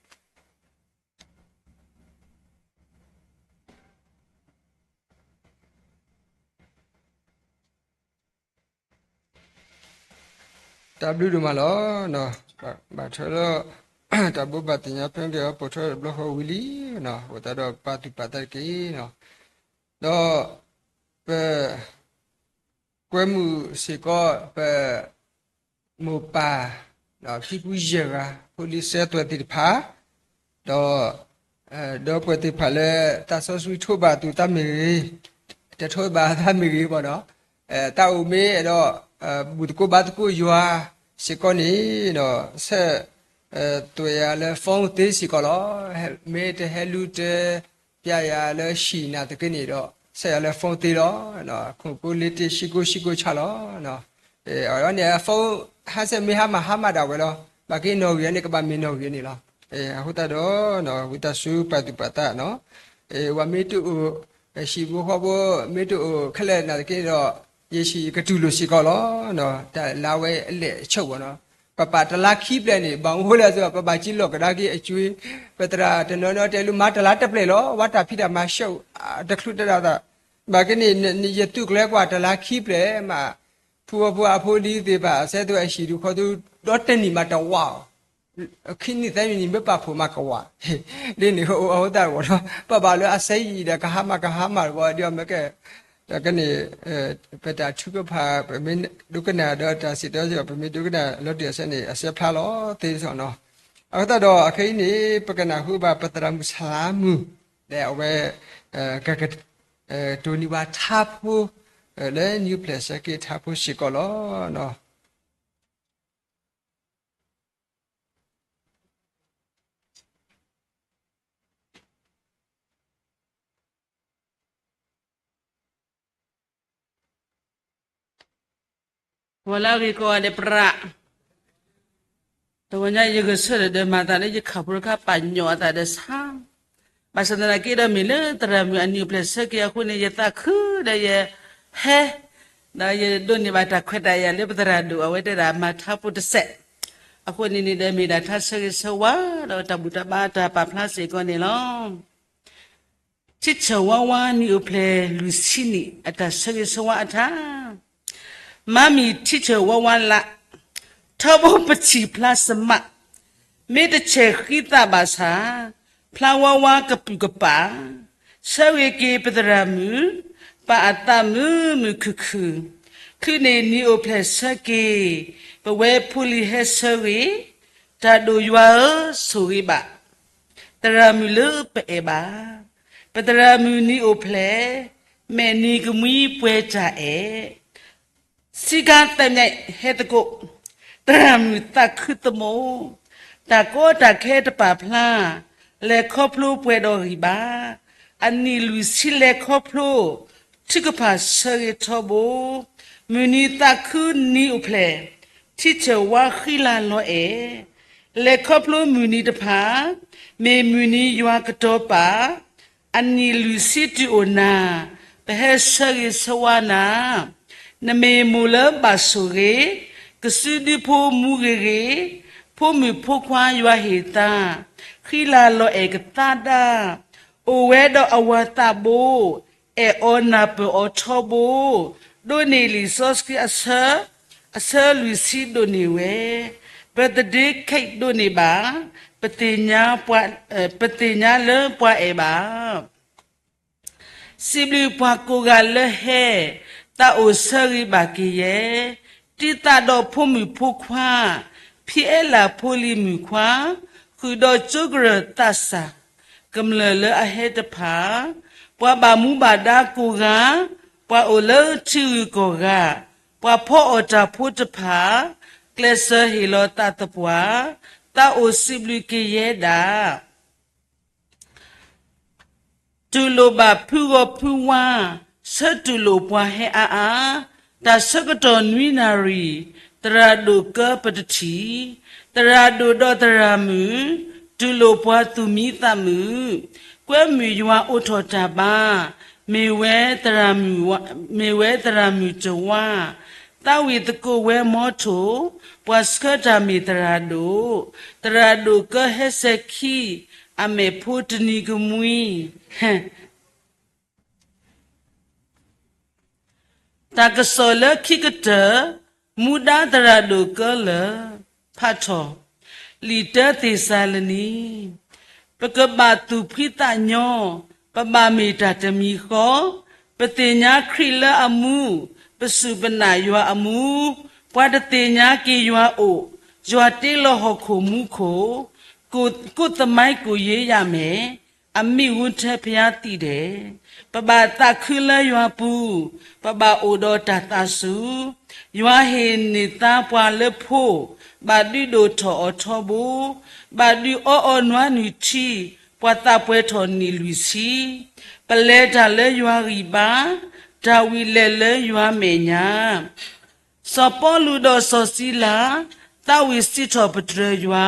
တၢ်ဘျုးဒိၣ်မးလီၤ. ဘၣ်ထွဲလၢ တၢ်ဘိးဘၣ်သ့ၣ်ညါဖဲကဲအီၤပိာ်ထွဲတဘျီဃီဝံၤလံ, အဃိသတးဒီးပာ်သူၣ်ပာ်သးတက့ၢ်. ဒီး ပ ကွဲမုာ်စ့ၢ်ကီး ပ မိၢ်ပၢ် ဖံဖုယဲၢ်ဂၤ ဖိလံၤစၢၤသွဲၣ်သ့ၣ်တဖၣ်, ဒီး ဒီပုၢ်ဝဲၢ်သ့ၣ်တဖၣ်လၢ သးစီဆှံထိးဘၣ်အသူၣ်သးမ့ၢ်ဂ့ၤ, တထိးဘၣ်သးမ့ၢ်ဂ့ၤဘၣ်ဒီး, သးအိၣ်မ့ၢ်အဲၣ်ဒိး ဘူၣ်သကိးဘါသကိးယွၤစ့ၢ်ကီးန့ၣ်ဒီး ဆဲး သွဲၣ်ယၤလၢ phone သ့စ့ၢ်ကီးလီၤ. မ့ၢ်တဟဲလူတ ပျဲယၤလၢဟံၣ်နာ်သက့န့ၣ်ဒီး ဆဲးယၤလၢ phone သ့လီၤ. ခိၣ်ကိးလ့တ့ၢ် ဆံကိးဆံကိးဆါလီၤ. အဝဲန့ၣ် phone ဟးဆဲးမ့ၢ်ဟါမၢ်ဟါမၢ်ဒၣ်ဝဲလီၤ. ဘၣ်က့ၤနီၣ်ဂံၢ်န့ၣ် ကဘၣ်မ့ၢ်နီၣ်ဂံၢ်န့ၣ်လီၤ. အဃိသတးဒီး ဝံသးစူၤပာ်သူၣ်ပာ်သးနီၤ, ဝဲမ့ၢ်တအိၣ် ဟံၣ်ဖိဃီဖိ မ့ၢ်တအိၣ်ခဲလၢာ်နာ်သက့ဒီး ယဟံၣ်ကတူၢ်လိာ်စ့ၢ်ကီးလီၤ. တၢ်လါဝဲအလဲၣ်အဆၢဝဲနီၤ, ပပာ်တလါခံဘျဲၣ်န့ၣ် ဘၣ်မနုၤလဲၣ် ပဘၣ်က့ၤလီၢ်ကဒါက့ၤအကွ့, ပသရၣ်တနီၤနီၤတဲလူၤမၤတလါတဘျဲၣ်လီၤ, ဝဲတၢ်ဖံးတၢ်မၤဆှၢတချုးတဒၣ်သး, ဘၣ်က့န့ၣ် ယသုးကျဲၤကွၢ်တလါခံဖျၢၣ်မး, ဖုဝီဖိအဖိလံၤသ့ၣ်တဖၣ် အစဲးသုးအဟံၣ်ဒုးခီသု ဒီတနံၣ်မးတဝးအီၤ, ခံနံၣ်သၢနံၣ်န့ၣ်မ့ၢ်ပာ်ဖှိၣ်မးကဝး, ဒ်န့ၣ်အဃိသတးဒီး ပဘၣ်လၢအစဲးယံာ်ဒီးကဟါမၢ်ကဟါမၢ်တဝီဒ်အမ့ၢ်ကဲ, ဒီးကန့ၣ် ပတၢ်ထုကဖၣ် ပမ့ၢ်ဒိကနၣ်ဒီးတၢ်စံးတဲ ပမ့ၢ်ဒိကနၣ်လီၤတံၢ်အဆၢန့ၣ် အစဲးဖျါလီၤသ့စီနီၤ. အဃိသတးဒီး အခဲအံၤန့ၣ် ပကနၢ်ဟူဘၣ်ပသရၣ်မုၣ်ဆလါမုၢ် ဒီးအဝဲ က တိၢ်န့ၢ်ဘၣ်ထါဖိ လၢနံၣ်အိၣ်ဖျဲၣ်ဆၢက့ၤထါဖိစ့ၢ်ကီးလီၤ. ဝဲလၢအဂ့ၤကိးဂၤဒဲးပြး, တဝီညါယဂဲၤဆၢထၢၣ်ဒီးမၤသးလၢယခးဖိတခါပာ်ညီအသးဒီးဆါ, ဘၣ်ဆၣ်သနာ်က့ဒီးမ့ၢ်လၢသရၣ်မုၣ်အနံၣ်အိၣ်ဖျဲၣ်ဆၢက့ၤအဃိန့ၣ် ယသးခုဒီးယဟဲ ဒီးယဒိးန့ၢ်ဘၣ်တၢ်ခွဲးတၢ်ယာ်လၢပသရၣ်ဒိၣ်အဝဲတဲဒၣ်မၤထါဖိတစဲး, အဃိန့ၣ်န့ၣ်ဒီးမ့ၢ်ဒၣ်ထါဆၢဂ့ၤဆၢဝါ ဒီးတၢ်ဘူၣ်တၢ်ဘါတၢ်ပာ်ဖျါစ့ၢ်ကီးန့ၣ်လီၤ. ထံဆၢၣ်ဝါဝါနံၣ်အိၣ်ဖျဲၣ်လွံၢ်ဆံနံၣ် အတၢ်ဆၢဂ့ၤဆၢဝါအထါ, မါမံၤထံဆၢၣ်ဝါဝါလး, ထီဘိပထံၣ်ဖျါစမး, မ့ၢ်တဆဲးဃံသးဘၣ်ဆၣ်, ဖျါဝါဝါကပုာ်ကပၤ, ဆၢဂ့ၤက့ၤပသရၣ်မုၣ်, ပာ်အသးမုာ်မုာ်ခုၣ်ခုၣ်, ချုးန့ၢ်နံၣ်အိၣ်ဖျဲၣ်ဆၢက့ၤ, ပဝဲဖိလံၤဟဲဆၢဂ့ၤ, တၢ်ဒိၣ်ယွၤဧၢ, ဆိၣ်ဂ့ၤဘၣ် သရၣ်မုၣ်လၢပအဲၣ်ဘၣ်, ပသရၣ်မုၣ်နံၣ်အိၣ်ဖျဲၣ်, မဲာ်နံၤကမှံပှဲၤတၢ်အဲၣ်, ဆံကါသၢမံးဟဲသကိး, သရၣ်မုၣ်သးခုသမူ, တၢ်ကီတၢ်ခဲတပာ်ဖျါ, လဲၤခီဖျိပှဲၤဒီးဂံၢ်ဘါ, အနံၣ်လွံၢ်ဆံလဲၤခီဖျိ, ထုကဖၣ်ဆၢဂ့ၤထီဘိ, မုၢ်နံၤသးခုနံၣ်အိၣ်ဖျဲၣ်, ထံဆၢၣ်ဝါဃံလၤလီၤအဲၣ်, လဲၤခီဖျိမုၢ်နံၤတဖၣ်, မ့ၢ်မုၢ်နံၤယွၤကတီၤပာ်, အနံၣ်လွံၢ်ဆံတုၤအိၣ်နၤ, ပဟဲဆၢဂ့ၤဆၢဝါနၤ, နမ့ၢ်မိၢ်လၢဘၣ်ဆိၣ်ဂ့ၤ, ကစုဒုဖိမူဂ့ၤဂ့ၤ, ဖိမုၣ်ဖိခွါယွၤဟ့ၣ်သါ, ဃံလၤလီၤအဲၣ်ကသါဒၣ်, အိၣ်ဝဲဒီးအဝၤသးဘိ, အဲၣ်အီၤနၢ်ပၢၢ်အီၤထီဘိ, ဒိးန့ၢ်လံာ်စီဆှံအဆၢ, အဆၢလွံၢ်ဆံဒိးန့ၢ်ဝဲ, birthday cake ဒိးန့ၢ်ဘၣ်, ပသ့ၣ်ညါ, ပသ့ၣ်ညါလၢပှၤအဲၣ်ဘၣ် စံးဘျုးပှၤကိးဂၤလၢဟဲ, သးအိၣ်ဆၢဂ့ၤဘၣ်က့ၤယဲ, တံၤသးဒီးဖိမုၣ်ဖိခွါ, ဖံအဲလးဖိလံၤမုၣ်ခွါ, ဃုာ်ဒီးကၠိကရၢၢ်သးစၢ်, ကမျၢၢ်လၢအဟဲတဖၣ်, ပှၤဘၣ်မူဘၣ်ဒါကိးဂၤ, ပှၤအိၣ်လၢထံဂုၤကီၢ်ဂၤ, ပှၤဖီအီၣ်တၢ်ဖိတဖၣ်, ကျဲးစၢးဟ့ၣ်လီၤသးသပှၢ်, သးအိၣ်စံးဘျုးက့ၤယဲဒၣ် တူၢ်လိာ်ဘၣ်ဖုဂီၤဖုဝါ, ဆၢတူၢ်လိာ်ပှၤဟဲအါအါ, တၢ်ဆၢကတီၢ်နွံနၣ်ရံၣ်, သရၣ်ဒိၣ်ကၢပတထံၣ်, သရၣ်ဒိၣ်ဒီးသရၣ်မုၣ်, တူၢ်လိာ်ပှၤသူၣ်မံသးမုာ်, ကွဲမုာ်ယွၤအိးထီၣ်တၢ်ဘါ, မ့ၢ်ဝဲ, မ့ၢ်ဝဲသရၣ်မုၣ်တဝါ, သးဝံၣ်သကိးဝဲမီထိၣ်, ပှၤဆှၢတၢ်မ့ၢ်သရၣ်ဒိၣ်, သရၣ်ဒိၣ်ကၢဟဲစဲၤခံ, အမဲာ်ဖိတနံၤကမှံ တၢ်ကစီၣ်လၢခံကတၢၢ်, မူဒါသရၣ်ဒိၣ်ကၢလၢာ်, ဖးထီၣ်, လံာ်တၢသ့းစၤလနံ, ပကဘၣ်သူၣ်ဖှံသးညီ, ပဘၣ်မ့ၢ်တၢ်တမံၤဃီ, ပသ့ၣ်ညါခရံာ်လၢအမူ, ပစူၢ်ပနာ်ယွၤအမူ, ပှၤတသ့ၣ်ညါက့ၤယွၤအိၣ်, ယွၤတ့လီၤဟီၣ်ခိၣ်မူခိၣ်, ကိၣ်သမိုင်းကိုရေးရမယ်, အမ့ၢ်ဝူထဲဖယါသံဒဲး, ပဘၣ်သးခုလၢယွၤပူၤ, ပဘၣ်အိၣ်ဒီးတၢ်သးစူၤ, ယွၤဟ့ၣ်န့ၢ်သါပှၤလၢဖိ, ဘၣ်ဒုးဒိၣ်ထီၣ်အီၤထီဘိ, ဘၣ်ဒုးအီအီၤနွါနုၢ်ထံ, ပှၤသးပှဲၤထီၣ်နံၣ်လွံၢ်ဆံ, ပလဲၤတၢ်လၢယွၤဂံၢ်ဘါ, တၢ်ဝံၤလဲၤလၢယွၤမဲာ်ညါ စီၤပီလူးဒီးစီၤစံလၤ, သးဝံၣ်စံးထီၣ်ပတြၢၤယွၤ,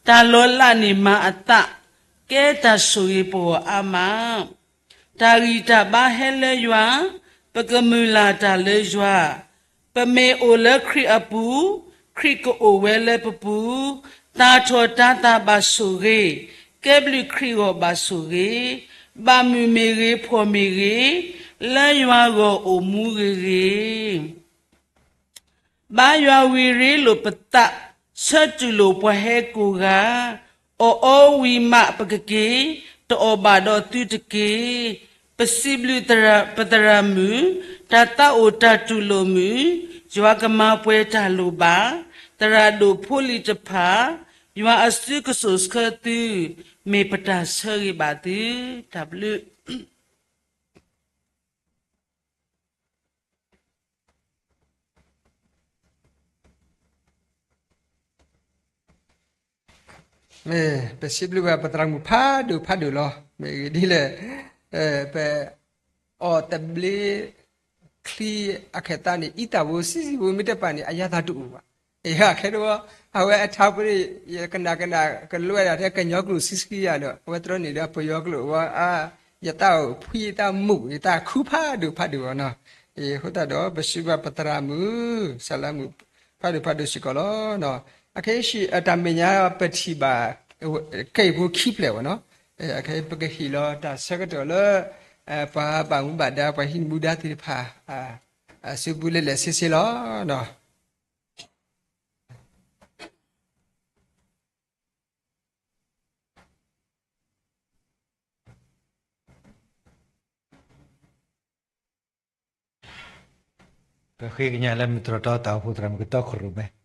တၢ်လီၤလးန့ၢ်မၤအသး, ကဲတၢ်ဆိၣ်ဂ့ၤပဂီၢ်အါမး, တၢ်ဂံၢ်တၢ်ဘါဟဲလၢယွၤ, ပကမုၢ်လၢ်တၢ်လၢယွၤ, ပမ့ၢ်အိၣ်လၢခရံာ်အပူၤ, ခရံာ်ကအိၣ်ဝဲလၢပပူၤ, တၢ်ထီၣ်တၢ်သၣ်ဘၣ်ဆိၣ်ဂ့ၤ, ကဲဘျုးခရံာ်ဂီၢ်ဘၣ်ဆိၣ်ဂ့ၤ, ဘၣ်မုာ်မ့ၢ်ဂ့ၤ, ဖှီၣ်မ့ၢ်ဂ့ၤ, လၢယွၤဂီၢ်အိၣ်မူဂ့ၤဂ့ၤ ဘါယွၤဝံၤရ့လိာ်ပသး, ဆၢတူၢ်လိာ်ပှၤဟဲကိးဂၤ, အီၣ်အီဝံၤမးပကက့ၤ, တအီၣ်ဘၣ်ဒီးသုတက့ၢ်. ပစံးဘျုးပသရၣ်မုၣ်, တၢ်သးအိၣ်တၢ်တူၢ်လိာ်မုာ်, ယွၤကမၤပှဲၤတၢ်လိၣ်ဘၣ်, သရၣ်ဒိၣ်ဖိလံၤတဖၣ်, ယွၤအစုကစိၣ်ဆှၢသု, မ့ၢ်ပတၢ်ဆၢဂ့ၤဘၣ်သု, တၢ်ဘျုး မ့ၢ် ပစံးဘျုးဘၣ်ပသရၣ်မုၣ်ဖးဒိၣ်ဖးဒိၣ်လီၤ. မ့ၢ်ဂ့ၢ်ဒ်လဲၣ်, ပ အီၣ်သဘျ့ ချံအခဲသးန့ၣ် အံသၣ်ဖိဆံးဆံးဖိမ့ၢ်တပာ်န့ၣ် အယါသးတအိၣ်ဘၣ်. အခဲတဝီ အဝဲအထါဖိန့ၣ် ယကနၣ်ကနၣ်ကလဲၤဒၣ်ထဲကညီကျိာ်ဆံးဆံးယၤဒီး အဝဲတြီန့ၣ်ဒီးပယီၤကျိာ်ဝဲ, ယသးအိၣ်ဖှံ ယသးမုာ် ယသးခုဖးဒိၣ်ဖးဒိၣ်လီၤနီၤ. အဃိသတးဒီး ပစံးဘျုးဘၣ်ပသရၣ်မုၣ် စၢလါမုၣ် ဖးဒိၣ်ဖးဒိၣ်စ့ၢ်ကီးလီၤ. အခဲအံၤ တၢ်မဲာ်ညါပထံၣ်ဘၣ် ကဲအံၤဖိခံဖျၢၣ်ဝဲနီၤ. အခဲအံၤပကဟ့ၣ်လီၤတၢ်ဆၢကတီၢ်လၢ ပှၤဘၣ်မူဘၣ်ဒါ ပှၤဟံးမူဒါသ့ၣ်တဖၣ် အစုပူၤလၢလဲၣ်ဆ့ဆ့လီၤ. ပဃ့ကညးလၢမုၢ်တြီၢ်တီတၢ်အိၣ်ဖှိၣ်သရၣ်မုၣ်ကတီၢ်ခရိၣ်မဲာ်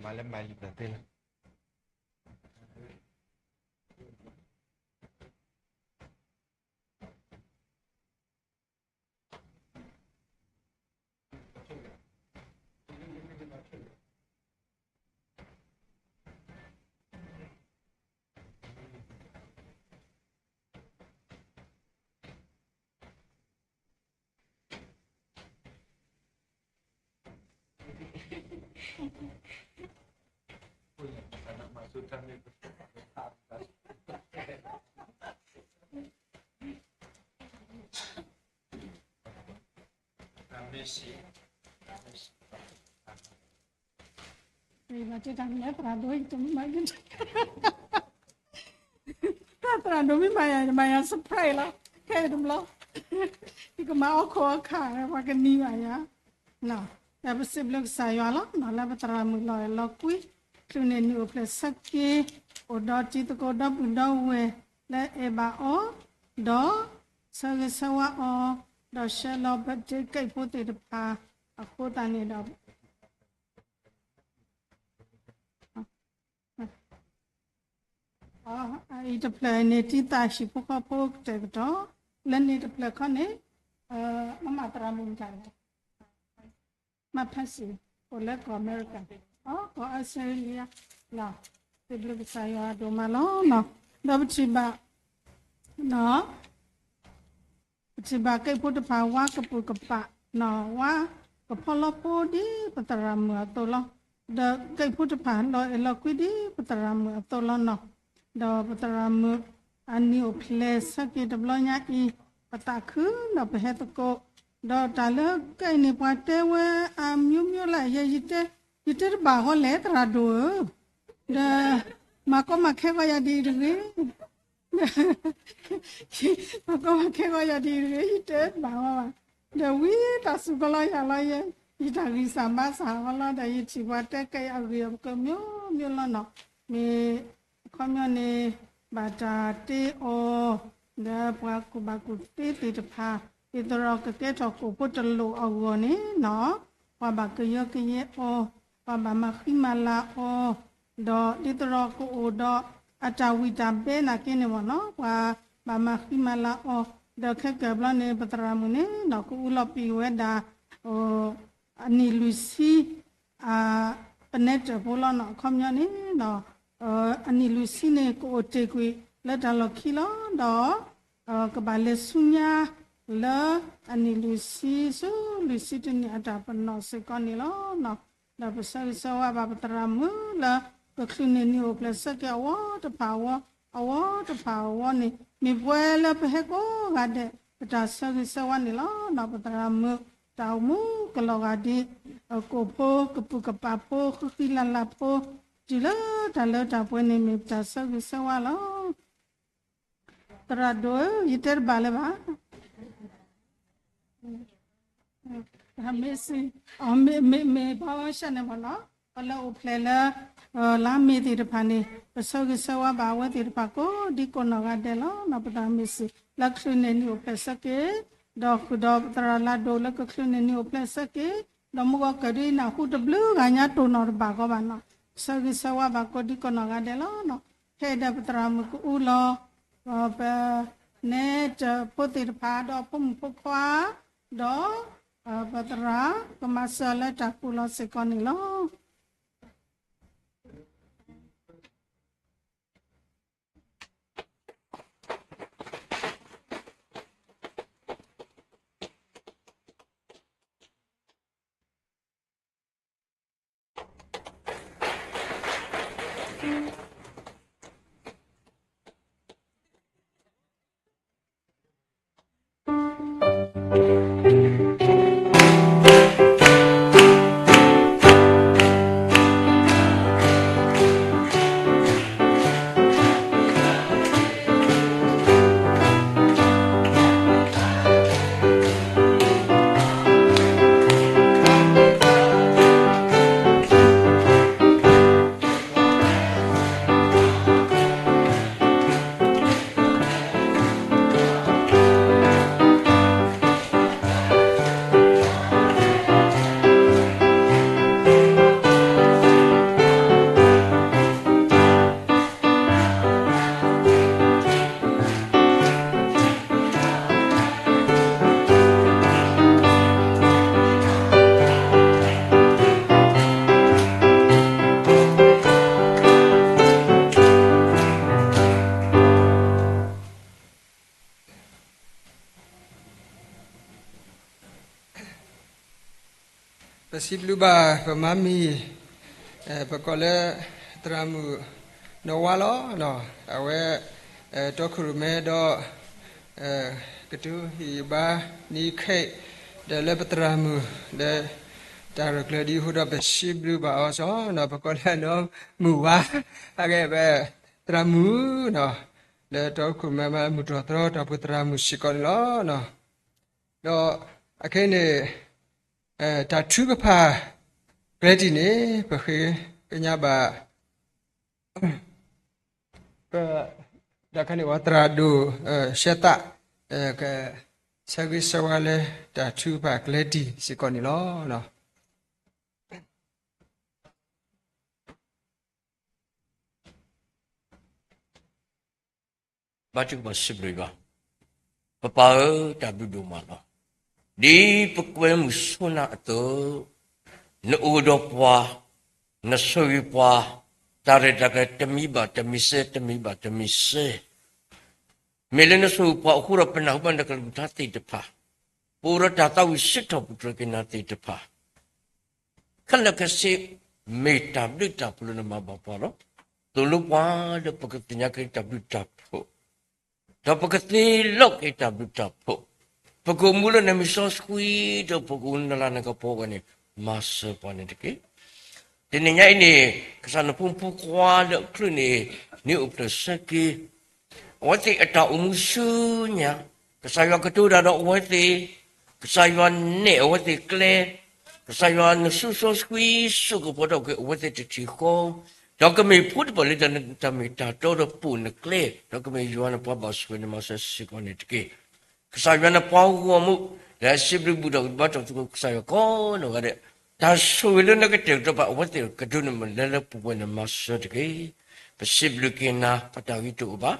မၤလၢမၤယံၤတၢ်သ့လီၤ. တၢ်သရၣ်ဒိၣ်မ့ၢ်မၤယၤ ယမၤယၤ surprise လီၤ. ခဲအံၤတဘျီ ယကမၤအီၣ်ခိးအခါ ပှၤကနံၤဘၣ်ယၤ ဒီးပစံးဘျုးကစၢ်ယွၤလီၤ လၢပသရၣ်မုၣ်လီၤအဲၣ်လီၤကွံ ချုးန့ၢ်နံၣ်အိၣ်ဖျဲၣ်ဆၢက့ၤ အိၣ်ဒီးတံၤသကိးဒီပုၢ်ဒီဝဲၢ် လၢအဲၣ်ဘၣ်အီၤ ဒီးဆၢဂ့ၤဆၢဝါအီၤ ဒီးဆှၢလီၤ birthday cake ဖိသ့ၣ်တဖၣ် အဃိသတးန့ၣ်ဒီး အအံၤတဖျၢၣ်န့ၣ် တံၤသၣ်ဟံၣ်ဖိဃီဖိကတဲာ်ကတီၤ လၢန့ၣ်တဖျၢၣ်ခီန့ၣ် မမသရၣ်မုၣ်မတၤလဲၣ် မဖဲစံၣ် အိၣ်လၢကီၢ်အမဲရကၤ အကီၢ်အီစထြ့လယါ စံးဘျုးကစၢ်ယွၤဒိၣ်မးလီၤ. ဒီးပထံၣ်ဘၣ် ပထံၣ်ဘၣ် cake ဖိတဖၣ် ဝါကပုာ်ကပာ် ဝါကဖီလီဖိဒ်ပသရၣ်မုၣ်အသိးလီၤ. ဒီး cake ဖိတဖၣ် လီၤအဲၣ်လီၤကွံဒ်ပသရၣ်မုၣ်အသိးလီၤနီၤ. ဒီးပသရၣ်မုၣ် အနံၣ်အိၣ်ဖျဲၣ်ဆၢက့ၤတဘျီညါအံၤ ပသးခုဒီးပဟဲသကိး ဒီးတၢ်လၢ cake န့ၣ် ပှၤတဲဝဲအမျိုးမျိုးလၢ ယဲ ယတဲတဘၣ်ဃီလဲၣ် သရၣ်ဒိၣ်ဧၢ ဒီး မၤကီမၤခဲဃီယၤဒ်အံၤတဂ့ၤ မၤကီမၤခဲဃီယၤဒ်အံၤတဂ့ၤ ယတဲတဘၣ်ဃီဘၣ်. ဒီးဝံတၢ်စူၤကလီယၤလီၤယဲ ယတၢ်ဂံၢ်စၢ်ဘါစၢ်ဃီလီၤ ဒီးယထံၣ်ပှၤတဲ cake အဂ့ၢ်အကျိၤ မျိုးမျိုးလီၤနီၤ. မ့ၢ် အခီပညီန့ၣ် ဘၣ်တၢ်တ့အီၤ လၢပှၤကူၣ်ဘၣ်ကူၣ်သ့သ့ၣ်တဖၣ် ဒ်သိးဒီးကကဲထီၣ်ကိၣ်ဖိတလိၣ်အဂီၢ်န့ၣ်နီၤ ပှၤဘၣ်ကယၢကယဲအီၤ ပှၤဘၣ်မၤဃံမၤလၤအီၤ ဒီးဒ်သိးဒီးကအိၣ်ဒီး အတၢ်ဝံၣ်တၢ်ဘဲနာ်က့န့ၣ်မ့ၢ်နီၤ ပှၤဘၣ်မၤဃံမၤလၤအီၤ ဒီးခဲကၢၣ်ဘျီန့ၣ် ပသရၣ်မုၣ်န့ၣ်နီၤ ကအူလီၤပံာ်ဝဲဒၣ် အနံၣ်လွံၢ်ဆံ ပနဲတၢၢ်ဖိလီၤနီၤ အခီပညီန့ၣ်နီၤ အနံၣ်လွံၢ်ဆံန့ၣ် ကအိၣ်တ့ၢ်ကွံာ်လၢတၢ်လီၢ်ခံလီၤ ဒီး ကဘၣ်လဲၤဆူညါလၢအနံၣ်လွံၢ်ဆံ ဆူလွံၢ်ဆံတနံၣ်အတၢ်ပနီၣ်စ့ၢ်ကီးန့ၣ်လီၤ. ဒီးပဆၢဂ့ၤဆၢဝါဘၣ်ပသရၣ်မုၣ်လၢ ကချုးန့ၢ်နံၣ်အိၣ်ဖျဲၣ်ဆၢက့ၤအဝီတဖၣ်အဝီ အဝီတဖၣ်အဂီၢ်န့ၣ် မ့ၢ်ပဝဲလၢပဟဲကိးဂၤဒဲး ပတၢ်ဆၢဂ့ၤဆၢဝါန့ၣ်လီၤ. ပသရၣ်မုၣ်တၢ်အိၣ်မူကလီၤဂာ်ဒ် ကိၣ်ဖိ ကပုာ်ကပာ်ဖိ ဃံဃံလၤလၤဖိ တုၤလၢတၢ်လၢတၢ်ပှဲၤန့ၣ် မ့ၢ်ပတၢ်ဆၢဂ့ၤဆၢဝါလီၤ. သရၣ်ဒိၣ်ဧၢ, ယတဲတဘၣ်လၢၤဘၣ်. မ့ၢ်စံး, မ့ၢ်, မ့ၢ်, မ့ၢ်ဘၣ်ဆၣ်န့ၣ်မ့ၢ်နီၤ, ပှၤလၢအိၣ်ဖျဲၣ်လၢ လါမ့ၤသ့ၣ်တဖၣ်န့ၣ် ပဆၢဂ့ၤဆၢဝါဘၣ်အဝဲသ့ၣ်တဖၣ်ကိးဒံကိးနီၢ်ဂၤဒဲးလီၤ. ပသရၣ်မုၣ်စံး လၢချုးန့ၢ်နံၣ်အိၣ်ဖျဲၣ်ဆၢက့ၤ, ဒီးဃုာ်ဒီးပသရၣ်လၤဒိၣ်လၢကချုးန့ၢ်နံၣ်အိၣ်ဖျဲၣ်ဆၢက့ၤ, ဒီးမုၢ်ဂီၤကၢၣ်ဒုအံၤနၢ်ဟူတဘျုးဂၤညါတိၢ်နီၣ်တဘၣ်ဂီၢ်ဘၣ်နီၤ, ဆၢဂ့ၤဆၢဝါဘၣ်ကိးဒံကိးနီၢ်ဂၤဒဲးလီၤ. ဖဲအံၤဒီးပသရၣ်မုၣ်ကအူလီၤ ပ နဲတဖိသ့ၣ်တဖၣ် ဒီးဖိမုၣ်ဖိခွါ, ဒီး ပသရၣ်ကမၤစၢၤလၢတၢ်ကူၣ်လီၤစ့ၢ်ကီးန့ၣ်လီၤ. ပစံးဘျုးဘၣ်ပမါမံၤ, ပကိးလၢ သရၣ်မုၣ်နီၢ်ဝါလီၤ. အဝဲ တီခိၣ်ရိၣ်မဲဒီး ကတိၤဟ့ၣ်ဂံၢ်ဘါန့ၢ်ခဲအံၤ ဒီးလၢပသရၣ်မုၣ်လၢ တၢ်ရဲၣ်ကျဲၤဒ်အဃိဒီး ပစံးဘျုးဘၣ်အီၤစီၤနီၤ, ပကိးလၢနီၢ်မုၢ်ဝါ, အဂ့ၢ် ပသရၣ်မုၣ်နီၤ, လၢတီခိၣ်ရိၣ်မဲမုၢ်တြီၢ်သီ တၢ်ပှၤသရၣ်မုၣ်စ့ၢ်ကီးန့ၣ်လီၤ. ဒီးအခဲအံၤန့ၣ် တၢ်ထုကဖၣ်ကျဲတံၢ်န့ၣ် ပဃ့ကညးဘၣ် ပ ဒီးခါန့ၣ် ပသရၣ်ဒိၣ် ရှဲသး ကဆၢဂ့ၤဆၢဝါလၢတၢ်ထုကဖၣ်ကျဲတံၢ်စ့ၢ်ကီးန့ၣ်လီၤ. ဘါထုကဖၣ်စံးဘျုးဘၣ်, ပပၢ်ဧၢ, တၢ်ဘျုးဒိၣ်မးလီၤ. ဒ်ပကွဲမုာ်ဆိနၤအသိး, နအိၣ်ဒီးပှၤ, နဆိၣ်ဂ့ၤပှၤ, တၢ်ရဲၣ်တၢ်ကျဲၤတမံၤဘၣ်တမံၤစဲး, တမံၤဘၣ်တမံၤစဲး, မ့ၢ်လၢနဆိၣ်ဂ့ၤပှၤအဃိဒီး ပနၢ်ဟူဘၣ်နကလုၢ်ကထါသ့ၣ်တဖၣ်, ပအိၣ်ဒီးတၢ်သးဝံၣ်စံးထီၣ်ပတြၢၤက့ၤနၤသ့ၣ်တဖၣ် ခဲလၢာ်ခဲဆ့ မ့ၢ်တၢ်ဘျုးတၢ်ဖှိၣ်လၢနမၤဘၣ်ပှၤလီၤ. သိၣ်လိပှၤလၢပကသ့ၣ်ညါက့ၤတၢ်ဘျုးတၢ်ဖှိၣ်, ဒီးပကသ့လီၤက့ၤတၢ်ဘျုးတၢ်ဖှိၣ်, ပကအိၣ်မူလၢနမံၤစီဆှံဒီး ပကအိၣ်နလၤနကပီၤအဂီၢ်န့ၣ် မၤစၢၤပှၤန့ၣ်တက့ၢ်. တနံၤညါအံၤန့ၣ် ကစၢ်နဖိမုၣ်ဖိခွါလၢအချုးန့ၣ် နံၣ်အိၣ်ဖျဲၣ်ဆၢက့ၤ အဝဲသ့ၣ်အတၢ်အိၣ်မူဆူညါ, ကစၢ်ယွၤကတိၤတၢ်ဒီးအဝဲသ့ၣ်, ကစၢ်ယွၤနဲၣ်အဝဲသ့ၣ်ကျဲ, ကစၢ်ယွၤနစုစီဆှံစူၢ်ကပီၤထီၣ်က့ၤအဝဲသ့ၣ်တထံၣ်ဃီ, ဒီးကမ့ၢ်ဖိတဖၣ်လၢတၢ်မ့ၢ်တၢ်တီဒီးပိာ်နကျဲ, ဒီးကမ့ၢ်ယွၤနပှၤဘၣ်ဆိၣ်ဂ့ၤနမၤစၢၤစ့ၢ်ကီးန့ၣ်တက့ၢ်. ကစၢ်ယွၤနပှၤဂီၢ်မုၢ် လၢအစံးဘျုးဘုၣ်ဒီးဘါထီၣ်သကိးကစၢ်ယွၤကိးနီၢ်ဂၤဒဲး, တၢ်ဆိၣ်ဂ့ၤလၢနကတဲာ်ကတီၤပာ်အဝဲသ့ၣ်ကဒိးန့ၢ်မးလၢလၢပှဲၤပှဲၤန့ၣ်မၤစၢၤတက့ၢ်. ပစံးဘျုးက့ၤနၤ ပတၢ်ဂ့ၤတအိၣ်ဘၣ်,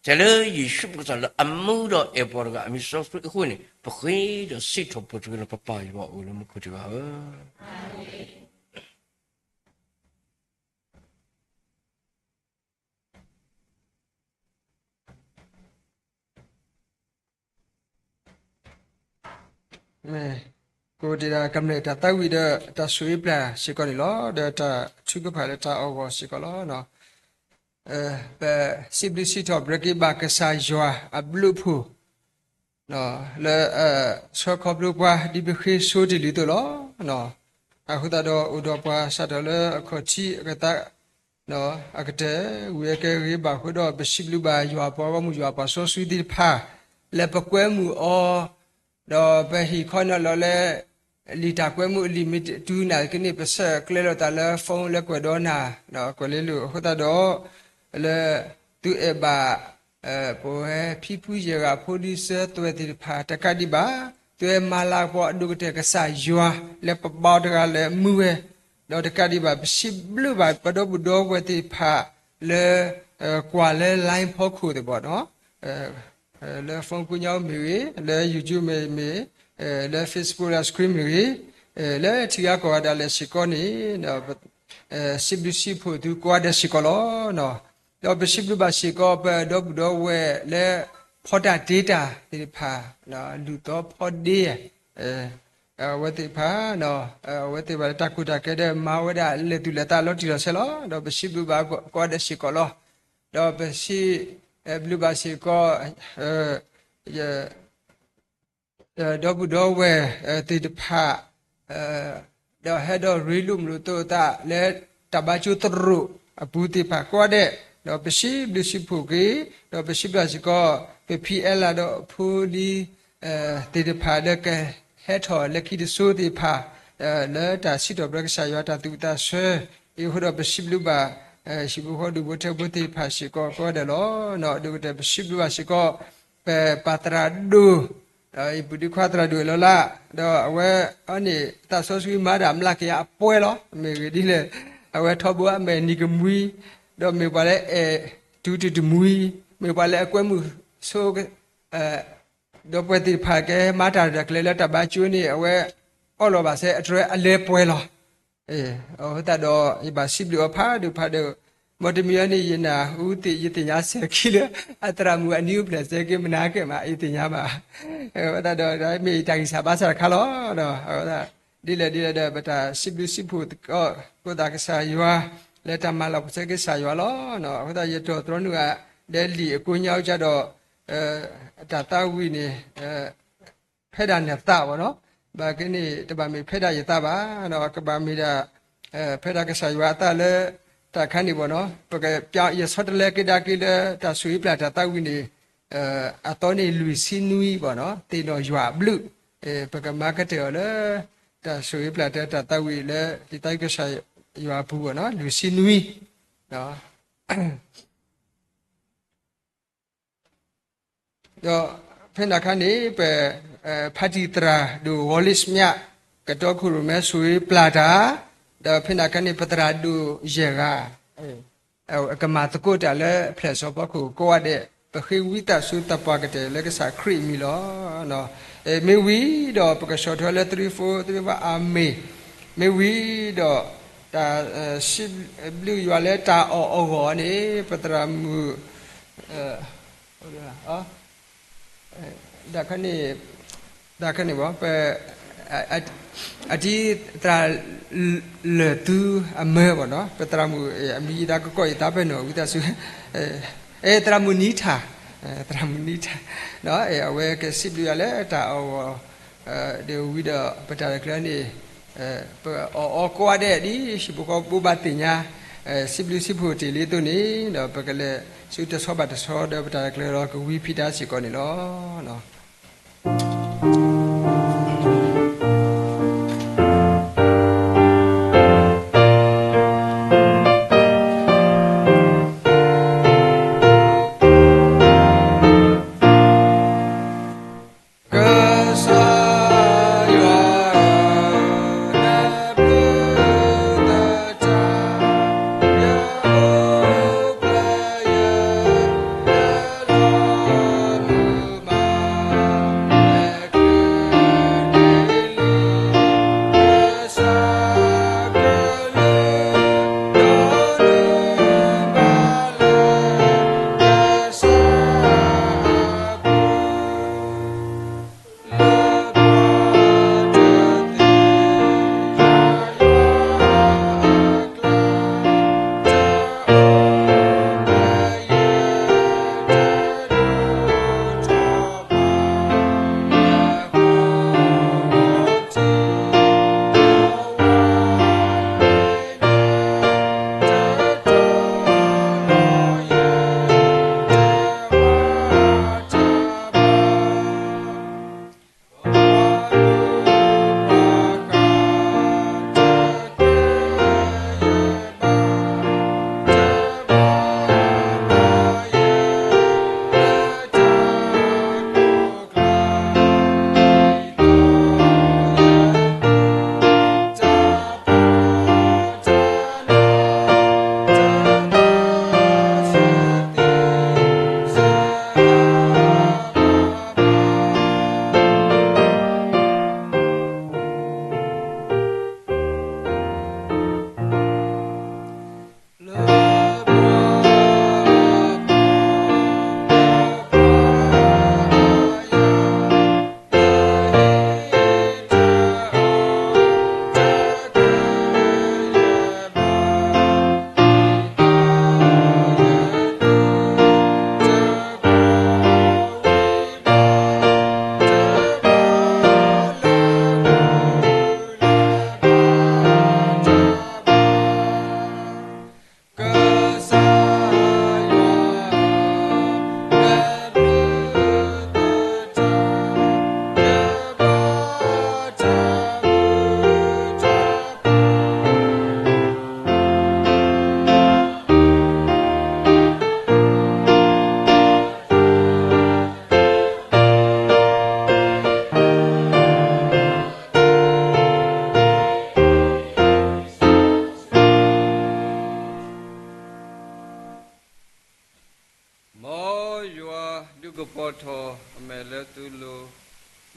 ထဲလၢယ့ၣ်ၡူးပကစၢ်လၢအမူဒီးအဲၣ်ပှၤတဂၤအမံၤစီဆှံအဃိန့ၣ် ပဃ့ဒီးစံးထီၣ်ပတြၢၤလၢပပၢ်ယွၤအအိၣ်လၢမူခိၣ်တဂၤဧၢ မ့ၢ်ကိးဒံးဒၣ်ကမျၢၢ်တၢ်သးဝံၣ်ဒီးတၢ်ဆိၣ်ဂ့ၤပျၢ်စ့ၢ်ကီးန့ၣ်လီၤ. ဒီးတၢ်ထုကဖၣ်လၢတၢ်အီၣ်ဂီၢ်စ့ၢ်ကီးလီၤ. ပစံးဘျုးစံးထီၣ်ပတြၢၤက့ၤဘၣ်ကစၢ်ယွၤအဘျုးအဖှိၣ် လၢ ဆှၢခီဖျိပှၤဒ်ပဃ့ဆိတ့ၢ်လံအသိးလီၤ. အဃိသတးဒီးအိၣ်ဒီးပှၤစးထီၣ်လၢအခီၣ်ထံးအကသး အကတၢၢ် ဝံၤအကဲဂ့ၤဘၣ်ဃုာ်ဒီး ပစံးဘျုးဘၣ်ယွၤအပှၤဂီၢ်မုၢ်ယွၤအပှၤစီဆှံသ့ၣ်တဖၣ် လၢပကွဲမုာ်အီၤ ဒီးပဟ့ၣ်ခီနီၤလီၤလၢ လံာ်တၢ်ကွဲမုာ်အလံာ်မ့ၢ်တုၤနာ်က့န့ၣ် ပဆဲးကျဲလိာ်သးလၢ phone လၢကွဲးဒီးနၤ ကွဲးလ့လိာ်အဃိသတးဒီး လၢသုအဲၣ်ဘၣ် ပဝဲဖံဖုယဲၢ်ဂၤဖိဒံစၢသွဲၣ်သ့ၣ်တဖၣ် တကးဒံးဘၣ် သုဝဲမၤလၤကပီၤအဒိၣ်ကတၢၢ်ကစၢ်ယွၤ လၢပဘါအီၤတဂၤလၢမုၢ်ဝဲ ဒီးတကးဒံးဘၣ် ပစံးဘျုးဘၣ်ပဒီပုၢ်ဒီဝဲၢ်သ့ၣ်တဖၣ် လၢ ကွၢ်လၢ line ဖီခိၣ်သ့ၣ်ဘီနီၤ လၢ phone ကိညါမ့ၢ်ဂ့ၤ လၢ YouTube မ့ၢ်ဂ့ၤ လၢ Facebook လၢ screen မ့ၢ်ဂ့ၤ လၢထံဂၤကီၢ်ဂၤဒၣ်လဲာ်စ့ၢ်ကီးန့ၣ် စံးဘျုးစံးဖှိၣ်သုကိးဂၤဒဲးစ့ၢ်ကီးလီၤ. ဒီးပစံးဘျုးဘၣ်စ့ၢ်ကီး ပဒီပုၢ်ဒီဝဲၢ်လၢ ဖီတၢ်တ့တၢ်သ့ၣ်တဖၣ် လူၢ်သီဖီဒ့ အဝဲသ့ၣ်တဖၣ် အဝဲသ့ၣ်တဖၣ်လၢတၢ်ကိၢ်တၢ်ဂီၤဒီးမၤဝဲဒၣ်လဲၤသူၣ်လဲၤသးလီၤတံၢ်လီၤဆဲးလီၤ. ဒီးပစံးဘျုးဘၣ်ကိးဂၤဒဲးစ့ၢ်ကီးလီၤ. ဒီးပစံးဘျုးဘၣ်စ့ၢ်ကီး ဒီပုၢ်ဒီဝဲၢ်သ့ၣ်တဖၣ် ဒီးဟဲဒီးရ့လိာ်မုာ်လိာ်သကိးသးလၢတၢ်ဘါကၠိသရိာ်အပူၤသ့ၣ်တဖၣ် ကိးဂၤဒဲး ဒီးပစံးဘျုးစံးဖှိၣ်က့ၤ ဒီးပစံးဘျုးစ့ၢ်ကီး ပဖံအဲလးဒီးဖိလံၤ သ့ၣ်တဖၣ်လၢကဟဲထီၣ်လၢခံတစိၤသ့ၣ်တဖၣ် လၢတၢ်စံးထီၣ်ပတြၢၤကစၢ်ယွၤတၢ်သူၣ်ဝံၣ်သးဆၢ အဃိဒီးပစံးဘျုးဘၣ် ဟံၣ်ဖိဃီဖိဒူၣ်ဖိထၢဖိသ့ၣ်တဖၣ်စ့ၢ်ကီး ကိးဂၤဒဲးလီၤ. ဒီးကတၢၢ်ပစံးဘျုးဘၣ်စ့ၢ်ကီး ပပၢ်သရၣ်ဒိၣ် ဒီးယပုၢ်ဒုခွါသရၣ်ဒိၣ်အလီၢ်လၢ် ဒီးအဝဲအံၤန့ၣ် သးစီဆှံမၤတၢ်မျးကယၤအပှဲၤလီၤ. မ့ၢ်ဂ့ၢ်ဒ်လဲၣ် အဝဲထီဘိအမဲာ်နံၤကမှံ ဒီးမ့ၢ်ပှၤလၢအဲၣ်တူၢ်တတမှံ မ့ၢ်ပှၤလၢအကွဲမုာ်ဆိ ဒီးပှၤသ့ၣ်တဖၣ်ကဲမၤတၢ်ရဲၣ်တၢ်ကျဲၤလၢတၢ်ဘါကၠိန့ၣ် အဝဲအီၣ်လီၤဘၣ်စဲအတြဲၤအလဲၤပှဲၤလီၤ. အဃိသတးဒီး ယဘၣ်စံးဘျုးအီၤဖးဒိၣ်ဖးဒိၣ် မ်တမံၤအံၤန့ၣ် ယနၢ်ဟူသ့ၣ် ယသ့ၣ်ညါစဲၤခံလၢ အသရၣ်မုၣ်အနံၤအိၣ်ဖျဲၣ်စဲၤက့ၤမနၤကဲမး ယသ့ၣ်ညါဘၣ်. အဃိသတးဒီး မ့ၢ်ယတၢ်ဂံၢ်စၢ်ဘါစၢ်တခါလီၤ. ဒ်လဲၣ်ဒ်လဲၣ်ဒီး ပတၢ်စံးဘျုးစံးဖှိၣ်သကိးသးကစၢ်ယွၤ လၢတၢ်မၤလၤကပီၤကစၢ်ယွၤလီၤ. အဃိသတးယတီၢ်တြီနုာ်ဧါ ဒီးလံာ်အကိညါအိၣ်ကဒီး တၢ်သးဝံၣ်န့ၣ် ဖဲဒၣ်နသးဘၣ်နီၤ, ဘၣ်က့န့ၣ် တဘၣ်မ့ၢ်ဖဲဒၣ်ယသးဘၣ်, ကဘၣ်မ့ၢ်ဒၣ် ဖဲဒၣ်ကစၢ်ယွၤအသးလၢ တၢ်ခါန့ၣ်ဘၣ်နီၤ, ပက ယဆီတလဲက့ၤဒၣ်က့ၤလၢတၢ်ဆိၣ်ဂ့ၤပျၢ်တၢ်သးဝံၣ်န့ၣ် အသီန့ၣ်လွံၢ်ဆံနွံဘၣ်နီၤ, သ့ၣ်နီၣ်ယွၤအဘျုး, ပကမၤကတၢၢ်အီၤလၢ တၢ်ဆိၣ်ဂ့ၤပျၢ်တၢ်သးဝံၣ်လၢ ယသးကစၢ်ယွၤအပူၤဘၣ်နီၤ, လွံၢ်ဆံနွံ ဒီးဖဲန့ၣ်အခါန့ၣ် ပ ဖါတံၢ်သရၣ်ဒိၣ်ဂီၤလ့ၣ်စမြး ကတီခိၣ်ရိၣ်မဲဆိၣ်ဂ့ၤပျၢ်တၢ်, ဒီးဖဲန့ၣ်အခါန့ၣ် ပသရၣ်ဒိၣ်ယဲၢ်ဂၤ ကမၤသကိးတၢ်လၢဖျဲၣ်စီၤဖီခိၣ်ကိးဂၤဒဲး, ပဃ့ဝံသးစူၤသပှၢ်ကတၢၢ်လၢကစၢ်ခရံာ်အမံၤလီၤ. မ့ၢ်ဝံၤဒီးပကဆီၣ်ထွဲလၢ three four three four အမ့ၢ်, မ့ၢ်ဝံၤဒီး တၢ် စံးဘျုးယွၤလၢတၢ်အီၣ်အဂီၢ်န့ၣ် ပသရၣ်မုၣ် ဒၣ်ခါန့ၣ်, ဒၣ်ခါန့ၣ်ဘၣ် ပ အတံၢ်သရၣ်လၢၢ်သူအမၢဘၣ်နီၤ, ပသရၣ်မုၣ် အမံၤယသးကကိးယသးပဲနီၤ ဝံသးစူၤ, သရၣ်မုၣ်နံထၣ်, သရၣ်မုၣ်နံထၣ်, အဝဲကစံးဘျုးယွၤလၢတၢ်အီၣ်အဂီၢ် ဒီးဝံၤဒီးပတၢ်ရဲၣ်ကျဲၤန့ၣ် ပအီၣ်အီကိးဂၤဒဲးဒ်ဟံၣ်ဖိဃီဖိဘၣ်သ့ၣ်ညါ စံးဘျုးစံးဖှိၣ်တ့ၢ်လံအသိးန့ၣ် ဒီးပကလဲၤဆူတဆီဘၣ်တဆီဒီးပတၢ်ရဲၣ်ကျဲၤလီၤကဝံဖံးတၢ်စ့ၢ်ကီးန့ၣ်လီၤ.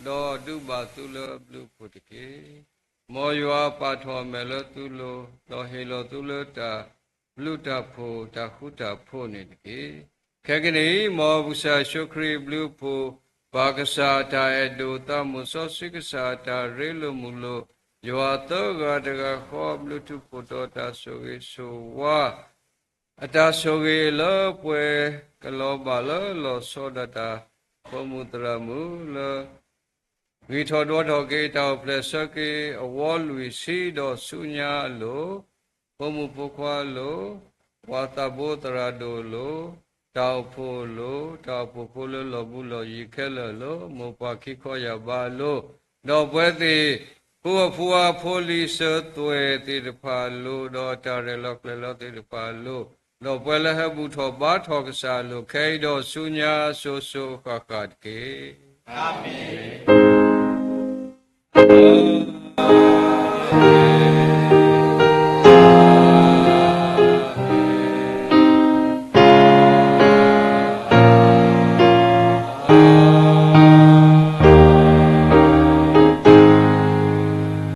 ဒီးဒုးဘၣ်သုလၢအဘျုးအဖှိၣ်တက့ၢ်. မ်ယွၤပာ်ထီၣ်အမဲာ်လၢသုလိၤ, ဒီးဟ့ၣ်လီၤသုလၢတၢ်ဘျုးတၢ်ဖှိၣ်တၢ်ဃူတၢ်ဖိးန့ၣ်တက့ၢ်. ခဲကနံၣ်အံၤ မ်ပကစၢ်ယ့ၣ်ၡူးခရံာ်အဘျုးအဖှိၣ်, ပၢ်ကစၢ်အတၢ်အဲၣ်ဒိၣ်သးမုာ်, စီဆှံကစၢ်အတၢ်ရ့လိာ်မုာ်လိာ်, ယွၤသၢဂၤတဂၤဃီအဘျုးထူးဖှိၣ်ဒီးတၢ်ဆိၣ်ဂ့ၤဆိၣ်ဝါ အတၢ်ဆိၣ်ဂ့ၤလၢပှဲၤကလီၤဘၣ်လၢလီၤဆီဒၣ်တၢ် ဖိမုၣ်သရၣ်မုၣ်လၢ ဂံၢ်ထီၣ်ဒွးထီၣ်က့ၤ တၢ်အိၣ်ဖျဲၣ်ဆၢက့ၤအဝီလွံၢ်ဆံဒီးဆူညါအလိၤ, ဖိမုၣ်ဖိခွါအလိၤ, ပှၤသးဘိသရၣ်ဒိၣ်အလိၤ, တၢ်အိၣ်ဖှိၣ်အလိၤ, တၢ်အိၣ်ဖှိၣ်ဖိလၢလီၢ်ဘူးလီၢ်ယံၤခဲလၢာ်အလိၤ, မိၢ်ပၢ်ခံခီယာ်ဘါအလိၤ, ဒီးပဝဲသ့ၣ် ပုၢ်ဖိဝဲၢ်ဖိအဖှီၣ်လံၤစၢၤသွဲၣ်သ့ၣ်တဖၣ်အလိၤ, ဒီးတၢ်ရဲၣ်လီၤကျဲၤလီၤသ့ၣ်တဖၣ်အလိၤ, ဒီးပဝဲလၢဟဲဘူၣ်ထီၣ်ဘါထီၣ်ကစၢ်အလိၤ, ခဲအံၤဒီးဆူညါအစိၤစိၤအဃၣ်ဃၣ်တက့ၢ်. အၤမ့ၣ်.